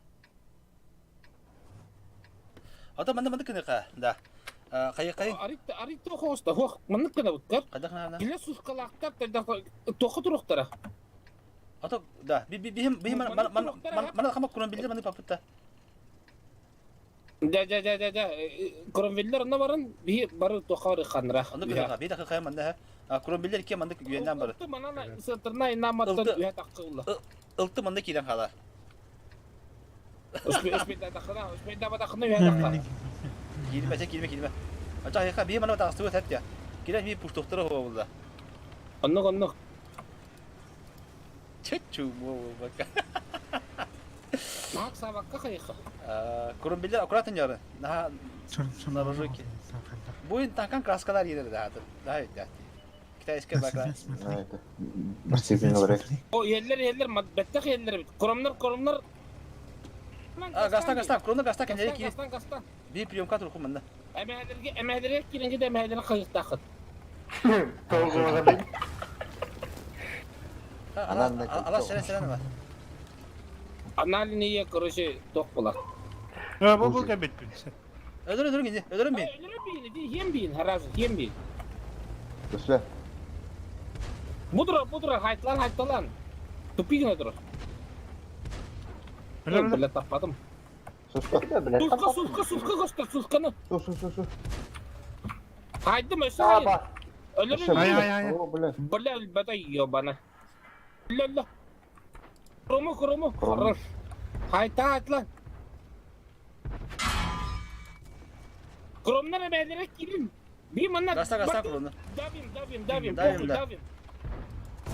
Ата манда манда кыныка, да. Хайа хайа. Арыйта хоста хуох маннык гынабыттар. Хайдах наана? Биле сускалаахтар туохха туруохтара. Ато да би би бихим бихим мана хама куран билдер маны папытта. Да да да да да Кромвеллер онно баран биһи бары туохха бары ханра. Онно биһига би да хая манна ха. Кромвеллер икки маннык үөннән бары. Ылты манана сытырна инаматтан үһэ таххылла. Ылты манна киирэн хаалар. Успейдатахына, успейдабатахына үһэ тахха. Киирмэ, чэ киирмэ, киирмэ. Ача хайха биһи мана таҕыстыбыт хэт я. Кирэн би пуштуктара хуа булла. Оннук оннук. Чэ чумо буолбакка. Наак саабакка хайха. Курун биллер аккуратно ньары. Наха наружуки. Буин танкан краскалар иерер да Да да. Китайская бакра. О, иһэллэр, иһэллэр, бэттэх иһэллэр эбит. Курамнар, курамнар. А, гаста, гаста, курунна гаста кэннери киир. Гастан, гастан. Биир приемка турку манна. Эмэһэлэргэ, эмэһэлэргэ киирэнгэ да эмэһэлэри хайыктааххыт. Ала сэрэн сэрэн бар. Аналиния, короче, туох буолар. Бу бу кэбиттин. Өлөрөн өлөрөн кини, өлөрөн мин. Өлөрөн биин, ити иһиэн биин, харазы, иһиэн биин. Көслө. Бу турар, хайтлан, хайтталан. Тупи гына турар. Өлөрөн. Бля, таппатым. Суска. Суска, суска, суска көстөр, сусканы. Су, су, су, су. Хайдым, өссө хайын. Өлөрөн Ай, ай, ай. О, бля. Бля, өлбөтө, ёбана. Өллө, өллө. Крому, крому, хорош. Хайта, хайтлан. Кромнар эбээлэрэ киирин. Би манна Гаста, гаста курунна. Давим, давим, давим, Давим, да. давим.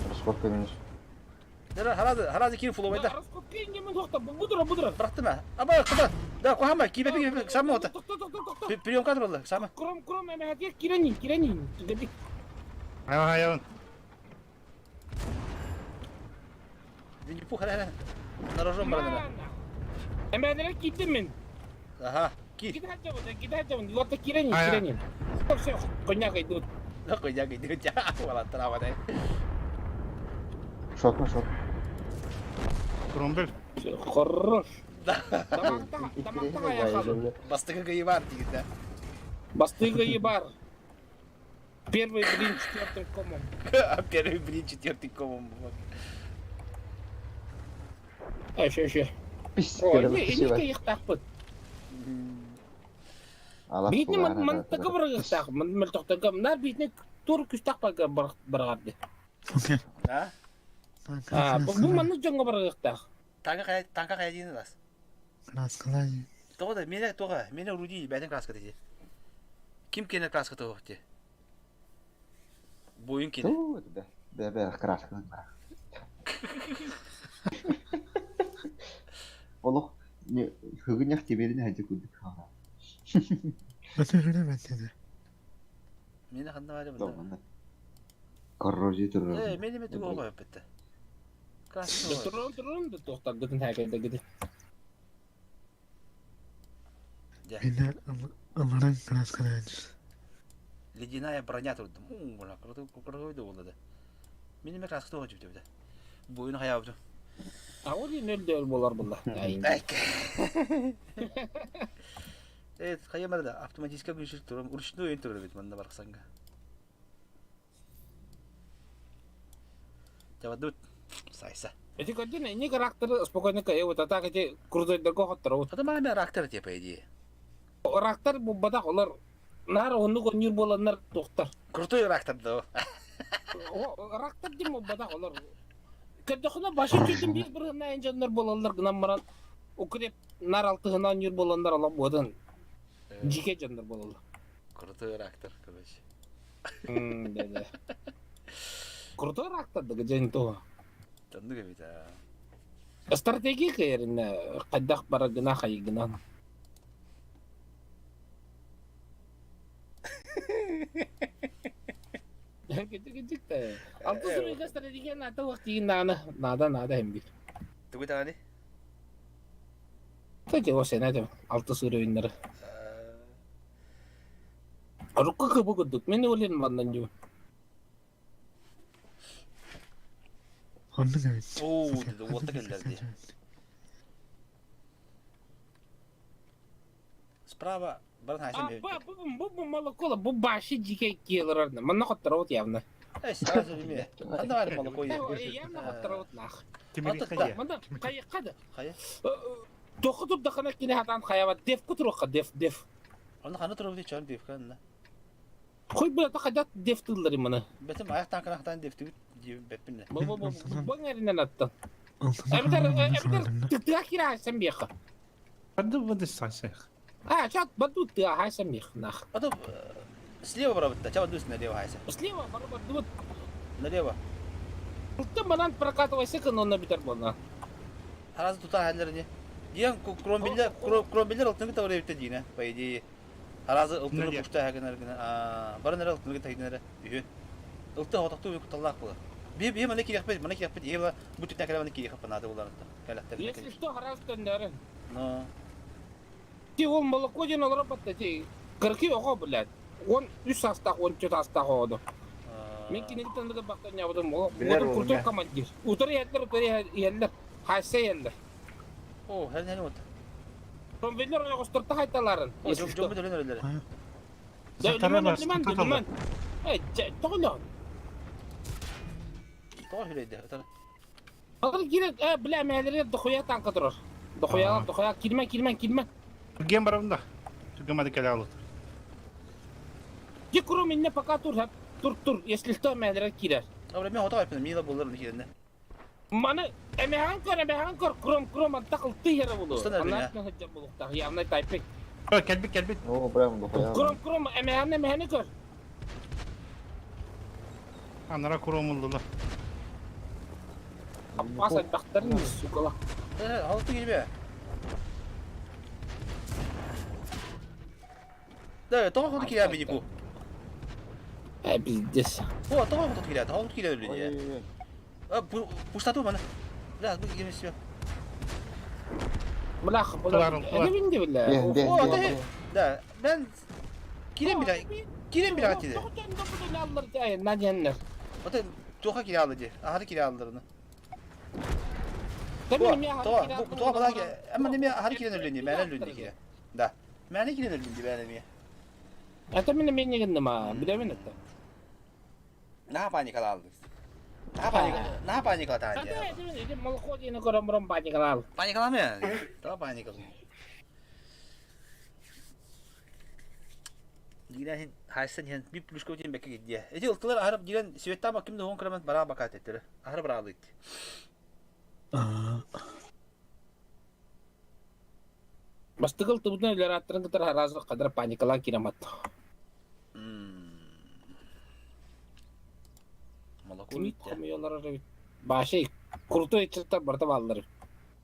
Раскопка минус. Дера харазы, харазы киир фуловайда. Раскопка инге мен тоқта, будура, будура. Бырахтым а. Аба, куда? Да, кухама, кибе кибе, сама ота. Токто, токто, токто. Приемка туралла, сама. Кром, кром, эмэхэтиэ киренин, киренин. Түгэдик. Ай, ай, Винни-Пух, хара, Нарожом баранара. Эмэхэлэрэ киирдим мин. Ага, ки. Кидаджабын, кидаджабын, лота киренин, киренин. Все, коняк идут. Да, коняк идут, я, вала трава, да. Шотно, шот. Кромбель. Все, хорош. Тамакта, тамакта аяхалы. Бастыгы ебар дейді, да. Бастыгы ебар. Первый блин четвертым комом. Первый блин четвертый комом. А, еще, еще. Пиздец. Иники ихтахпыт. Биитни мантага барыгыстаах, мөлтөхтөргө нар биитни тур күстах баргарды. А? А, бу манны дьоҥҥо барыгыстаах. Танка хайа, танка хайа диэн бас. Краскалай. Тоҕо да, мене тоҕо, мене Руди бәтен краска дии. Ким кене краска тоҕо ти? Буйун кене. Да, да, да, краска. Олох, не, хыгынях теберин хәҗи күдик хара. Өтөрүнэ бэттэде. Мене ханна бар бunda. Коррозия турар. Э, мене ме туго коюп битти. Краска. Турун турун да тоқтар хәкәдә гиде. Мене ылыран краскалай. Ледяная броня турдум. У, бля, крутой, крутой да да. Мене ме краска тоҕо жибде. Буйун хаябды. А ол нөл болар бұлла. Э, хайамар да автоматически күншүл турам, ручной ойын турар бит манна барсанга. Жабадут. Сайса. Эти көрдүн, не характер спокойно кайы вот так эти крутой дого хоттор. Ата маа рактар те по идее. Рактар бу бадах олар нар онну конюр боланнар тоқтар. Крутой рактар да. Рактар дим бадах олар. Көрдөхүнө башы чөтүн бир бир гына инженер болалар гынан маран укреп нар алтыгынан юр боландар ала бодан. Жике жандар болалар. Крутой рактар, короче. Да, да. Крутой рактар да жен то. Танды бит. Стратегия кайрына кайдах бара гына хайгынан. Кете Алты сүрүгө стратегия ната вакыт нана нада нада hem бир. Тугу таганы? Тәҗе о сен әдем алты сүрүннәр. Рукка кыбы күрдүк. Мен ойлойм мандан жу. Онны кебит. Оо, деди, уотта келдер ди. Справа баран хайсан А, ба, бу бу бу молокола, бу баши дикий киелер, манна хотторот явно. Эй, сразу бime. Ханна бар молоко Явно хотторот нах. Тимири Манна кайыккада. Хайа. Тоху турдахана кини хатан хаяба деф кутуруха деф деф. Онно ханна турабыт чон деф канна. Хой бу та хадат деф тыллары мана. Бетим аяк танкына хатан деф түгүт беппин. Бу бу бу бу ngәринен аттан. Эбитер эбитер тыа кира хайсан биэха. Баду баду сасах. А, чат баду тыа хайсан биэх нах. Баду слева барабытта, ча баду налево хайса. Слева барабыт. Налево. Ты манан прокатывайся, но на битер болна. Харазы тута хәлләрне. Диyan кромбиллер кромбиллер алтын тавыр бит дина, по идее. Харазы алтын пушта хәгенәр генә. А, барын алтын тагыннар. Үһү. Ылты хотокту куталлах була. Би би мана кирәк бит, мана кирәк бит. Ева бу түтнә кәрәмәне кирәк панады булар. Кәләктер. Если что, хараз төннәрен. Но. Ти ол молоко ден олар батта ти. Кырки ого блядь. Он 3 астах, он 4 астах оду. Мен кинектен да бактан ябдым. Ол крутой командир. Утыр яллар, утыр яллар. Хайса яллар. О, хәл хәл вот. Кромвеллер ойгостурта хайталарын. О, жом жом дөлөн өлөлөр. Лиман, лиман, лиман. Эй, тоғылон. Тоғыл хүлейді. Алыр кирет, э, бля, мәлері дохуя танка тұрыр. Дохуя, дохуя, килме, килме, килме. Түрген барабында. Түрген мады келе алып. Ки куру минне пока тур, тур, тур, если что, мәлері кирер. Абра, мен отақ айпын, мила болар киренде. Маны, эмехан көр, эмехан көр, кром, кром, аттақыл ты хері болу. Анар хаджа болуқтақ, явно тайпик. Келбит, келбит. О, прям дохуя. Кром, кром, эмехан, эмехан көр. Анара кром oldular. Аппас айтпақтарын сукала. Алты келбе. Да, тоға ходу килә бит бу. Э, пиздец. О, тоға ходу килә, тоға ходу килә үле. А, бу пуштату мана. Бля, бу килмес. Бля, бля. Не бинди бля. О, да. Да, мен килем била. Килем била атиде. Ата тоға килә алды ди. Ахары килә алдырны. Тоға, тоға бала, әмма неме ахары килә үле, мәнә үле килә. Да. Мәнә килә үле ди, мәнә ме. Это мен мен неген ма, билемен это. На паника алды. На паника, на паника та. Это молоко дені көрөм бұрын паника ал. Паника ме? Та паника. Дигән хайсан хен би плюшка өтен бәкке гидде. Эти ылтылар ахырып дигән светта ба кимде он кыраман бара бакат ettiri. Ахырып бара алды. Бастыгыл тубутун үлер аттырын кытар харазы кадыр паникалан кирамат. Молоко бит. Баши крутой чыта барта баллар.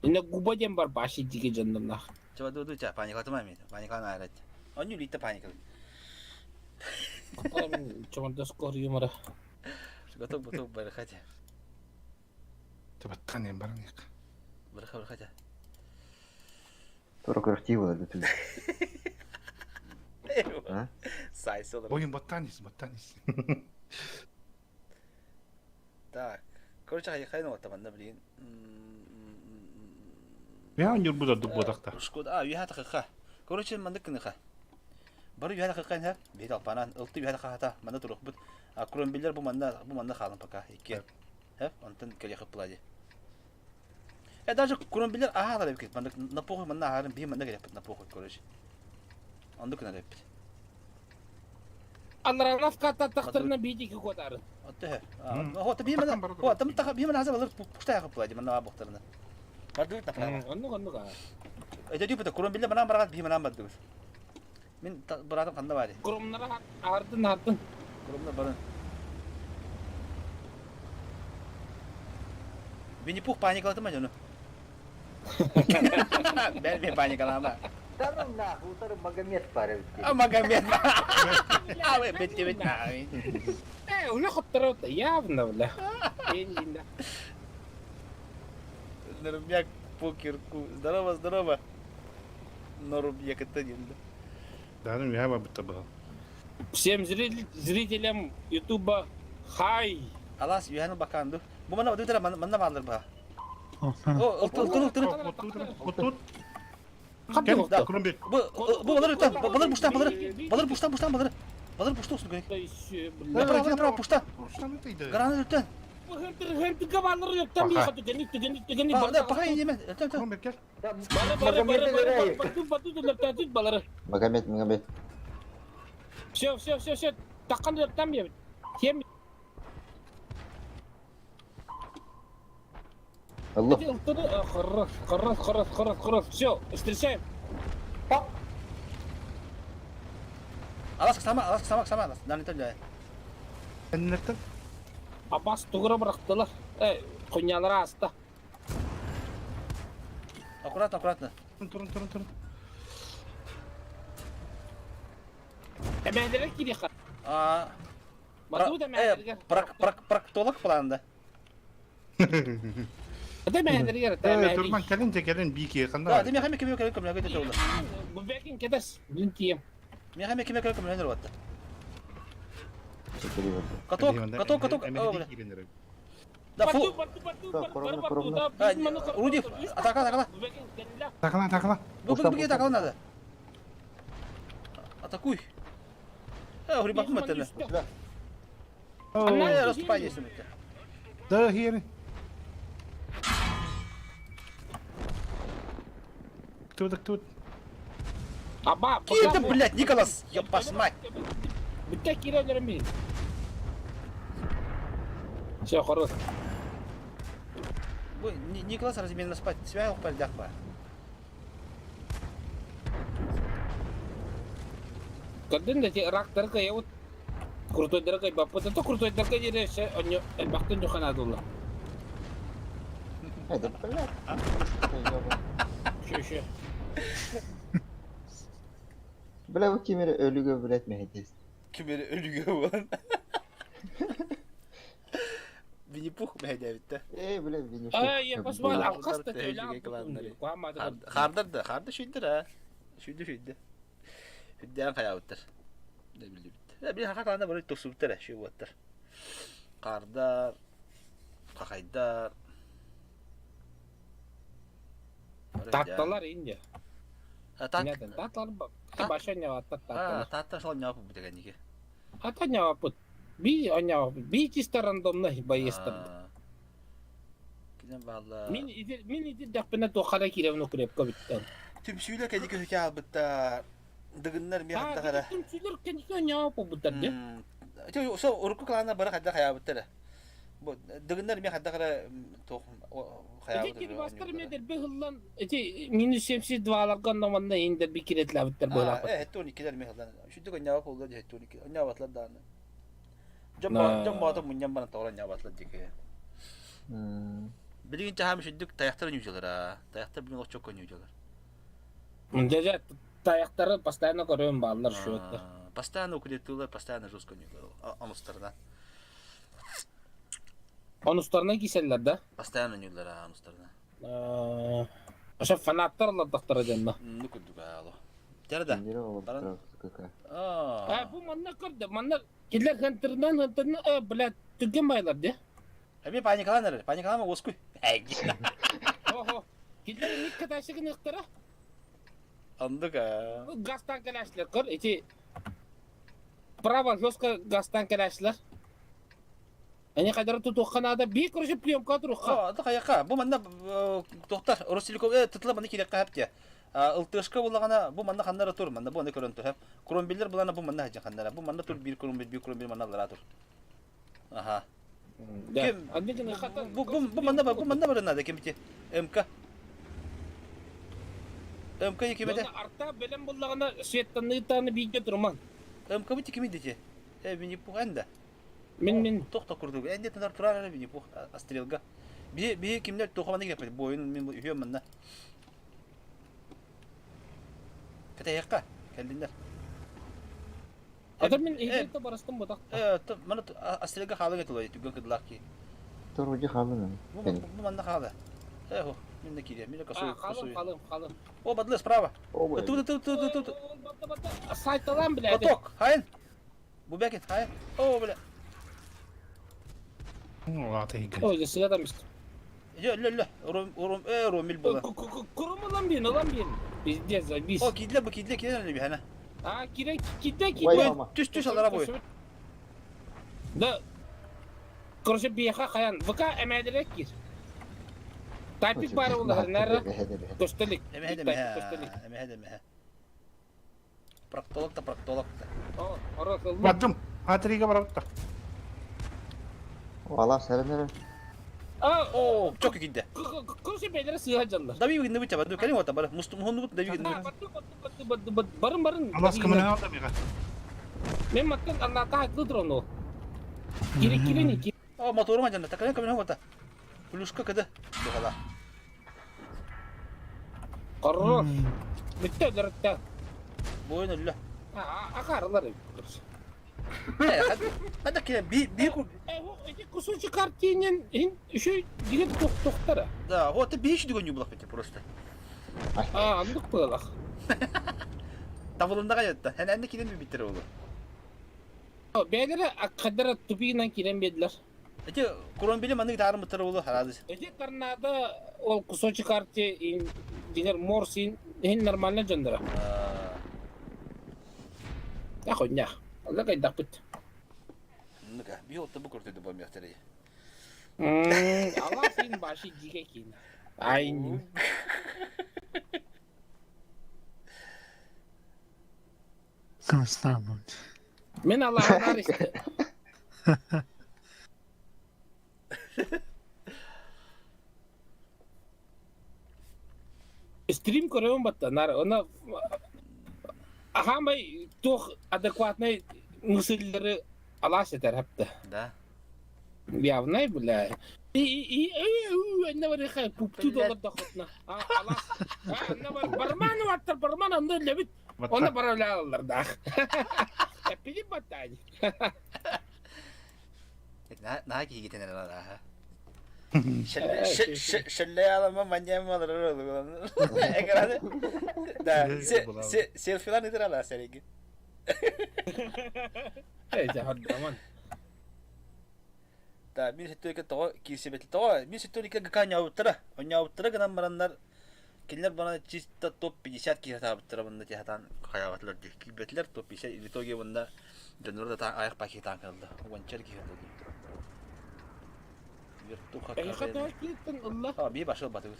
Ине губа дем бар баши диге жандымна. Чаба ду ду ча паника тумай мен. Паника на арат. Оню литта паника. Чоманда скор юмора. Готов готов бархати. Табаттан ем баран як. Барха бархати. Тура красиво это. А? Сайсыл. Ойын баттанис, баттанис. Так. Короче, хайна вот там, блин. Я не буду дубодакта. Шкода, а, юха тахха. Короче, мандык кыныха. Бары юха тахха ха. Бит алпанан, ылты юха тахха манда турук бут. А кромбиллер бу манда, бу манда халын пока. Икки. Хэ, онтон келе хыплади. Э, даже кромбиллер аха да бит. Манда на похуй манда харын би манда келеп на похуй, короче. Онды кына деп. Алларанов ката тахтырна бийди котарын. Отты. Хо, та би манда. Хо, там таха би манда хаза пушта хыплади манда бохтарына. Бардык на права. Онну онну га. Это типа кромбиллер мана барат би мана бардык. Мен братым канда бар. Кромнара ардын ардын. Кромнар барын. Винни-Пух паникалатыма жону. Бәл мен паникалама. Да ну нахуй, утары Магомед парил. А Магомед. А вы бетте бет. Э, у них оттарот явно, бля. Нурбяк покерку. Здорово, здорово. Нурбяк это не Да, ну я бы это был. Всем зрителям Ютуба хай. Алас юхану баканду. Бу мана өтөрө манна баалар ба. О, ылты ылты ылты. Тут. Кел, Курумбир. Бу балар өттен, балар буштан, балар. Балар буштан, буштан, балар. Балар бушта olsun gerek. Направо, направо, пушта. Гранат өттен. Пока не Курумбир, кел. Магомед, Магомед. Все, все, все, все. Таккан там я. Тем. Аллах. Хорош, хорош, хорош, хорош, хорош. Все, встречаем. Алас сама, алас сама, сама. Дан это Эннертен. Абас тугура бырахтылар. Э, хуйнялар аста. Аккуратно, аккуратно. Турун, турун, турун. Эмәдерек кириха. А. Бату да мәдерге. Прок, прок, проктолог планда. Да мәдерге, Э, Турман, кэлин же, кэлин бики, Да, канда. ты мехами кеме кэлин көмләгә дә олы. Бу бәкин кетес. Блин тием. Мехами кеме кэлин көмләгә ватты. Каток, каток, каток. Да, фу. Руди, атака, атака. Такала, такала. Бу бу бу атака надо. Атакуй. Э, гриба куматына. Э, расступай здесь. Да, хер. Кто это, кто? Аба, Кем ты, блядь, Николас, ёб мать. Бүтә кирәләр мин. Все, хорош. Бу Николас разменно спать. Свяй упал ба. Көрдүн да рак дырка я вот крутой дырка баппыт. Это крутой дырка дереше, онё элбактын жуханадулла. Это, блядь. Шө, шө. Бля, бу кемере өлүгө, блядь, мәһетес. Кемере өлүгө болан. Винни-Пух мәһедәбитте. Эй, бля, Винни-Пух. Ай, я посмотрел, алкас та Хардар да, харда шүйдір а. Шүйді, шүйді. Хүддән хаябыттыр. Не билдибит. Би хака каланда бары тосуптар, шүй буаттар. Кардар, какайдар. Татталар инде. Тат. Татлар баша не татталар. Таттар шол не бу деген неге. Ата не бут. Би оня би чисто рандомно боестер. Киден балла. Мин иди мин иди дәппене тохара киревно крепко биттен. Түмсүйлөр кәдике хөкә албыттар. Дыгыннар ми хатта кара. Түмсүйлөр кәдике не буттар де. Тө со урку клана бары хатта хаябыттар. Бу дыгыннар ми хатта кара тох хаябыттар. Эти кирбастар медер бе эти минус 72 аларган номанда индер би киретләбиттер бу. Э, 12 ми хыллан. Шүдү көньява болду, 12. Онья батлар даны. Жомба жомба то муньян бана тогран ябатлар дике. Билигин чахам шүдүк таяктар нюжалар а. Таяктар билген очок нюжалар. Дежа таяктары постоянно көрөм баллар шуотта. Постоянно укрепилар, постоянно жестко нюжалар. Анустарына. Анустарына киселлер да? Постоянно нюжалар анустарына. Ошо фанаттар ладдактар денна. Ну кудук ало. Жарда. Баран. А бу манна көрдө, манна килер хантердан хантердан, блядь, түгөн байлар де. Эми паникаланар, паникалама оскуй. Охо. Килер ник каташыгын ыктара? Андык а. Гастан кәләшләр көр, эти право жестко гастан кәләшләр. Они кайдара тутуханада би короче приемка туруха. А, да каяка. Бу манна доктор Ростелеком тытла манна кирек капты. Ылтышка булагана бу манна ханнара тур, манна бу аны көрөн тур. Кромбиллер булана бу манна хаҗан ханнара. Бу манна тур бир кромбил, бир кромбил манна лара тур. Аха. Ким? Бу бу бу манна бу манна бар надо ким бите? МК. МК кимде? Арта белем буллагана светтан таны бийге турман. МК бите ким идите? Э, мини пух энде. Мин мин тохто курдук. Энде тынар турар мини пух астрелга. Би би кимдер тохоманы кепет бойын мин үйөм манна. Кете якка келдиндер. Ата мен эйде барастым бу так. Э, мана астрелга халы кетилой түгөн кыдлак ки. Туруджи халы. Бу бу манна халы. Э, хо, мен де кире, мен де косой косой. Халым, халым. О, бадлы справа. Тут тут тут тут. Сайталан блядь. Каток, хайын. Бу бекет, хайын. О, бля. Ата иген. Ой, сыгада мист. Өлө өлө Ром Ром э Ромиль була. Курум ылан биэн, ылан биэн. Пиздец, забис. О, кидле бу кидле кидле өлө бихана. А, кире киде киде. Түс түс алара бой. Да. Короче, биэха хаян ВК эмээдирек кир. Тайпик бары улар, нары. Көстөлүк. Эмэһэ эмэһэ. Эмэһэ эмэһэ. Проктолог та проктолог та. Бардым. Атрига барабытта. Вала сэрэнэрэ. О, чок кидде. Короче, бэйдэрэ сыыһа дьаллар. Дави гынны быча барды кэлин ота бары мустум хоннубут дави гынны. Барын барын. Алас кымына алда мига. Мен маттан аллата айтлы дрону. Кире кире не кире. О, моторум ажанда такален кымына ота. Плюшка кыды. Духала. Хорош. Бүттэ өлөрөттө. Бойын өллө. Акарылар. Хада кире би би Эти кусочек картинен еще деген тохтара. Да, вот би еще деген юблак бите просто. А, андык быылах. Табылында каятта. Хэн энди кирен биттер олу. Бэйэлэрэ аккадара тупигынан киирэн биэрдилэр. Эти куромбили маннык таарымыттар олу харадыс. Эти торнадо ол кусочек арти дигер морс иһин нормально дьонноро. Ахуйнях. Алла кайдахпыт. Ну-ка, бил ты букву ты добавил Алла син баши диге кин. Ай. Красава. Мен Аллах'ın işte. Стрим көрөбүн батта нар она ахамай туох адекватный мысльлери алас этер хапта. Да. Явнай бля. И и и энне бар хай пупту доллар доходна. Алас. Энне бар барман ваттар барман анды лебит. Оны баралалар да. Эпили баттай. На киһигитен эрэ аха. Шелле алама маньям алар Экраны. Да, селфилар нетер ала сереги. Эй, жахадаман. Да, мин сөттөкө того кирсебет того, мин сөттөкө ГК няуттара, няуттара гынан бараннар кинилер бана чисто топ 50 киһи таабыттара бунна тиһатан хаябатлар ди. Килбетлер топ 50 в итоге бунна дьоннор да аяк паки таан калды. Уончар киһи болду. Вертуха. А, би башыл батыбыт.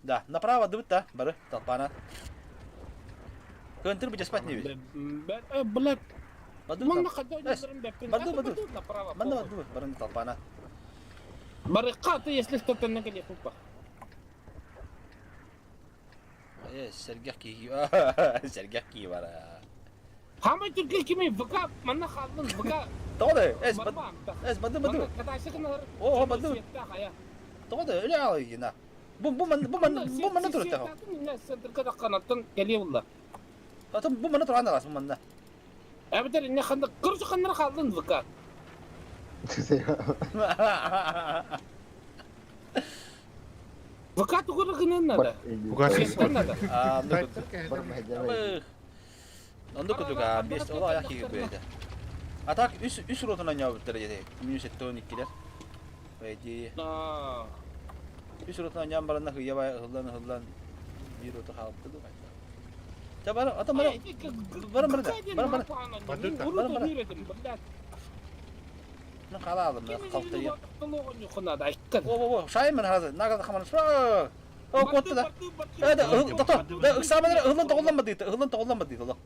Да, направо дыбыт да, бары, толпана. Көнтөр бу спать не бит. Блядь. Баду. Баду, баду. Манна баду, бары толпана. Бары каты, если что-то на голе пупа. Э, сэргэх киһи. Сэргэх киһи бара. Хамай түркө кими ВК манна халдын ВК. Тоҕо эс эс баду баду. О, баду. Тоҕо өлө алыйына. Бу бу ман бу ман бу манна турта. Центрка канаттан келе булла. Атын бу манна туран алас бу манна. Әбдер не ханда кыржы ханнар халдын ВК. ВК тугуры гынын надо. Надо. А, Онду кутуга бес ола аяк киги буяды. А так үс үс ротунан нябыттар деди. Минус 12-лер. Бәйди. Үс ротунан ням баранна хыя бай хылдан хылдан бир рота халыпты ду. Та бар ата бар. Бар бар бар бар. Бар бар. На халадым, калты. О, о, шаймын хазы. Нагы хаман. О, котты да. Э, да, да, да, ыксамын ылын тоголланма дейт, ылын тоголланма дейт оло.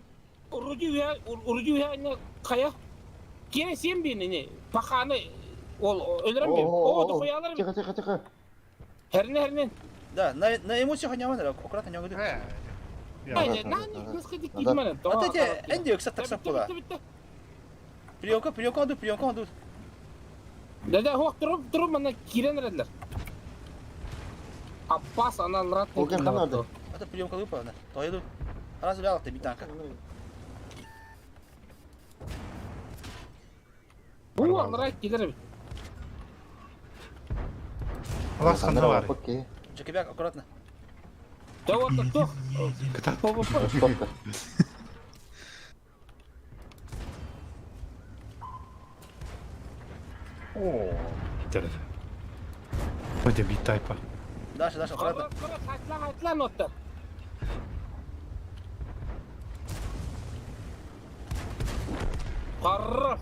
Уруджу я кая. Кене сен бени не? Паханы ол өлөрөм бен. О, дохуялар. Тихо, тихо, тихо. Херне, херне. Да, на на эмоциях не надо, аккуратно не говори. Ай, на не сходи кидман. А ты энди ыкса такса пола. Приемка, приемка анду, приемка анду. Да, да, хох туруп туруп мана кирен редлер. Аппас анан рат. Это приемка лупа, да. То иду. Раз взял ты битанка. Бу анрайт кидер. Алас ханна бар. Чекебек, аккуратно. Да вот тох. Стопка. О, интерес. Пойдем бить тайпа. Даша, Даша, аккуратно. Хатлан, хатлан оттор. Хорош.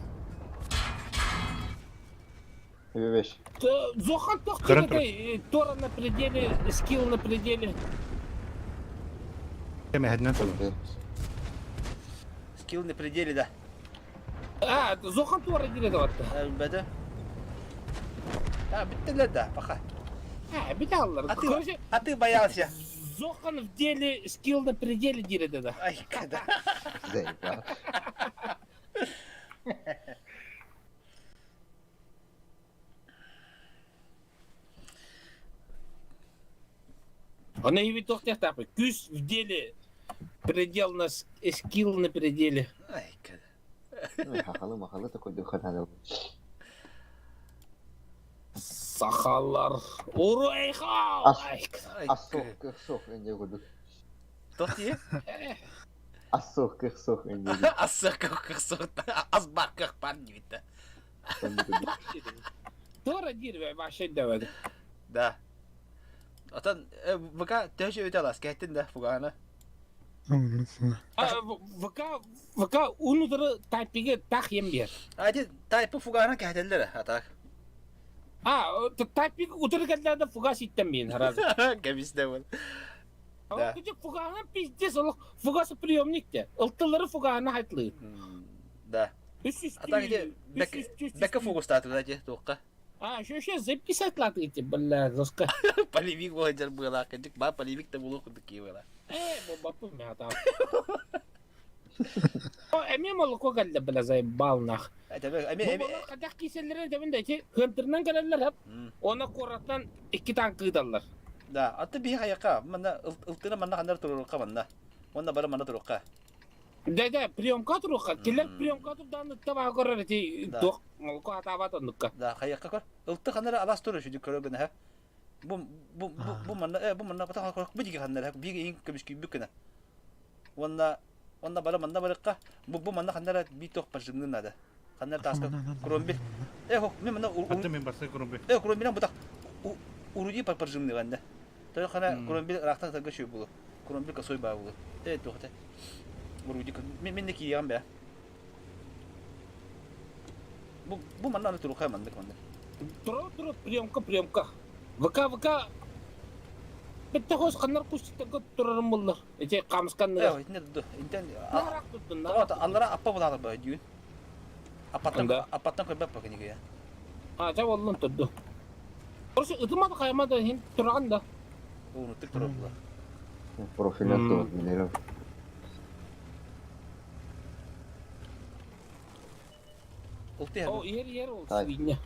Вещь. Зохан тохтор Тора на пределе, скилл на пределе. Скилл на пределе, да. А, Зохан Тора дире даватты. Бәді. А, биттилер да, пока. А, биталлар. А ты, а ты боялся. Зохан в деле, скилл на пределе дире да. Ай, когда. Заебал. Она и ведь так, Кюс в деле, предел на скилл на пределе. Ай, когда. Хахалы махалы такой духа надо. Сахалар. Уруйха! Асох, кырсох, инде гудук. Тохти? Асох, кырсох, инде. Асох, кырсох, азбар кырпар дивит. Тора дирве вообще давай. Да. Отан ВК төшө өтө алас кеттин да фугана. ВК ВК унутры тайпиге тах ем бер. Айди тайпы фугана кәтелдер а так. А, тайпик утыры кәлләрдә фугас иттем мин сразу. Кәбистә был. Да. Фугана пиздец, ул фугасы приемник те. Ылтылары фугана хайтлы. Да. А так где бәкке фугас тату да же тоққа. А, еще еще записать латы эти, бля, жестко. Полевик болар была, кадик ба полевик та булу кудыки была. Э, бу бапы мя там. Эми молоко кэллэ бля заебал нах. Эми Хадах киселлere дебин дечи хынтырынан келелер хеп. Она кораттан икки танк ыдаллар. Да, аты би хаяка, манна ылтына манна хандар турукка манна. Онна бары манна турукка. Да, да, приемка турукка. Киллер приемка турдан таба көрөр эти тох молоко атабат оннукка. Да, хаяка көр. Ылты хандар алас туру шүдү көрө гына. Бу бу бу манна бу манна бата көр бу диги хандар биги ин көмүш күйбүк гына. Онна онна бары манна барыкка бу бу манна хандар би тох пажымны надо. Хандар таска кромбил. Э хок мен манна Аты мен басы кромбил. Э кромбил бутак уруди пар пажымны ганда. Той хана кромбил рахта тага шүй булу. Кромбил косой ба булу. Э тохта. Уруди мен мен не киям бе. Бу бу манна турука манна манна. Туру туру приемка приемка. ВК ВК Битте хос каннар кустикка турарым буллар. Эти камсканны. Э, интен интен. Аллара аппа булалы ба дүйүн. Апаттан апаттан көрбөп бак неге. А, жа боллун турду. Короче, ытымады каймады хин тураган да. Унуттук турар була. Профиль аттı билерим. О, ер ер ол свинья.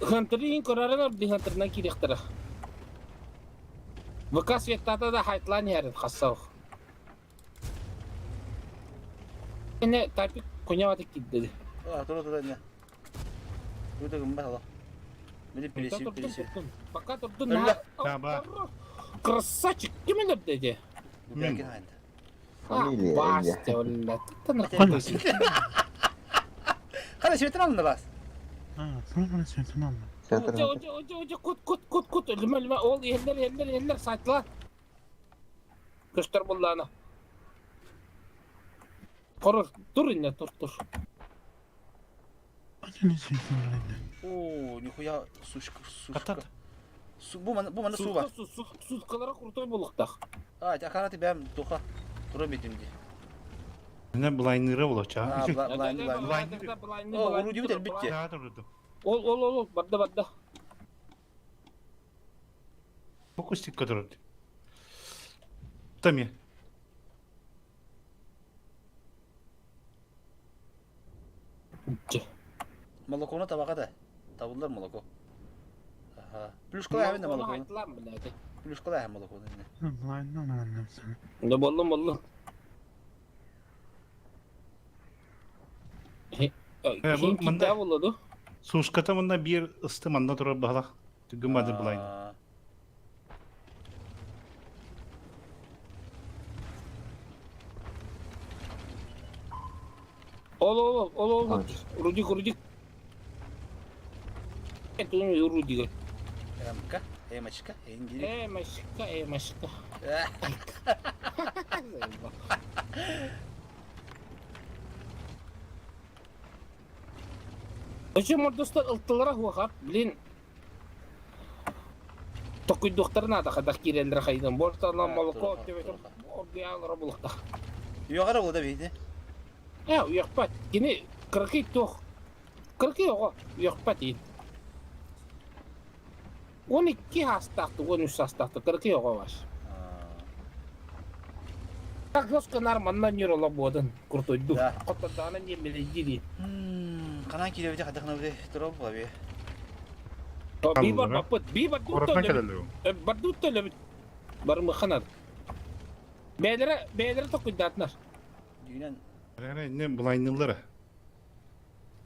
Хантерин көрәрен би хантернан кирехтера. ВК светтата да хайтлан ярын хассау. Эне тайпик коня киддеди. А, тура тура не. Тура гымба сала. Мени переси переси. Пока турдун на. Красавчик, ким элеп деди? Мен. Фамилия. Басты, олла. Кара светин алынды бас. А, тура светин алынды. Oca oca oca oca kut kut kut kut өлүмө өлүмө ол еллер еллер еллер сайтла. Көстөр булланы. Корор тур инне тур тур. О, нихуя сушка сушка. Су бу мана бу мана су бар. Суткалара крутой булуктак. А, акараты бәм туха тура бетимди. Менә блайнеры булача. А, блайн блайн. О, уруди бит битте. Ол ол ол бадда бадда. Фокусик который. Тами. Молоконы табака да. Табылдар молоко. Ага. Плюшкалай хәбин молоко. Плюшкалай хәм молоко. Да боллум боллум. Бу мында болду. Сушката мында бир ысты манда турар баһалах. Түгүн блайн. Ол ол ол ол Рудик Рудик. Это Рудик. Эмка, эмочка, энгири. Эмочка, эмочка. Өчө мордостар ылтылара хуахат, блин. Токуйдуохтарын аата хадах киирэллэр хайдан. Бортана молоко төбөтөр оргуйаалара булуктах. Үөҕэр ол да бейди. Э, уйахпат. Кини кыракый туох. Кыракый оҕо уйахпат иин. 12 саастаахты, 13 саастаахты кыракый оҕо бар. Так жестко нар манна ньуроло буодан куртуйду. Хоттордаана диэн Канан кииребите хадахна бile турал була би. Би бар баппыт, би бардуттан бардуттан өлөбүт. Барымыханар. Бээлere бээлere токуйдаатынар. Дүйнен. Не булайнылары.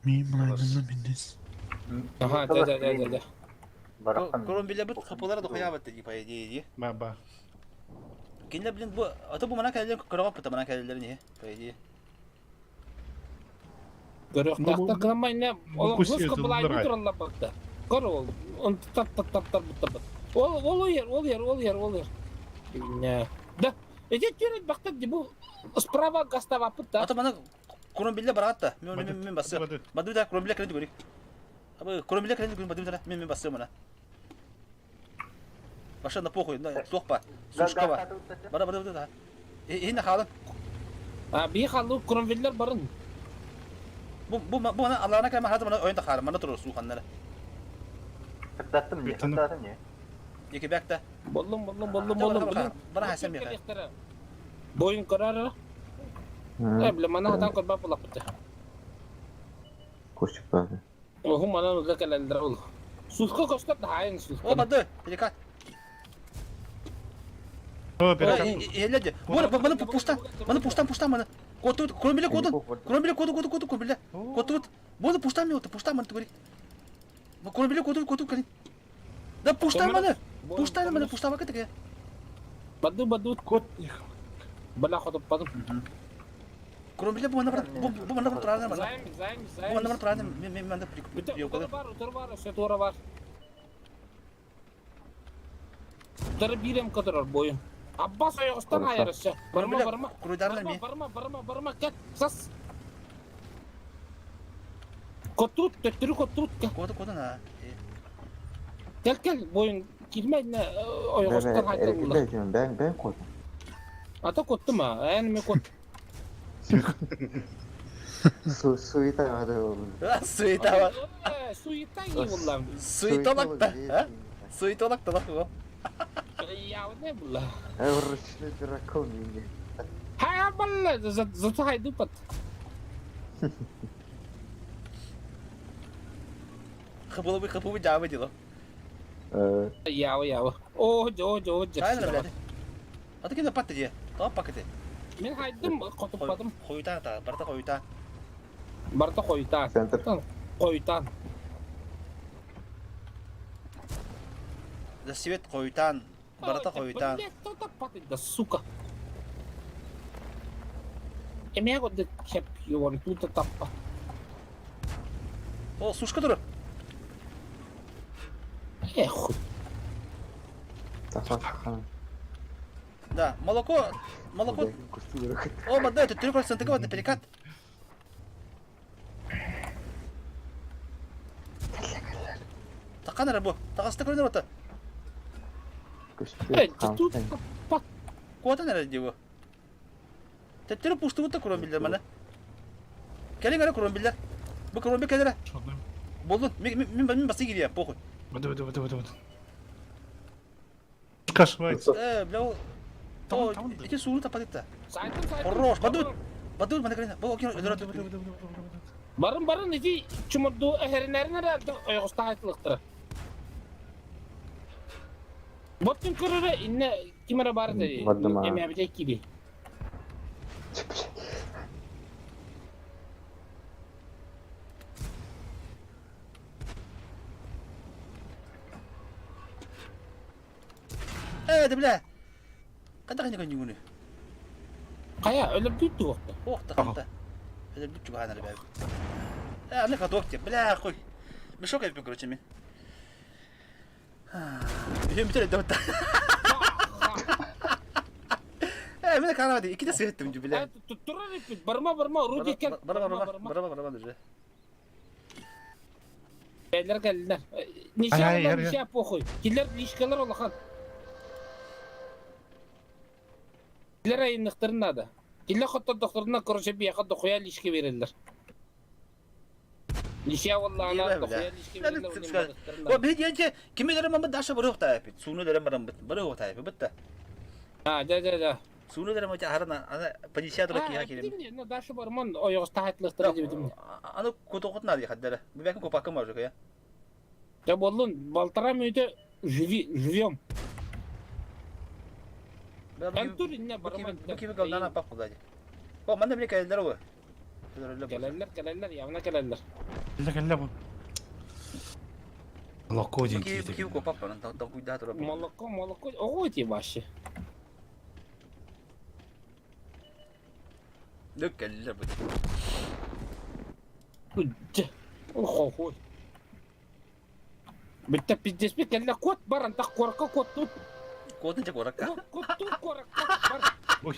Мин булайнылы миндес. Аха, да да да да. Курун бит хапылара дохуябат ди по идее ди. Ба ба. Кинилер блин бу ата бу мана кэлэлэр көрөҕө пыта мана кэлэлэр не по идее. Көрөхтахта кыламайна олохсуска булайны тураллар бакта. Көр ол, он тап тап тап тап тап. Ол ол ер, ол ер, ол ер, ол ер. Да, эти түрет бакта ди бу справа гастава пытта. Ата мана курун билле баратта. Мен мен мен басы. Баду да курун билле кэлэн көрүк. Абы курун билле кэлэн көрүк баду да мен мен басы мана. Баша на похуй, на туохпа. Сушка ба. Бара бара бара. Иһин хаалын. А би халу курун биллер барын. Бу бу бу мана Аллаһына кэлэн хата мана ойын тахаар мана турur сууханнара. Сырдаттым не? Сырдаттым не? Екі бәкті. Боллум боллум боллум боллум. Бара хасам яха. Бойын көрөр. Э, биле мана хатан көрбөп булаппыт. Көчүп барды. Оху мана уза келелдер ол. Суско көстөр да хайын суско. О, бады, перекат. О, перекат. Эледе. Бора, мана пуштан. Мана пуштан, пуштан мана. Коту, кромбиле коду. Кромбиле коду, коду, коду, кромбиле. Коту. Бону пуштан ми ота, пуштан мана тугори. Кромбиле коду, коду, кали. Да пуштан мана. Пуштан мана, пуштан бакы теге. Баду, баду. Кот. Бала хотуп баду. Кромбиле бу мана бар, бу мана бар турардан мана. Займ, займ, займ. Бу мана бар турардан, мен мен манда при. Бар, утар бар, өсө тура бар. Утар бирем катырар бойын. Аббас ойоғыстан айырысы. Барма, барма. Круйдарла ми. Барма, барма, барма, кет, сас. Котут, төттүрү котут. Коду, коду на. Кел, кел, бойын кирме, ойоғыстан айтылды. Бен, бен кот. Ата котту ма, ән мен кот. Суета бады. Суета ба. Суета и буллам. Суетолог да. Суетолог да бу. Я не булла. Ручной дракон не. Хай балла, зато хайду пат. Хапылы хапылы жабы дело. Ява ява. О, жо жо жо. Хайна блядь. А ты кем патты де? Топ пакеты. Мен хайдым, котуп бадым. Хоюта та, барта хоюта. Барта хоюта. Центр. Хоютан. Да свет хоютан. Барта хоютан. Блядь, кто так патит, да сука. Эме го хеп юван тута таппа. О, сушка тур. Эх. Да, молоко, молоко. О, да, это 3% вот на перекат. Такана рабо, тагаста көрүнөр ота. Тут Куата нere диво. Теттери пусту бутта кромбиллер мана. Келин гара кромбиллер. Бу кромби келер. Болду. Мен мен мен басы кирия, похуй. Бады бады бады бады. Кашвайт. Э, бля, о, эти сууну тападык Хорош, бадут. Бадут, мана кирен. Бу окей, өлөрөт. Барын барын ити чумурду эхеринерин эре ойгоста айтылыктыр. Боттун көрөрө инне кимере бар деди. Эме бите кири. Э, да бля. Када кайны көнү? Кая өлөп бүттү окта. Окта, кanta. Өлөрбүт чугаһаан эрэ бэйэбит. Э, аны каток диэн. Бля, хуй. Мешок эбиппин, короче, мин. Үһүн бүтэр өйдөбүт. Э, мен канала ди, иккитэ сыһыттым дьу, бля. Туттурар эппит, барма, барма, Руди кел. Барма, барма, барма, барма, держи. Кэллэр кэллэр. Ничья, ничья, похуй. Киллер лишкалар улахан. Киллер айынныктарын надо. Киллер хоттордохторуна, короче, биэхэ дохуя лишке береллер. Ничья воллаана дохуя лишке береллер. О, би диэнче, кими дэрэ мамы даша барыах таайпит. Сууну дэрэ барамбыт, барыах таайпит, бытта. А, да, да, да. Сууну дэрэ моча харана, ана панича тура киһа кирим. Ну, даша барман ойоҕос таһатлыктара дебитим. Аны кутугут надо хаддара. Бу бәкин копакка может я. Да боллун, полтора минуты живи, живем. Антур инне барман. Бу кими галдана пак кулады. Бу манна биле кэлэллэр ол. Кэлэллэр, кэлэллэр, явно кэлэллэр. Кэллэ кэллэ бу. Молоко диэн киһи. Киви копак баран толкуйдаа турар. Молоко, молоко, оҕо ити вообще. Лүк кэллилэр бу. Хохуй. Бүттэ пиздеспит кэллэ куот бар антах куоракка куоттут. Куотун дьэ куоракка. Куоттут куоракка бар. Ой.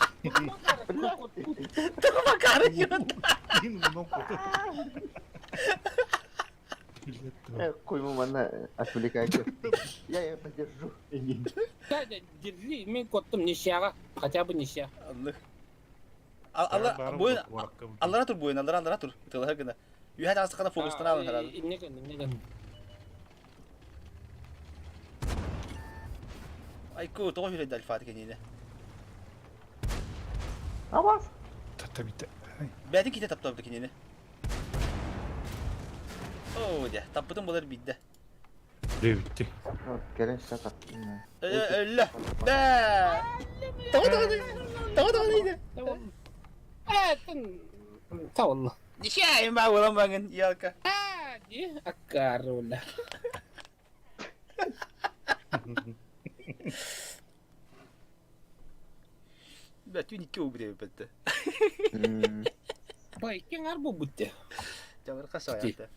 Тоҕо макары Куйму манна отвлекайте. Я ее подержу. Да, держи, мен куоттум нищаға, хотя бы нища. Алла буйун аллара тур буйун аллара аллара тур. Тылаһа гына. Үһэ таҕыстаххына фокустан алын харады. Инне гын, инне гын. Айку тоҕо хүрейді альфа кэниинэ. Абас. Татабита. Бэти ките таптабыта кинини. Оо дьэ, таппытым болар биирдэ. Бүттү. Кэлэн сата. Өллө. Бээ. Тоҕо тоҕо тоҕо тоҕо дейді. Э, Тавалла. Нишайым ба улам баңын ялка. Ди аккарула. Бә түн икки убре бетте. Бай, кең арбу бутте. Жабырка соята.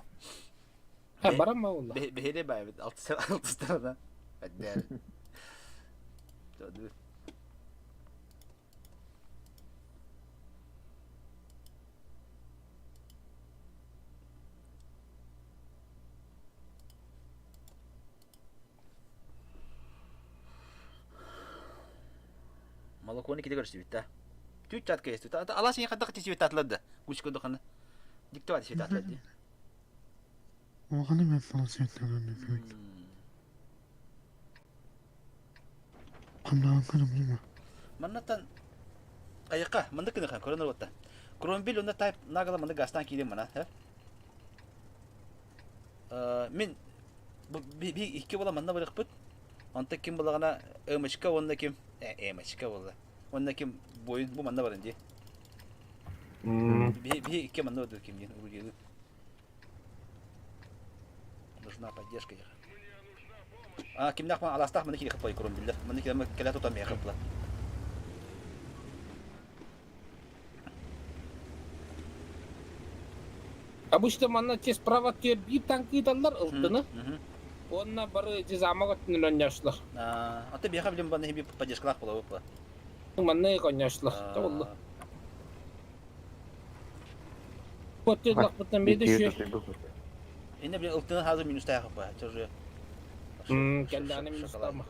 Ха, барамма олла. Бехере бай бит алты алты сторона. Әддәр. Тоду. Молоконы киде көрүстүбүт да. Түт чат кэстү. Ала сен хаддак тисибит татлады. Гуч көдө хана. Диктовать сибит татлады. Оҕону мен фалсификаларын Хамнаан көрөм Маннаттан айыкка мындык кыны хан көрөнөр отта. Кромбил онда тайп нагала мында гастан киирен мана, хэ? Мин би икки була манна барыхпыт. Онта ким булагана эмочка онна ким эмочка була. Онна ким бойын бу манна барын ди. Би би икки манна барды ким диэн уруйдуу. Нужна поддержка их. А кимнах ман аластах маны кири хыппай курун биллер. Маны кири кэлэ тутан миэ хыппла. Обычно манна те справа түөр биир танк ыыталлар ылтыны. Уонна бары ити замок өттүнэн онньоочулар. Аты биэхэ билим банны хиби поддержкалаах була була. Манна конньоочулар. Та болду. Куоттуйлахпыттан биэдэ үчүгэй. Инне биле ылтыны хазыр минустаах ба. Тоже. Кэллэҕинэ минустаама.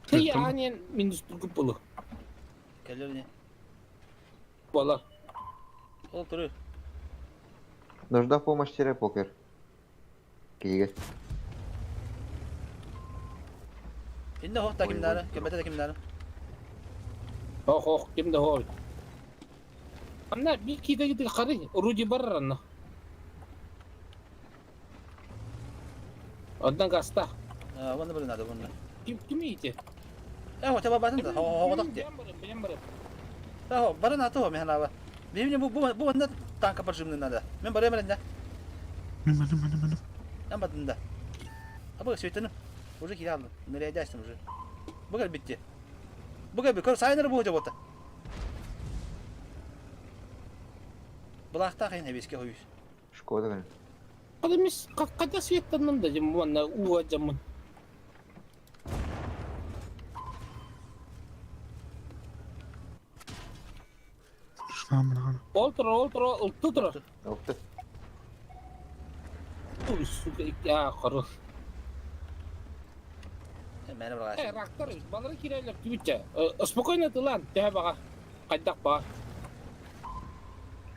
Ты аанен минус тургуп болу. Кэлэр не? Буолар. Ол туру. Нужна помощь тире покер. Киһигэ. Инне хох та кимнары, кембете да кимнары. Ох ох ким да хой. Анна биир киитэ хары Руди барар анна. Онтон гаста. Ванна бары надо ванна. Ким ким ити? Э, хотя бы батын да, хо хо Бэйэм барым, бэйэм барым. Э, бары надо, мен ханаба. Бибине бу бу бу ванна танка поджимный надо. Мен бары мен да. Мен барым, барым, барым. Мен батын да. А бу светini уже кире алдым. Ныряйдайсың уже. Бу кел битти. Бу кел көр сайнер бу бота. Былаахтаах ин эбискэ хойус. Шкода гын. Хада мис хада светтанным да дим уонна ууга дьаммын. Ол тура, ол тура, ылты тура. Ылты. Ой, сука, а, хорош. Мэне браҕас. Э, рактар, балары кирелер түбүтчэ. Спокойно тылан, төһө баҕа. Хайдах баҕа.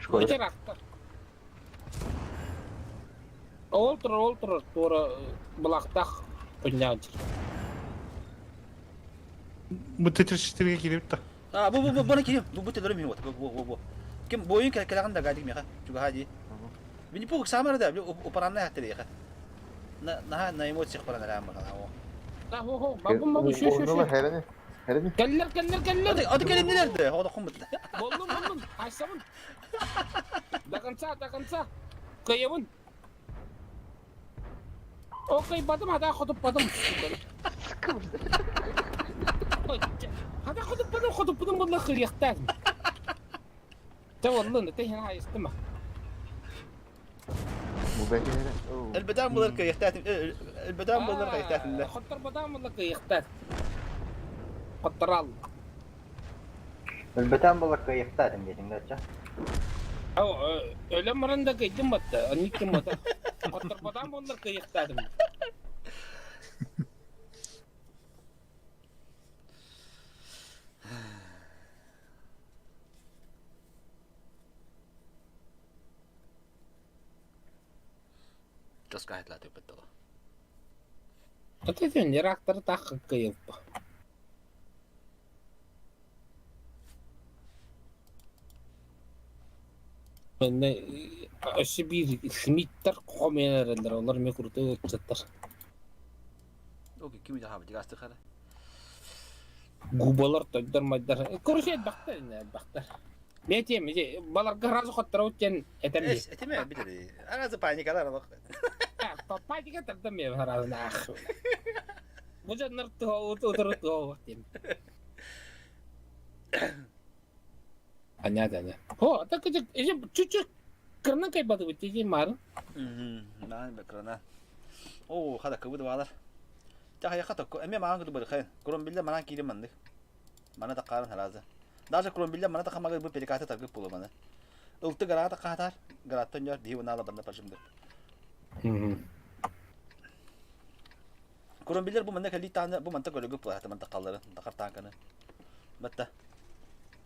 Шкода. Ити рактар. Ол турар, ол турар, туора былахтах күннээх Бу тетр киирбит да. А, бу бу бу бу кирим. Бу бу телерим вот. Бу бу бу. Ким бойун кэлэҕин да гадик меха. Чугаһа дии. Винни Пух самара да упаранна хаттырыха. На на на эмоциях паран рам баҕала. Да, хо хо, бабым бабы шө шө шө. Херени. Херени. Кэллэр, кэллэр, кэллэр. Аты кэлимнилер де. Ода хомут. Боллум, боллум. Айсабын. До конца, до конца. Кыйыбын. О, кыйбатым, хата хотуппатым. Хата хотуппатым, хотуппутум буолла кырыахтаах. Тэ боллун, тэ хин хайыстыма. Элбэтэн булар кыйахтаатым. Элбэтэн булар кыйахтаатым. Хотторботаан буолла кыйахтаат. Хотторал. Элбэтэн булар кыйахтаатым диэтиҥ да ча. Өлөн баран да кыйдым батта, анник бата. Хотторботаан буоллар кыйахтаатым. Тоска хайлааты баттала. Это реактор так кыйылпа. Манна өссө биир Смиттер хомуйан эрэллэр, олор эмиэ курутук ыччаттар. Окей, кими да хаабыт дигасты хара. Губалар тойдор майдар. Короче, элбэхтэр ини, элбэхтэр. Мен этиэм, ити баларга сразу хотторобут диэн этем дии. Этиме билери. Аразы паникалар алах. Паника тардан мен сразу ах. Бу дьоннор утуру туһа диэн. Понятно. О, так это чуть-чуть кырынан кайбатыбыт дии марын. Наан бэкрана. Оо, хада кыбыт баалар. Тахая хата эме маан кыды бырхай. Курон билле манан киирим маннык. Мана таққарын харазы. Даже курон билле мана тақамага бу перекаты таргып болу маны. Ылты гарата катар, гараттан яр дии унала банда пажымды. Курон биллер бу манна кали тааны бу манта көрөгүп була манта қаллары, тақар танканы. Батта.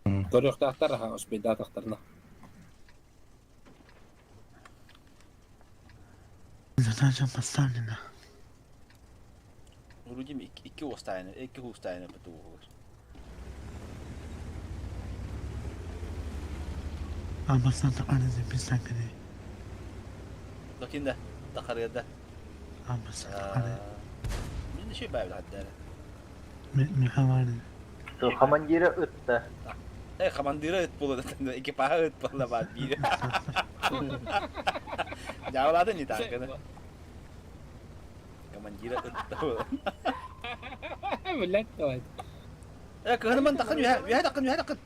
Көрүөхтаахтар аха успейдаатахтарына. Задача поставлена. Вроде икки уостайны, икки хуустайны буту. Аббасната арызы писаканы. Лакинда, тақарыда. Аббасната ары. Мен шей байбыл хаттары. Михавары. Командира ытта. Э, командира ыт болду. Экипажа ыт болду ба бир. Жабылады не танканы. Командира ыт болду. Блять, давай. Э, кыһыныман тақын, үһә тақын, үһә тақын.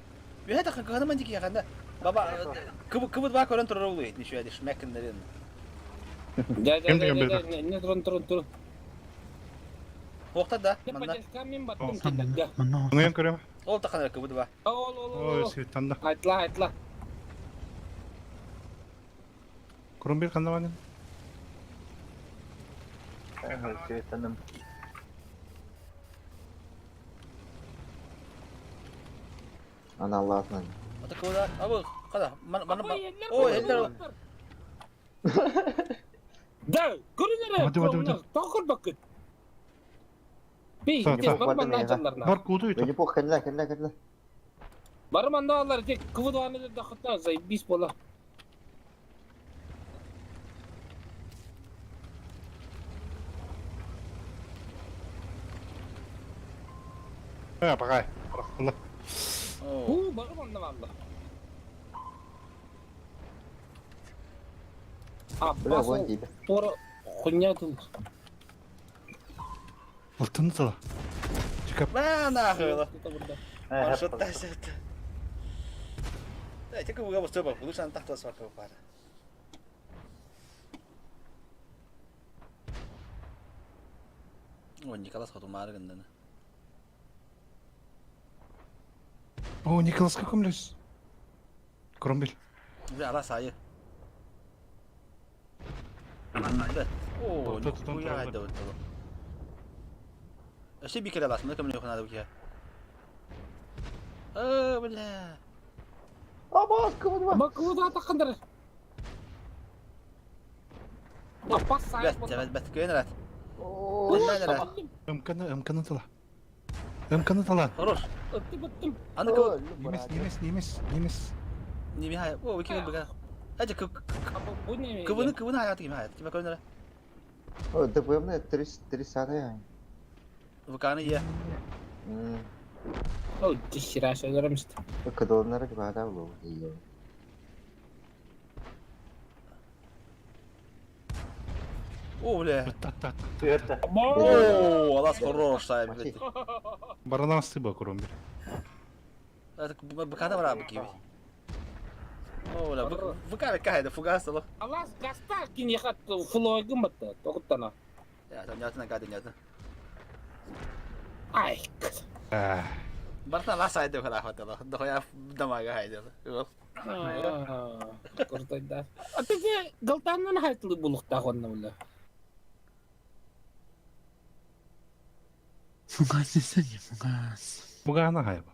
Үһә тақын, кыһыныман дики яханда. Баба, кыбы кыбы два көрөн турар улу, ничего, шмекендерин. Да, да, да, да, не трон, трон, трон. Хуохта да, манна. Мен баттым киндерге. Оңойон көрөм. Ол тақын кыбы два. Ол, ол, ол. Ой, светтанда. Айтла, айтла. Курумбир канда баны? Светтаным. Ана Аллах'нан. Ата кыбы абы, када, мана, мана, ой, эллер. Да, көрүнөр. Тоқыр бакыт. Бей, бар манна жандарына. Бар куду ито. Бени пох кэллэ, кэллэ, кэллэ. Бар манна алар тек кыбы дваны да хатта заебись бола. Э, пока. У, бар манна валла. А, Бля, вон дейді. Тора хуйня тут. Алтын сала. Чекап. Ма нахуй. Маршрут тасят. Эти кыбыга бостуо лучше тахта сварка пара. О, Николас хотумаары гыннаны. О, Николас каком лес? Кромбель. Бля, ала сайы. О, нихуя хайда вот Өссө бикер алас, мына көмөлө надо бу О, бля. Абас, кыбыдыма. Бак куда тахындар. Аппас сайын. Бэт, бэт, бэт, көйөн рат. МКны, МКны тала. МКны тала. Хорош. Ыттым, ыттым. Аны кыбы. Немес, немес, немес, немес. Неме хай. О, кибы бага. Ажа кыбыны кыбыны хаят ким хаят. Киме көйөн О, ДПМ 30 ВКны е. О, дихера шөлөрөмст. Кыдылынары бада болу. О, бля. Та-та-та. О, алас хорош сайып бит. Баранан сыба Кромбель. БКда бар абы киби. О, бля, ВК кайда фугас алах. Алас гаста кин яхат флойгын батты. Токтана. Я, там нятына кады нятына. Ай. Барта лас айды хала хатала. Дохоя дамага хайды. Куртайда. А ты галтаннан хайтылы булукта хонна була. Фугас десene фугас. Фугана хайба.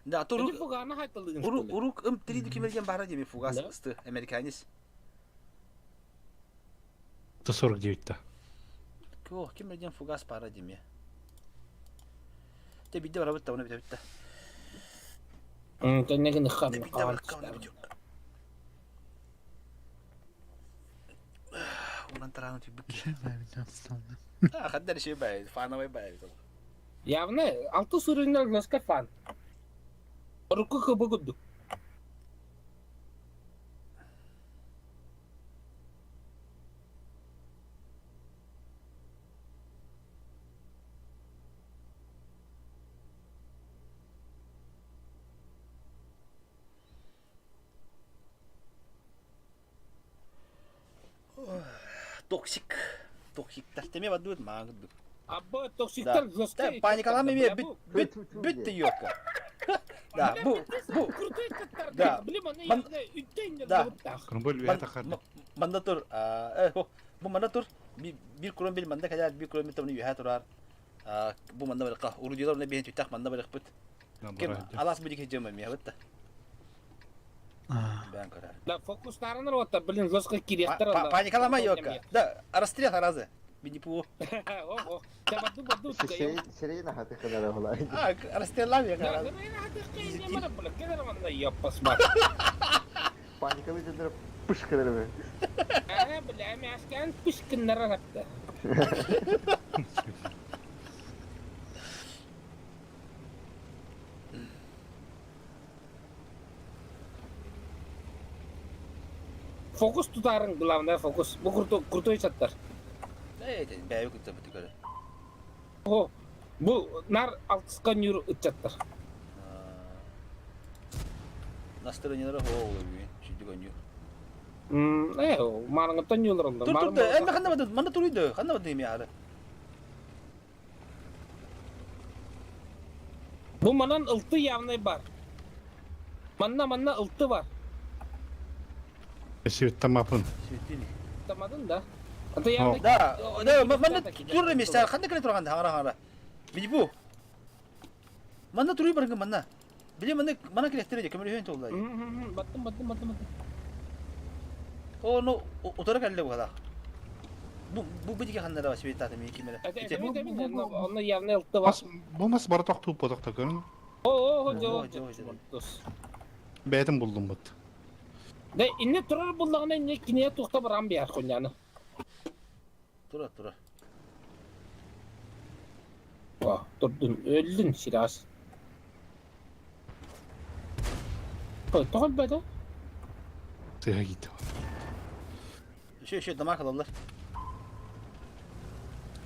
Да, турук. Фугана хайтылы. Урук урук ым 3 кимерген бара деме фугас ысты американец. 149-та. Ко, кимерген фугас бара деме. Те бидде бара битте, оны битте битте. Кеннеген хан. Бидде бара битте. Унан тараны түбүк. А, хаддар ши бай, фановый бай. Явно, алты сүрүннөр лөскө фан. Руку кыбы гудду. Токсик. Токсиктар теме бадует магду. Абы токсиктар жестко. Паникалама ме бит бит бит йока. Да, бу бу. Да. Да. Кромбель бия тахар. Манда тур. Э, бу манда тур. Бир кромбель манда кадar бир кромбель табны юха турар. Бу манда барыкка. Урудилар не бehen түтак манда барык бит. Кем алас бу дик жема ме бит. Бен карар. Да, фокустарыныр отта, блин, жестко киректер. Паникалама йока. Да, расстрел разы. Бини пу. Ого, баду баду. Сирена хаты ханара хула. А, расстрелам я карар. Паника выйдет, пышкалар. А, бля, мяшкан пышкыннар хатта. Фокус тутарың, главное фокус. Бу крутой, крутой чаттар. Эй, бәйі күтті бітті көрі. О, бу нар алтысқа нүр ыт чаттар. Настроениелері хоолы бүй, шүді көню. Э, марыңыттан юлар олар. Тур, тур, әмі қанда бады, манда туруйды, қанда бады еме ары. Бу манан ылты явный бар. Манна манна ылты бар. Светтамапын. Тамадын да. Ата явный. Да, да, манна тур емес, қанда кіре тұрғанда, аңара аңара. Бини бу. Манна туруй баргын манна. Биле манна мана киректер көмөр өйөн толдай. Баттым, баттым, баттым, баттым. О, ну, утара калле бу хала. Бу бу бу диге ханнара светтаты мен кимере. Онно явный ылты бар. Бу мас бара тоқту потоқта көрін. О, о, о, жо, Бәйтін булдum бут. Да, инне турар буллагына инне кине тухта барам бияр хуняны. Тура, тура. О, турдун, өлдүн сирас. Ой, тоғыл бәді? Сыға кетті. Еще, еще дамақ алалар.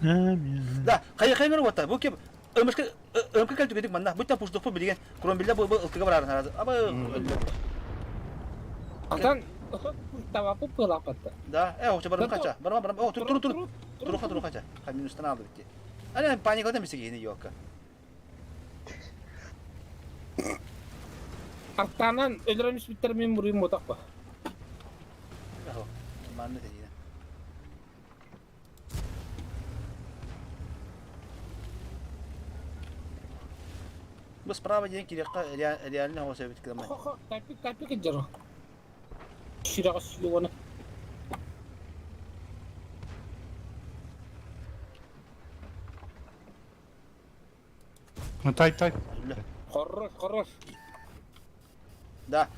Да, қай қай мөр ота. Бу кем? Өмүскэ өмкө кэл түгедик манна. Бу та пушдоппу билген. Кромбилла бу ылтыга барарын харазы. Аба өллө. Антон тавапы пылапатта. Да, э, оча барым кача. Барма барым. О, тур тур тур. Туруха туруха ча. Ха минустан алды битти. Ана паникада мисеги кихини ёлка. Артанан өлөрөмүс биттер мен буруйум ботак ба. Манны тедине. Бу справа диэн кириэххэ реально оҕо сөбүт кыамай. Тайпик тайпик иджаро. Шираҕа сүлүгону. Ну тай тай. Хорош, хорош. Да.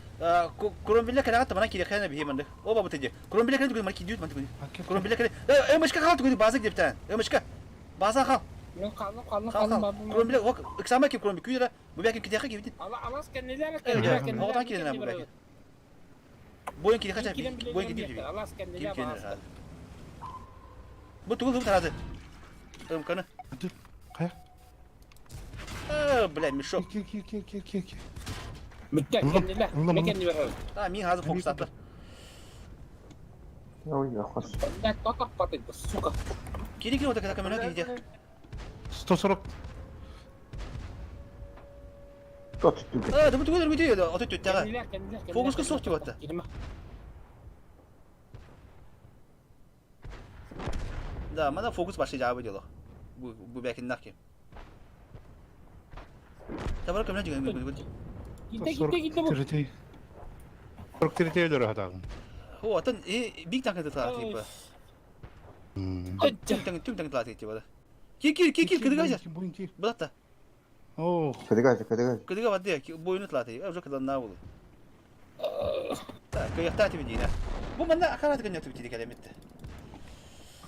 Кромбилля кэлэҕэ тамана кириэххэ биһи маннык. О бабыта дии. Кромбилля кэлэ түгэн марки дьүүт мантык. Кромбилля кэлэ. Э, мышка хал түгэн база диэптэн. Э, мышка. База хал. Мен қалым, қалым, қалым. Кромбилля, ок, ыксама ким кромби күйрэ. Бу бәки китиэхэ кибитин. Ала алас кэннилэр кэннилэр кэннилэр. Оҕотон киренэ бу бәки. Бойын кириэхэ ча бойын китиэхэ. Алас кэннилэр баас. Бу тугу тугу таразы. Ымканы. Хайа. Э, бля, мешок. Кир кир кир кир кир кир. Бүттэ, кэннилэр. Мен кэннилэр. А, мин хазы фокустаттар. Ой, нахуй. Блядь, кто так падает, сука. Кири кири вот это камера кири. 140. Тот түгэн. Э, да бу тугу дөргүтэ, ото түттәгә. Фокуска суох тибатта. Да, мана фокус башы жабы дело. Бу бу бәкин нахи. Табар көмнә дигән бу. Китте, китте, китте бу. 43 өлөрө хатагын. О, атын биг танк это типа. Түм танк, түм танк типа. Кир кир кир кир кыдыга жа. Булатта. О, Кыдыга кыдыга. Кыдыга бады, бойуну тлаты. Уже кыдан болу. Так, кыякта тиби дина. Бу манда акарат гын ятып тиди калеметте.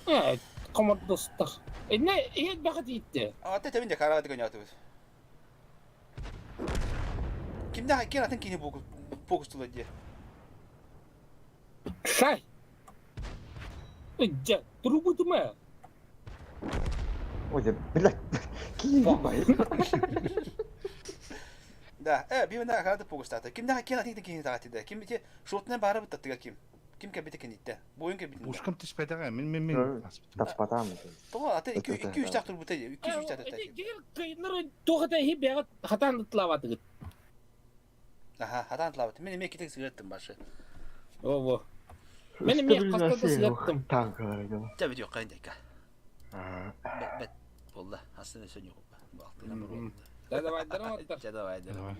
Э, командостар. Эне, ет бакыт итте. Ата тебин де карат гын ятып. Кимде кир атын кини фокус тула ди. Шай. Эджа, трубу тума. Ой, блядь. Киви бай. Да, э, би мында акарат фокус тата. Кимде кир атын кини тагат ди. Ким бите шотна барып таттыга ким. Ким кебите кинитте. Бойун кебите. Ушкам түспәдәгә. Мин мин мин. Таппатам. Того ата 2 2 3 тактыр бу 2 3 тактыр. Гер кыйныр тохата хи бягат хатан тлаваты. Аха, хатан тлаваты. Мен эме китек сыгырттым башы. Ого. Мен эме кастада сыгырттым. Танкалар иде. Та видео кайындайка. Бет бет болду. Астына сөйнө куп. Бактына бар. Да давай, давай. Да давай, давай.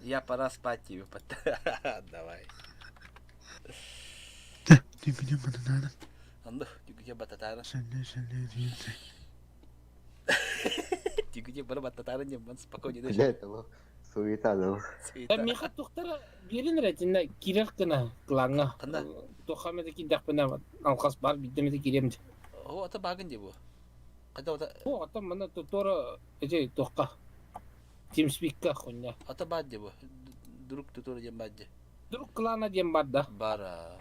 Я пора спать тебе. Давай. Ты меня банана. Анды, ты где бататара? Ты где бар бататара не бан спокойно. Блядь, алло. Суета, да. Суета. Миха тухтара берин ретинде кирер кына кланга. Кында? Тухамеде ки дахпына алкас бар биддемеде кирем. О, ата багын де бу. Кайда ота? О, ата мына тотора эже тухка. TeamSpeak'ка хуйня. Ата бад де бу. Друг тотора дем бад де. Друг клана дем бар да. Бар.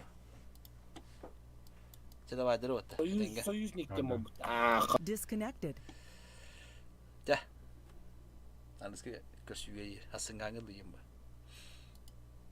Че давай дыры отта. Союз, союзник дем обут. Disconnected. Да. Анысы көсүгө асынгаңы дыйым ба.